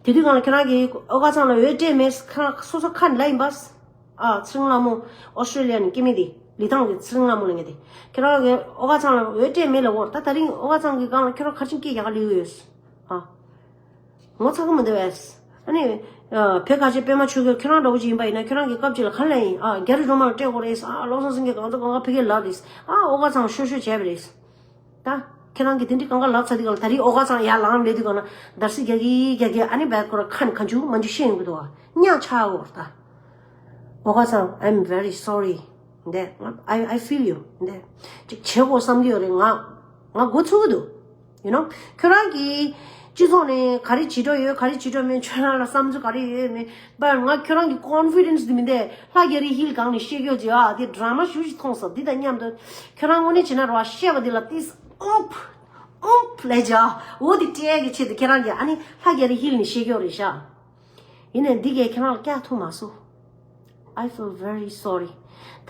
དེ་དུས་གང་ལ་ཁྱེད་རང་གིས་ཨོ་ཁ་ཚང་ལ་འོས་སྤྲད་མེད། ཁ་སོ་སོ་ཁ་ནས་ལབ་ཡིན་པ། ཨ་ཚེ་རིང་ལྷ་མོ། ཨོ་སི་ཀྲེ་ལི་ཡ་ནས་སྐྱེ་དམན་དེ་ལི་ཐང་གི་ཚེ་རིང་ལྷ་མོ་ལ་ངས་དེ། ཁྱེད་རང་གིས་ཨོ་ཁ་ཚང་ལ་འོས་སྤྲད་མེད་ལབ་ཀྱི་ཡོད་རེད། ད་ད་རིང་ཨོ་ཁ་ཚང་གི་སྒང་ལ་ཁྱེད་རང་ག་རེ་བྱས་ནས་སྐད་རྒྱག་ག་སླེབས་ཀྱི་ཡོད། ཨ། ངོ་ཚ་གི་མི་འདུག་བས། ཨ་ནི། ཨ། བོད་ཁ་ཆེ་པད་མ་ཆོས་སྐྱོང་ཁྱེད་རང་འདྲ་བོ་ཅིག་ཡིན་པ་ཡིན་ན་ཁྱེད་རང་གི་སྐབས་ཅིག་ལ་ག་རེ་ལབ་ཡིན། ཨ། རྒྱ་རི་སྒྲོལ་མ་ལ་སྤྲད་དགོས་རེད། ཨ། བློ་བཟང་སེང་གེ་གང་ཚོད་གང་ག་ཕ་གིར་ལབ་རེད། ཨ། ཨོ་ཁ་ཚང་ཤོད་ཤོད་བྱས་པ་རེད། ད་ཁྱེད་རང་གིས་དེ་འདྲའི་གང་ག་ལབ་ཚར་དུས་གང་ལ་ད་རེས་ཨོ་ཁ་ཚང་ཡར་ལངས་སླེབས་དུས་གང་ལ་འདར་སིག་རྒྱག་གི་རྒྱག་གི། ཨ་ནི་བས་ཁོ་ར་ཁ་ནས་གང་བྱུང་མང་བྱུང་བཤད་ཡོང་གི་འདུག་བ། གཉའ་ཆག་འོར་ད། ཨོ་ཁ་ཚང་། I'm very sorry. འདས། I I feel you. འདས། ཅིག་བྱེད་དགོས་བསམ་གྱི་ཡོད་རེད། ང་ང་འགོ་ཚུགས་ཀྱི་འདུག you know ཁྱོད་རང་གིས་སྤྱི་ཚོགས་ནས་ག་རེ་བྱེད་འགྲོ་ཡོད་ག་རེ་བྱེད་འགྲོ་མེད་ཁྱོད་རང་ལ་བསམ་ཚུལ་ག་རེ་ཡོད་མེད། པར་ང་ཁྱོད་རང་གི་ཀོན་ཕི་ཌེན་སི་འདི་མི་འདས། ལྷ་རྒྱ་རི་ཧིལ་སྒང་ནས་བཤད་རྒྱུ་ཅིག་ཨ་དེ་ཌ་ར་མ་ཞུ་ཞིག་མཐོང་སོང་། འདི་དང་མཉམ་དུ་ཁྱོད་རང་དངོས་གནས་བྱས་ན་ར་བཤད་པ་འདི་ལ་ཏིས་ཨོམ་ཨོམ་ལས་ཀྱི་ཨ་འོ་དེ་སྤྲད་ཀྱི་ཆེད་དུ་ཁྱེད་རང་གིས་ཨ་ནི་ལྷ་རྒྱ་རི་ཧིལ་ནས་བཤད་རྒྱུ་རེད་ཤག་ཡིན་ནའི་འདི་གས་ཁྱེད་རང་ལ་སྐྱག་ཐུག་མ་སོང་། I feel very sorry.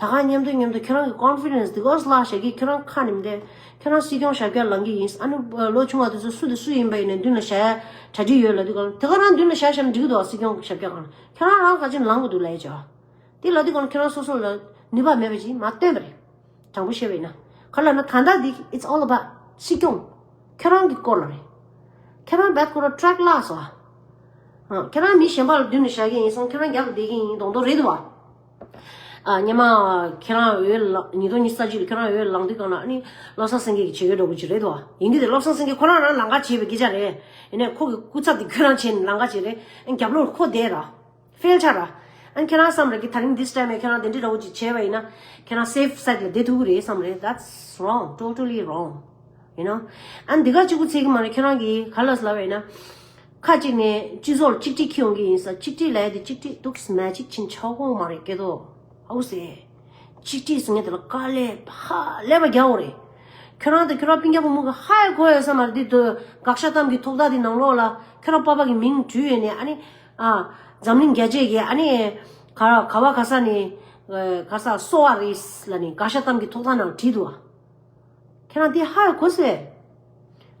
ད་ག་མཉམ་དུ་མཉམ་དུ་ཁྱེད་རང་གི་ཀོན་ཕི་ཌེན་སི་འདི་གོ་སླ་ཞེ་གི་ཁྱེད་རང་ཁ་ནས་མི་འདས། ཁྱེད་རང་སྲིད་སྐྱོང་ཞབས་བཀྱག་ལངས་ཀྱི་ཡིན། ཨ་ནི་ལོ་ཆུང་བ་དེ་ཚོ་སུ་དང་སུ་ཡིན་པ་ཡིན་ནའི་མདུན་ལ་བཞག་ཡ་གྲ་སྒྲིག་ཡོད་ལབ་དུས་གང་དེ་ག་རང་མདུན་ལ་བཞག་བཞག་ན་འགྲིག་གི་འདུག་སྲིད་སྐྱོང་ཞབས་བཀྱག་གང་ཁྱེད་རང་རང་ག་ཅིག་ལངས་དགོས་འདུག་ལབ་ཡ་ཅིག་དེ་ལབ་དུས་གང་ཁྱེད་རང་སོ་སོ་ལ་ནུས་པ་མེད་པ་ཅིག་མ་སྟོན་པ་རེད། དྲང་པོ་བཤད་པ་ཡིན་ན། ག་ལབ་ན་ད་ལྟ་འདི་it's all about སྲིད་སྐྱོང་། ཁྱེད་རང་གི་སྐོར་ལ་རེད། ཁྱེད་རང་བད་ཁོ་ར་ཊེག་བརླགས་སོང་ཨ། ཁྱེད་རང་མི་གཞན་པ་ལ་མདུན་ལ་བཞག་གི་ཡིན་སོང་ཁྱེད་རང་རྒྱབ་ལ་བསྡད་ཀྱི་ཡིན་མདོག་མདོག་རེད་འདུག་བ། ཨ་སྔོན་མ་ཁྱེད་རང་འོས་ལ་ཉིས་སྟོང་ཉི་ཤུ་རྩ་གཅིག་ལ་ཁྱེད་རང་འོས་ལངས་དུས་གང་ལ་ཨ་ནི་བློ་བཟང་སེང་གེ་གི་བྱེད་སྒོ་འདྲ་བོ་ཅིག་རེད་འདུག་བ། ཡིན་གྱི་དེ་བློ་བཟང་སེང་གེ་ཁོ་རང་རང་ལམ་ཁ་བྱས་པའི་སྐད་ཆ་རེད། ཡིན་ནའི་ཁོ་གི་སྐུ་ཚབ་དེ་ཁྱོད་རང་བྱས་ནས་ལམ་ཁ་བྱས་རེད། ཨ་རྒྱབ་ལོགས་ཁོ་བསྡད་ར། ཧྥེལ་ཆགས་ར། ཨ་ཁྱེད་རང་བསམ་རེད་ཀི་ད་རིང་this time ཁྱེད་རང་དེ་འདྲི་འདྲ་བོ་ཅིག་བྱས་པ་ཡིན་ན། ཁྱེད་རང་སེབ་སའིཌ་ལ་བསྡད་ཐུབ་ཀྱི་རེད་བསམ་རེད། That's wrong, totally wrong. You know? ཨ་འདི་ག་གཅིག་པུ་ཚད་ཀྱི་མ་རེད། ཁྱེད་རང་གིས་ག་ལབ་ལབ་པ་ཡིན་ན། ཁ་ཅིག་ནས་སྤྱི་ཚོགས་ལ་གཅིག་སྒྲིལ་འཁྱེར་ཡོང་གི་ཡིན་ས། གཅིག་སྒྲིལ་ལབ་ཡ་དེ་གཅིག་སྒྲིལ་འདུག་སེ་མེ་ཇིག་ཕྱིན་ཆོག་གོ་མ་རེད་སྐད་དོ། ཧའུ་སེ། གཅིག་སྒྲིལ་ཟེར་མཁན་དེ་ལ་དཀའ་ལས་ཧ་ལས་པ་རྒྱག་དགོས་རེད། ཁྱོད་རང་དང་ཁྱོད་རང་སྤུན་ཀྱག་བུ་མོ་གི་ཧ་ཡ་གོ་ཡ་ས་མ་རེད། འདི་དུ་དགག་བྱ་གཏམ་གྱི་ཐོག་ཐག་དེ་ནང་ལོགས་ལ་ཁྱོད་རང་པ་ཕ་གི་མིང་བྲིས་ཡོད་ནས་ཨ་ནི། ཨ། འཛམ་གླིང་རྒྱལ་སྤྱི་གི་ཨ་ནི། ག་ག་བ་ག་ས་ནས། ག་ས་སོ་བ་རེད་ལ་ནི་དགག་བྱ་གཏམ་གྱི་ཐོག་ཐག་ནང་བྲིས་འདུག་བ། ཁྱེད་རང་དེ་ཧ་ཡ་གོ་སོང་།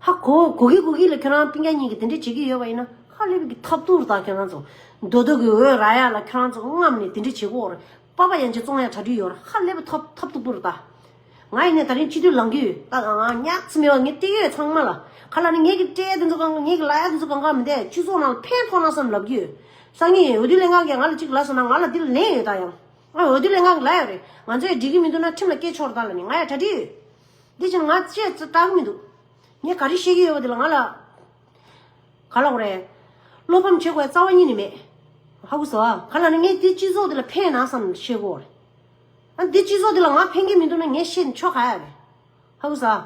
ཧ་གོ་གོ་གི་གོ་གི་ལ་ཁྱེད་རང་སྤུན་ཀྱག་གཉིས་ཀྱིས་དེ་འདྲ་བྱེད་ཀྱི་ཡོད་པ་ཡིན་ན་ཧ་ལས་པའི་གི་ཐབས་སྡུག་རེད་ད། ཁྱེད་རང་ཚོ་རྡོ་རྡོ་གི་འོད་རག་ཡ་ལ་ཁྱེད་རང་ཚོ་རྔམ་ནས་དེ་འདྲ་བྱེད་དགོས་རེད། པ་ཕ་ཡན་ཆད་བཙོང་ཡ་གྲ་སྒྲིག་ཡོད་རེད། ཧ་ལས་པའི་ཐབས་ཐབས་སྡུག་པོ་རེད་ད། ང་ཡིན་ནའི་ད་རིང་སྤྱི་འཐུས་ལངས་ཀྱི་ཡོད་ད། ང་ཉག་ཙམ་མེད་པ་ངས་སྤྲད་ཀྱི་ཡོད་ཚང་མ་ལ། ག་ལབ་ན་ངས་ཀྱི་སྤྲད་ཡ་དེ་ཚོ་གང་ངས་ཀྱི་ལབ་ཡ་དེ་ཚོ་གང་གང་མི་འདས་སྤྱི་ཚོགས་ནང་ལ་ཕན་ཐོགས་ན་བསམ་ལབ་ཀྱི་ཡོད། སང་ཉིན་འོས་བསྡུ་ལྷན་ཁང་གིས་ང་ལ་གཅིག་ལབ་སོང་ན་ང་ལ་འདི་ལ་ལན་ཡོད་ད་ཡང་། ང་འོས་བསྡུ་ལྷན་ཁང་གིས་ལབ་ཡོད་རེད། ང་ཚོས་འགྲིག་གི་མི་འདུག་ན་ཁྲིམས་ལ་སྐྱེལ་ཆོག་རེད་ད་ལབ་ནས་ང་ཡང་གྲ་སྒྲིག་ཡོད། འདི་ཕྱིན་ང་བཤད་ཙི་སྐྲག་གི་མི་འདུག་ངས་ག་རེ་བཤད་ཀྱི་ཡོད་པ་འདི་ལ་ང་ལ། ག་ལབ་དགོས་རེད། བློ་ཕམ་བྱེད་དགོས་རྩ་བ་ཉིད་ནས་མེད། ཧ་གོ་སོང་ཨ། ག་ལབ་ན་ངས་འདི་སྤྱི་ཚོགས་འདི་ལ་ཕན་ན་བསམ་བཤད་དགོས་རེད། ཨ་འདི་སྤྱི་ཚོགས་འདི་ལ་ང་ཕན་གྱི་མི་འདུག་ན་ངས་བཤད་ནས་ཆོག་ག་ཡ་རེད། ཧ་གོ་སོང་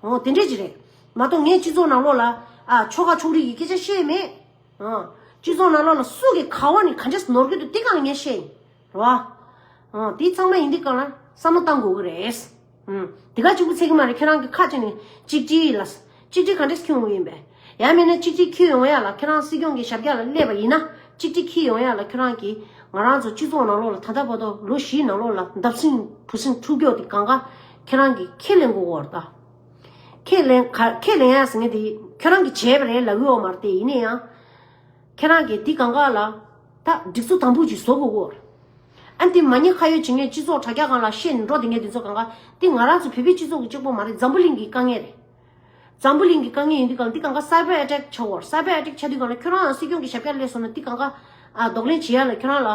ཨ། འོ་དེ་འདྲས་ཅིག་རེད། མ་གཏོགས་ངས་སྤྱི་ཚོགས་ནང་ལོགས་ལ་ཨ་ཆོལ་ཁ་ཕྱོགས་རིས་ཀྱི་སྐད་ཆ་བཤད་མེད། ཨ་སྤྱི་ཚོགས་ནང་ལོགས་ལ་སུ་གིས་ག་བ་ནས་ག་འདྲས་ནོར་གྱི་འདུག་དེ་གང་ངས་བཤད་ཡིན། རེད་བ། ཨ་དེ་ཚང་མ་ཡིན་དུས་གང་ལ་བསམ་བློ་བཏང་དགོས་ཀྱི་རེད། ཨུམ། དེ་ག་གཅིག་པུ་ཚད་ཀྱི་མ་རེད། ཁྱེད་རང་གི་ཁ་ཅིག་ནས་གཅིག་སྒྲིལ་ལ། གཅིག་སྒྲིལ་ག་འདྲས་ཁྱོང་གི་ཡིན་པས། ཡང་མིན་ན་གཅིག་སྒྲིལ་འཁྱེར་ཡོང་ཡ་ལ་ཁྱེད་རང་སྲིད་སྐྱོང་གི་ཞབས་བཀྱག་ལ་སླེབས་པ་ཡིན་ན་གཅིག་སྒྲིལ་འཁྱེར་ཡོང་ཡ་ལ་ཁྱེད་རང་གིས་ང་རང་ཚོ་སྤྱི་ཚོགས་ནང་ལོགས་ལ་ད་ལྟ་བར་དུ་ལོ་བཞིའི་ནང་ལོགས་ལ་འདབ་སིང་བུ་སིང་འཁྲུག་རྒྱུ་དེ་གང་ག་ཁྱེད་རང་གིས་ཁས་ལེན་དགོས་ཀྱི་ཡོད་རེད་ད། ཁས་ལེན་ག་ཁས་ལེན་ཡ་ཟེར་མཁན་དེ་ཁྱེད་རང་གིས་བྱས་པ་རེད་ལབ་ཀྱི་ཡོད་མ་རེད་དེ། ཡིན་ན་ཡང་། ཁྱེད་རང་གིས་འདི་གང་ག་ལ་ད་སྒྲིག་འཛུགས་དམ་པོ་ཅིག་བཟོ་དགོས་ཀྱི་ཡོད་རེད། ཨ་འདི་མ་ཉེས་ཁ་གཡོགས་བྱེད་མཁན་སྤྱི་ཚོགས་དྲ་རྒྱ་སྒང་ལ་བཤད་ནས་འགྲོ་བསྡད་མཁན་དེ་ཚོ་གང་ག་འདི་ང་རང་ཚོ་བོད་པའི་སྤྱི་ཚོགས་ཀྱི་གཅིག་པོ་མ་རེད། འཛམ་བུ་གླིང་གི་དཀའ་ངལ་རེད། འཛམ་བུ་གླིང་གི་དཀའ་ངལ་ཡིན་དུས་གང་འདི་གང་ག་སའི་བར་ཨེ་ཊེག་བྱ་བར། སའི་བར་ཨེ་ཊེག་བྱ་དུས་གང་ལ་ཁྱོད་རང་སྲིད་སྐྱོང་གི་ཞབས་བཀྱག་སླེབས་སོང་ན་འདི་གང་ག་ཨ་གདོང་ལེན་བྱེད་ཡ་ལ་ཁྱོད་རང་ལ་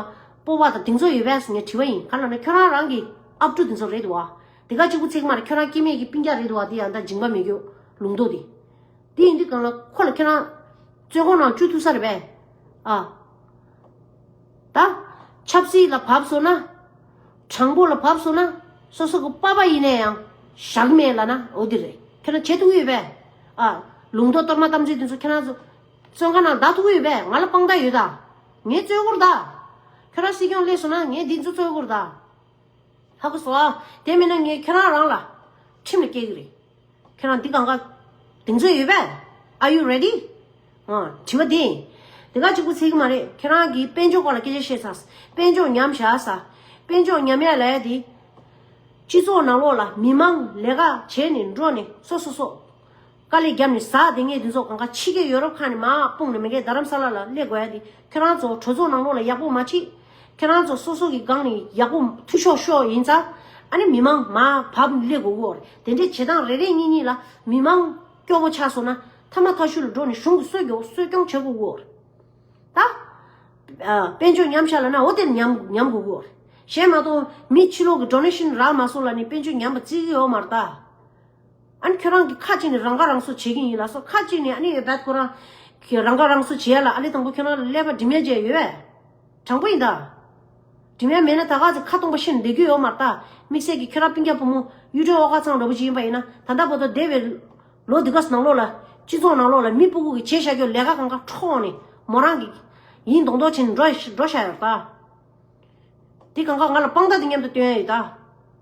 སྤོབས་པ་དང་གདེང་ཚོད་ཡོད་པས་ངས་དྲི་བ་ཡིན། ག་ལ་ན་ཁྱོད་རང་རང་གི་ཨབ་ཕྲུག་དེ་ཚོ་རེད་འདུག་བ། དེ་ག་གཅིག་པུ་ཚིག་མ་རེད། ཁྱོད་རང་སྐྱེ་དམན་གྱི་སྤུན་ཀྱག་རེད་འདུག་བ། དེ་ཡང་ད་སྦྱིན་པ་མི་རྒྱུ་ལུང་རྟོགས་དེ། དེ་ཡིན་དུས་གང་ལ་ཁོ་ལ་ཁྱོད་རང་བཙོན་ཁང་ནང་བཅུག་ཐུབ་ས་རེད་པས། ཨ། ད། ཆབ་སྲིད་ལ་བབས་སོང་ན། དྲང་པོ་ལ་བབས་སོང་ན། སོ་སོ་གི་པ་ཕ་ཡིན་ན་ཡང་བཞག་མེད་ལ་ན་འོ་དེ་རེད། ཁྱོད་རང་བྱེད་ཐུབ་ཀྱི་ཡོད་པས། ཨ། ལུང་རྟོགས་གཏོར་མ་གཏམ་ཚིག་དེ་ཚོ་ཁྱོད་རང་ཚོ་བཙོན་ཁང་ནང་བདག་ཐུབ་ཀྱི་ཡོད་པས། ང་ལ་དཔང་རྟགས་ཡོད་ད། ངས་རྩོད་དགོས་རེད་ད། ཁྱོད་རང་སྲིད་སྐྱོང་སླེབས་སོང་ན་ངས་འདི་ཚོ་རྩོད་དགོས་རེད་ད། ཧ་གོ་སོང་ཨ། དེ་མིན་ན་ངས་ཁྱེད་རང་རང་ལ་ཁྲིམས་ལ་སྐྱེལ་གི་རེད། ཁྱེད་རང་འདི་གང་ག་གདེང་ཚོད་ཡོད་པས། Are you ready? ཨ། དྲི་བ་འདི་ཡིན། འདི་ག་གཅིག་པུ་ཚིག་གི་མ་རེད། ཁྱེད་རང་གིས་དཔལ་འབྱོར་སྐོར་ལ་སྐད་ཆ་བཤད་ས། དཔལ་འབྱོར་ཉམས་བཞག་ས། དཔལ་འབྱོར་ཉམས་ཡ་ལས་འདི། སྤྱི་ཚོགས་ནང་ལོགས་ལ་མི་མང་ལས་ཀ་བྱས་ནས་འགྲོ་ནས་སོ་སོ་སོ། དཀའ་ལས་བརྒྱབ་ནས་ཟ་བསྡད་མཁན་དེ་ཚོ་གང་ག་ཕྱི་རྒྱལ་ཡོ་རོབ་ཁག་ནས་མར་སྤུངས་ནས་མ་གི་རྡ་རམ་ས་ལ་ལ་སླེབས་དགོས་ཡ་དེ་ཁྱེད་རང་ཚོ་གྲོས་ཚོགས་ནང་ལོགས་ལ་ཡག་པོ་མ་བྱེད། ཁྱེད་རང་ཚོ་སོ་སོ་གི་སྒང་ནས་ཡག་པོ་འཐུས་ཤོར་ཤོར་ཡིན་ཙང་ཨ་ནི་མི་མང་མར་བབས་སླེབས་དགོས་ཀྱི་ཡོད་རེད། དེ་འདྲའི་བྱེད་སྟངས་རེ་རེ་གཉིས་གཉིས་ལ་མི་མང་སྐྱོ་བོ་ཆགས་སོང་ན་མཐའ་མ་མཐའ་གཞུག་ལ་འགྲོ་ནས་གཞུང་གི་སྲོལ་རྒྱུན་སྲོལ་སྐྱོང་བྱེད་དགོས་ཀྱི་ཡོད་རེད། ད། ཨ། དཔལ་འབྱོར་ཉམས་ཤག་ལབ་ན་འོ་དེ་ཉམས་ཉམས་དགོས་ཀྱི་ཡོད་རེད། གཞན་མ་གཏོགས་མི་ཕྱི་ལོགས་ཀྱི་ཌོ་ནེ་ཤན་རག་མ་སོང་ལབ་ནས་དཔལ་འབྱོར་ཉམས་པ་བརྩི་གི་ཡོད་མ་རེད་ད། ཨ་ནི་ཁྱོད་རང་གིས་ཁ་ཅིག་ནས་རང་ཁ་རང་གསོ་བྱེད་ཀྱི་ཡིན་ལབ་སོང་། ཁ་ཅིག་ནས་ཨ་ནི་བད་ཁོ་རང་གིས་རང་ཁ་རང་གསོ་བྱེད་ཡ་ལ་ཨ་ལེ་དང་པོ་ཁྱོད་རང་ལ་ཀླད་པ་འགྲིམ་ཡ་བྱས་ཡོད་པས། དྲང་པོ་ཡིན་ད། འགྲིམ་ཡ་མེད་ན་ད་ག་ཚོད་ཁ་སྟོང་པ་ཤི་ནས་བསྡད་རྒྱུ་ཡོད་མ་རེད་ད། དམིགས་བསལ་གྱིས་ཁྱོད་རང་སྤུན་ཀྱག་བུ་མོ་གཡུ་སྒྲོན་ཨོ་ཁ་ཚང་འདྲ་པོ་ཅིག་ཡིན་པ་ཡིན་ན་ད་ལྟ་བར་དུ་འདས་པའི་ལོ་འདི་ག་ནང་ལོགས་ལ་སྤྱི་ཚོགས་ནང་ལོགས་ལ་མི་སྤུ་གུ་གིས་བྱས་བཞག་རྒྱུ་ལས་ཀ་གང་ག་འཕྲོག་ནས་མོ་རང་གི་ཡིན་མདོག་མདོག་བྱས་ནས་འགྲོ་འགྲོ་བཞག་ཡོད་ད། དེ་གང་ག་ང་ལ་དཔང་རྟགས་དེ་མཉམ་དུ་སྟོན་ཡ་ཡོད་ད།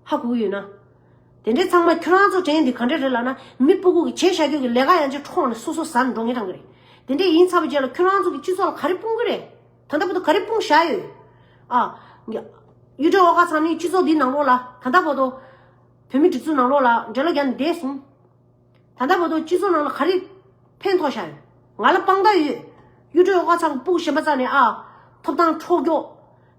ཧ་གོ་གི་ཡོད་ན། དེ་འདྲའི་ཚང་མ་ཁྱོད་རང་ཚོ་དྲན་འདི་ག་འདྲ་རེད་ལབ་ན་མི་སྤུ་གུ་གིས་བྱས་བཞག་རྒྱུ་གི་ལས་ཀ་ཡང་ཅིག་འཕྲོག་ནས་སོ་སོ་ཟ་ནས་འགྲོ་ངེས་དྲང་གི་རེད། དེ་འདྲས་ཡིན་ཚར་བའི་རྗེས་ལ་ཁྱོད་རང་ཚོ་གི་སྤྱི་ཚོགས་ལ་ག་རེ་སྤུངས་གི་རེད། ད་ལྟ་བར་དུ་ག་རེ་སྤུངས་བཞག་ཡོད། ཨ། གཡུ་སྒྲོན་ཨོ་ཁ་ཚང་ནི་སྤྱི་ཚོགས་འདིའི་ནང་ལོགས་ལ་ད་ལྟ་བར་དུ་བོད་མི་སྒྲིག་འཛུགས་ནང་ལོགས་ལ་འབྲེལ་ལོ་བརྒྱབ་ནས་བསྡད་སོང་། ད་ལྟ་བར་དུ་སྤྱི་ཚོགས་ནང་ལ་ག་རེ་ཕན་ཐོགས་བཞག་ཡོད། ང་ལ་དཔང་རྟགས་ཡོད། གཡུ་སྒྲོན་ཨོ་ཁ་ཚང་གི་སྤུ་གུ་གཞན་པ་རྩ་ནས་ཨ། ཐོབ་ཐང་འཕྲོག་རྒྱུ།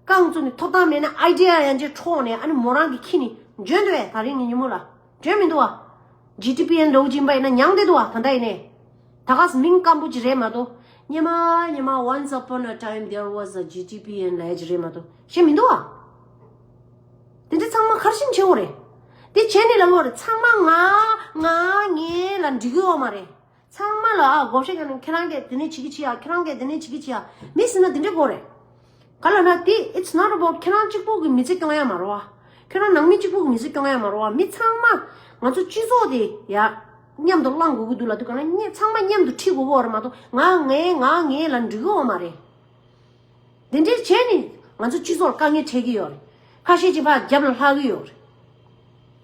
རྐང་བཙུགས་ནས་ཐོབ་ཐང་མེད་ན་ཨའི་ཌི་ཡ་ཡང་ཅིག་འཕྲོག་ནས་ཨ་ནི་མོ་རང་གི་ཁྱི་ནི་འཇོན་འདུག་བས། ད་རིང་གི་ཉིན་མོ་ལ་འཇོན་མི་འདུག་བ། ཇི་ཊི་པི་ཨེན་ལོག་ཅིག་ཡིན་པ་ཡིན་ན་མྱང་བསྡད་འདུག་བ། ད་ལྟ་ཡིན་ནས། ད་ག་སེ་མིང་སྐམ་པོ་ཅིག་རེད་མ་གཏོགས། སྙེ་མ་སྙེ་མ་once upon a time there was a G T P N ལབ་ཡ་ཅིག་རེད་མ་གཏོགས་ཤེས་མི་འདུག་བ། དེ་འདྲ་ཚང་མ་གར་ཤིང་ཆེ་བོ་རེད། དེ་བྱས་ནས་ལབ་ཡོད་རེད། ཚང་མ་ང་ང་ངའི་ལ་འགྲིག་གི་ཡོད་མ་རེད། ཚང་མ་ལ་ཨ་བགོ་བཤའ་རྒྱག་ནས་ཁྱེད་རང་གིས་དེ་ནས་བྱེད་ཀྱི་བྱེད་ཡ། ཁྱེད་རང་གིས་དེ་ནས་བྱེད་ཀྱི་བྱེད་ཡ། མི་ཟེར་ན་དེ་འདྲ་དགོས་རེད། ག་ལ་ན་དེ་it's not about ཁྱེད་རང་གཅིག་པུ་གི་མི་ཚེ་སྐྱོང་ཡ་མ་རེད་བ། ཁྱེད་རང་ནང་མི་གཅིག་པུ་གི་མི་ཚེ་སྐྱོང་ཡ་མ་རེད་བ། མི་ཚང་མ་ང་ཚོ་སྤྱི་ཚོགས་དེ་ཡ་མཉམ་དུ་བླང་དགོས་ཀྱི་འདུག་ལབ་དུས་ག་ལ་ཚང་མ་མཉམ་དུ་ཁྲིད་དགོས་ཀྱི་ཡོད་རེད་མ་གཏོགས་ང་ངའི་ང་ངའི་ལ་འགྲིག་གི་ཡོད་མ་རེད། དེ་འདྲའི་བྱས་ནས་ང་ཚོ་སྤྱི་ཚོགས་ལ་དཀའ་ངལ་འཕྲད་ཀྱི་ཡོད་རེད། ཁ་ཤས་ཀྱིས་ཕར་རྒྱབ་ལ་ལྷག་གི་ཡོད་རེད།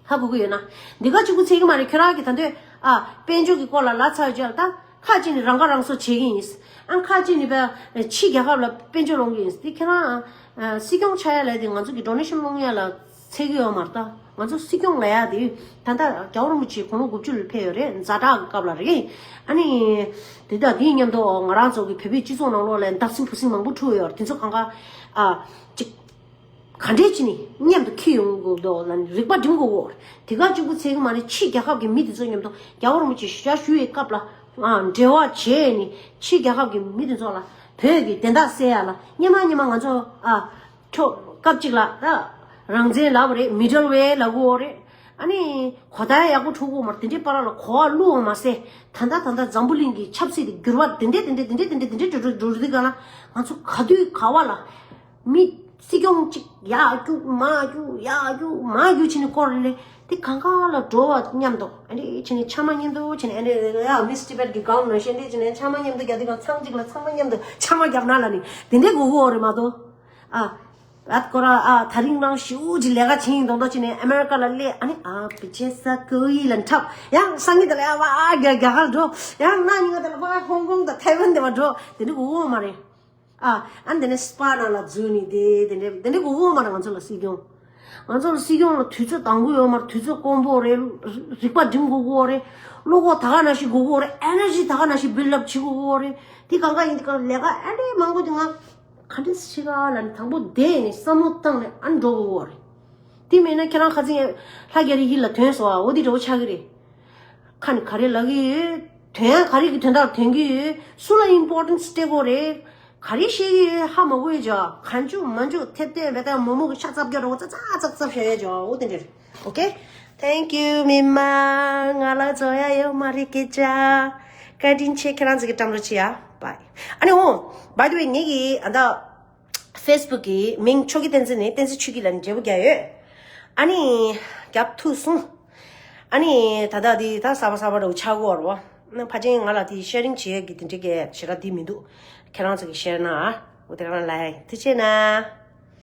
ཧ་གོ་གི་ཡོད་ན། འདི་ག་གཅིག་པུ་ཚད་ཀྱི་མ་རེད། ཁྱོད་རང་གིས་ད་འདོད་ཨ་དཔལ་འབྱོར་གྱི་སྐོར་ལ་ལབ་ཚར་རྗེས་ལ་ད་ཁ་ཅིག་ནི་རང་ཁ་རང་གསོ་བྱེད་ཀྱི་ཡིན། ཨ་ཁ་ཅིག་ནི་བ་ཕྱི་རྒྱལ་ཁབ་ལ་དཔལ་འབྱོར་སློང་གི་ཡིན། དེ་ཁྱེད་རང་ཨ་སྲིད་སྐྱོང་ཆགས་ཡ་ལ་དེ་ང་ཚོ་གི་ཌོ་ནེ་ཤན་སློང་ཡ་ལ་ཚད་ཀྱི་ཡོད་མ་རེད་ད། ང་ཚོ་སྲིད་སྐྱོང་ལ་ཡ་དེ་ད་ལྟ་རྒྱལ་བ་རིན་པོ་ཆེ་དགུང་ལོ་དགུ་བཅུ་ལ་ཕེབས་ཡོད་རེད། ཛ་དྲག་གི་སྐབས་ལ་རེད། ཨ་ནི་དེ་དང་དེའི་མཉམ་དུ་ང་རང་ཚོ་གི་བོད་པའི་སྤྱི་ཚོགས་ནང་ལོགས་ལ་འདབ་སིང་བུ་སིང་མང་པོ་འཁྲུག་ཡོད་རེད། དེ་ཚོ་གང་ག་ཨ་ཅིག་ག་འདྲས་བྱས་ནས་མཉམ་དུ་འཁྱེར་ཡོང་དགོས་འདུག་ལབ་ནས་རིག་པ་སྒྲིམ་དགོས་ཀྱི་ཡོད་རེད། དེ་ག་གཅིག་པུ་ཚད་ཀྱི་མ་རེད། ཕྱི་རྒྱལ་ཁབ་ཀྱི་མི་དེ་ཚོ་མཉམ་དུ་རྒྱལ་བ་རིན་པོ་ཆེ་ཞལ་བཞུགས་པའི་སྐབས་ལ་ཨ་འབྲེལ་བ་བྱས་ནས་ཕྱི་རྒྱལ་ཁབ་ཀྱི་མི་དེ་ཚོ་ལ་བོད་ཀྱི་བདེན་མཐའ་གསལ་ཡ་ལ་སྔོན་མ་སྔོན་མ་ང་ཚོ་ཨ་ཁྱོད་སྐབས་གཅིག་ལ་ཨ་རང་བཙན་ལབ་པ་རེད། མི་ཌལ་ཝེ་ལབ་ཀྱི་ཡོད་རེད། ཨ་ནི་གོ་བརྡ་ཡག་པོ་འཕྲོད་ཀྱི་ཡོད་མ་རེད། དེ་འདྲའི་བར་ལ་གོ་བ་བླུགས་པ་མ་ཟད། ད་ལྟ་ད་ལྟ་འཛམ་བུ་གླིང་གི་ཆབ་སྲིད་དེ་འགྱུར་བ་དེ་འདྲས་དེ་འདྲས་དེ་འདྲས་དེ་འདྲས་དེ་འདྲས་འགྲོ་འགྲོ་འགྲོ་དུས་ག་ལ་ང་ཚོ་ག་དུས་ག་བ་ལ་མི་སྲིད་སྐྱོང་གཅིག་ཡར་རྒྱུག་མར་རྒྱུག་ཡར་རྒྱུག་མར་རྒྱུག་བྱས་ནས་སྐོར་ལས་དེ་གང་ག་ལ་འགྲོ་བ་མཉམ་དུ་ཨ་འདྲས་བྱས་ནས་ཆ་མ་མཉམ་དུ་བྱས་ནས་ཨ་འདྲས་ཡ་མིས་ཊི་བེཊ་གི་གང་ནང་བཞིན་འདྲས་བྱས་ནས་ཆ་མ་མཉམ་དུ་རྒྱག་དུས་ག་ཚང་གཅིག་ལ་ཚང་མ་མཉམ་དུ་ཆ་མ་རྒྱབ་ན་ལ་ནི་དེ་འདྲས་དགོས་ཀྱི་ཡོད་རེད་མ་གཏོགས་ཨ། ཨ་ཁོ་རང་ཨ་ད་རིང་རང་ཞེ་པོ་ཅིག་ལས་ཀ་བྱེད་ཡིན་མདོག་མདོག་བྱས་ནས་ཨ་མེ་རི་ཀ་ལ་སླེབས། ཨ་ནི་ཨ་བི་ཇེ་ས་ཀོ་ཡི་ལ་འཁྲབ། ཡང་སང་ཉིན་དེ་ལ་ཡ་བ་ཨ་རྒྱ་རྒྱ་གར་འགྲོ། ཡང་གནངས་ཉིན་ང་དེ་ལ་བ་ཧོང་ཀོང་དང་ཐའེ་ཝན་དེ་བ་འགྲོ། དེ་འདྲ་དགོས་ཀྱི་ཡོད་མ་རེད། ཨ་ཨ་འདི་ནས་སི་པ་ནང་ལ་འཛུལ་ནས་དེ་དེ་འདྲ་དེ་འདྲ་དགོས་ཀྱི་ཡོད་མ་རེད། ང་ཚོ་ལ་སྲིད་སྐྱོང་། ང་ཚོ་ལ་སྲིད་སྐྱོང་ལ་དུས་ཚོད་དང་པོ་ཡོད་མ་རེད། དུས་ཚོད་དཀོན་པོ་རེད། རིག་པ་སྒྲིམ་དགོས་ཀྱི་ཡོད་རེད། བློ་ཁོག་ད་ག་ནང་བཞིན་དགོས་ཀྱི་ཡོད་རེད། ཨེ་ནར་ཇི་ད་ག་ནང་བཞིན་བིལ་ཌི་ཨབ་བྱེད་དགོས་ཀྱི་ཡོད་རེད། དེ་གང་ག་ཡིན་དེ་གང་ལས་ཀ་ཨ་འདྲས་མང་པོ་དེ་ང་ག་འདྲས་ཤི་ག་ལ་ནི་དང་པོ་བསྡད་ནས་བསམ་བློ་བཏང་ནས་ཨ་འགྲོ་དགོས་ཀྱི་ཡོད་རེད། དེ་མེད་ན་ཁྱེད་རང་ཁ་སང་ལྷ་རྒྱ་རི་ཧི་ལ་ཐོན་སོང་ཨ། འོ་དེ་འདྲ་བོ་ཆགས་ཀྱི་རེད། ཁ་ནས་ག་རེ་ལབ་ཀྱི་ཡོད། དོན་ཡང་ག་རེ་གི་དོན་དག་དོན་གྱི་ཡོད། སུ་ལ་ཨིམ་པོར་ཊན་སི་སྤྲད་དགོས་རེད། ག་རེ་བཤད་ཀྱི་ཡོད་ཧ་མ་གོ་ཡོད་ཅག་ག་འཇུ་མ་འཇུ་ཐེབས་ཐེབས་བེ་ཏ་མོ་མོ་གི་ཤ་ཚབ་རྒྱག་རོགས་ཙག་ཙག་ཙག་ཙག་བཤད་ཡོད་ཅག་འོ་དེ་འདྲ་རེད། Okay, thank you མི་མང་། ང་ལ་ཚོ་ཡ་ཡོད་མ་རེད་སྐད་ཆ། བཀའ་དྲིན་ཆེ། ཁྱེད་རང་ཚོ་གི་བཀྲམ་རོགས་བྱེད་ཡ། Bye. ཨ་ནི་འོ། By the way ངེད་ཀྱི་ཨ་ད། Facebook གི་མིང་ཆོས་ཀྱི་བསྟན་འཛིན་ནི་བསྟན་འཛིན་ཆོས་ཀྱི་ལ་ནི་འབྲས་བུ་རྒྱག་ཡོད། ཨ་ནི་རྒྱབ་ཐུག་སོང་། ཨ་ནི་ད་ལྟ་འདི་ད་གསར་པ་གསར་པ་འདྲ་བོ་ཆགས་ཀྱི་ཡོད་རེད་བ། ཕལ་ཆེར་ང་ལ་དེ་ཤེར་རིང་བྱེད་ཡས་ཀྱི་དེ་འདྲའི་གི་ཞེ་དྲག་འདི་མི་འདུག་ཁྱེད་རང་ཚོ་གི་ཤེར་ན་ཨ། འོ་དེ་ག་རང་ལ་ཡ་ཐུགས་རྗེ་ཆེ་ན།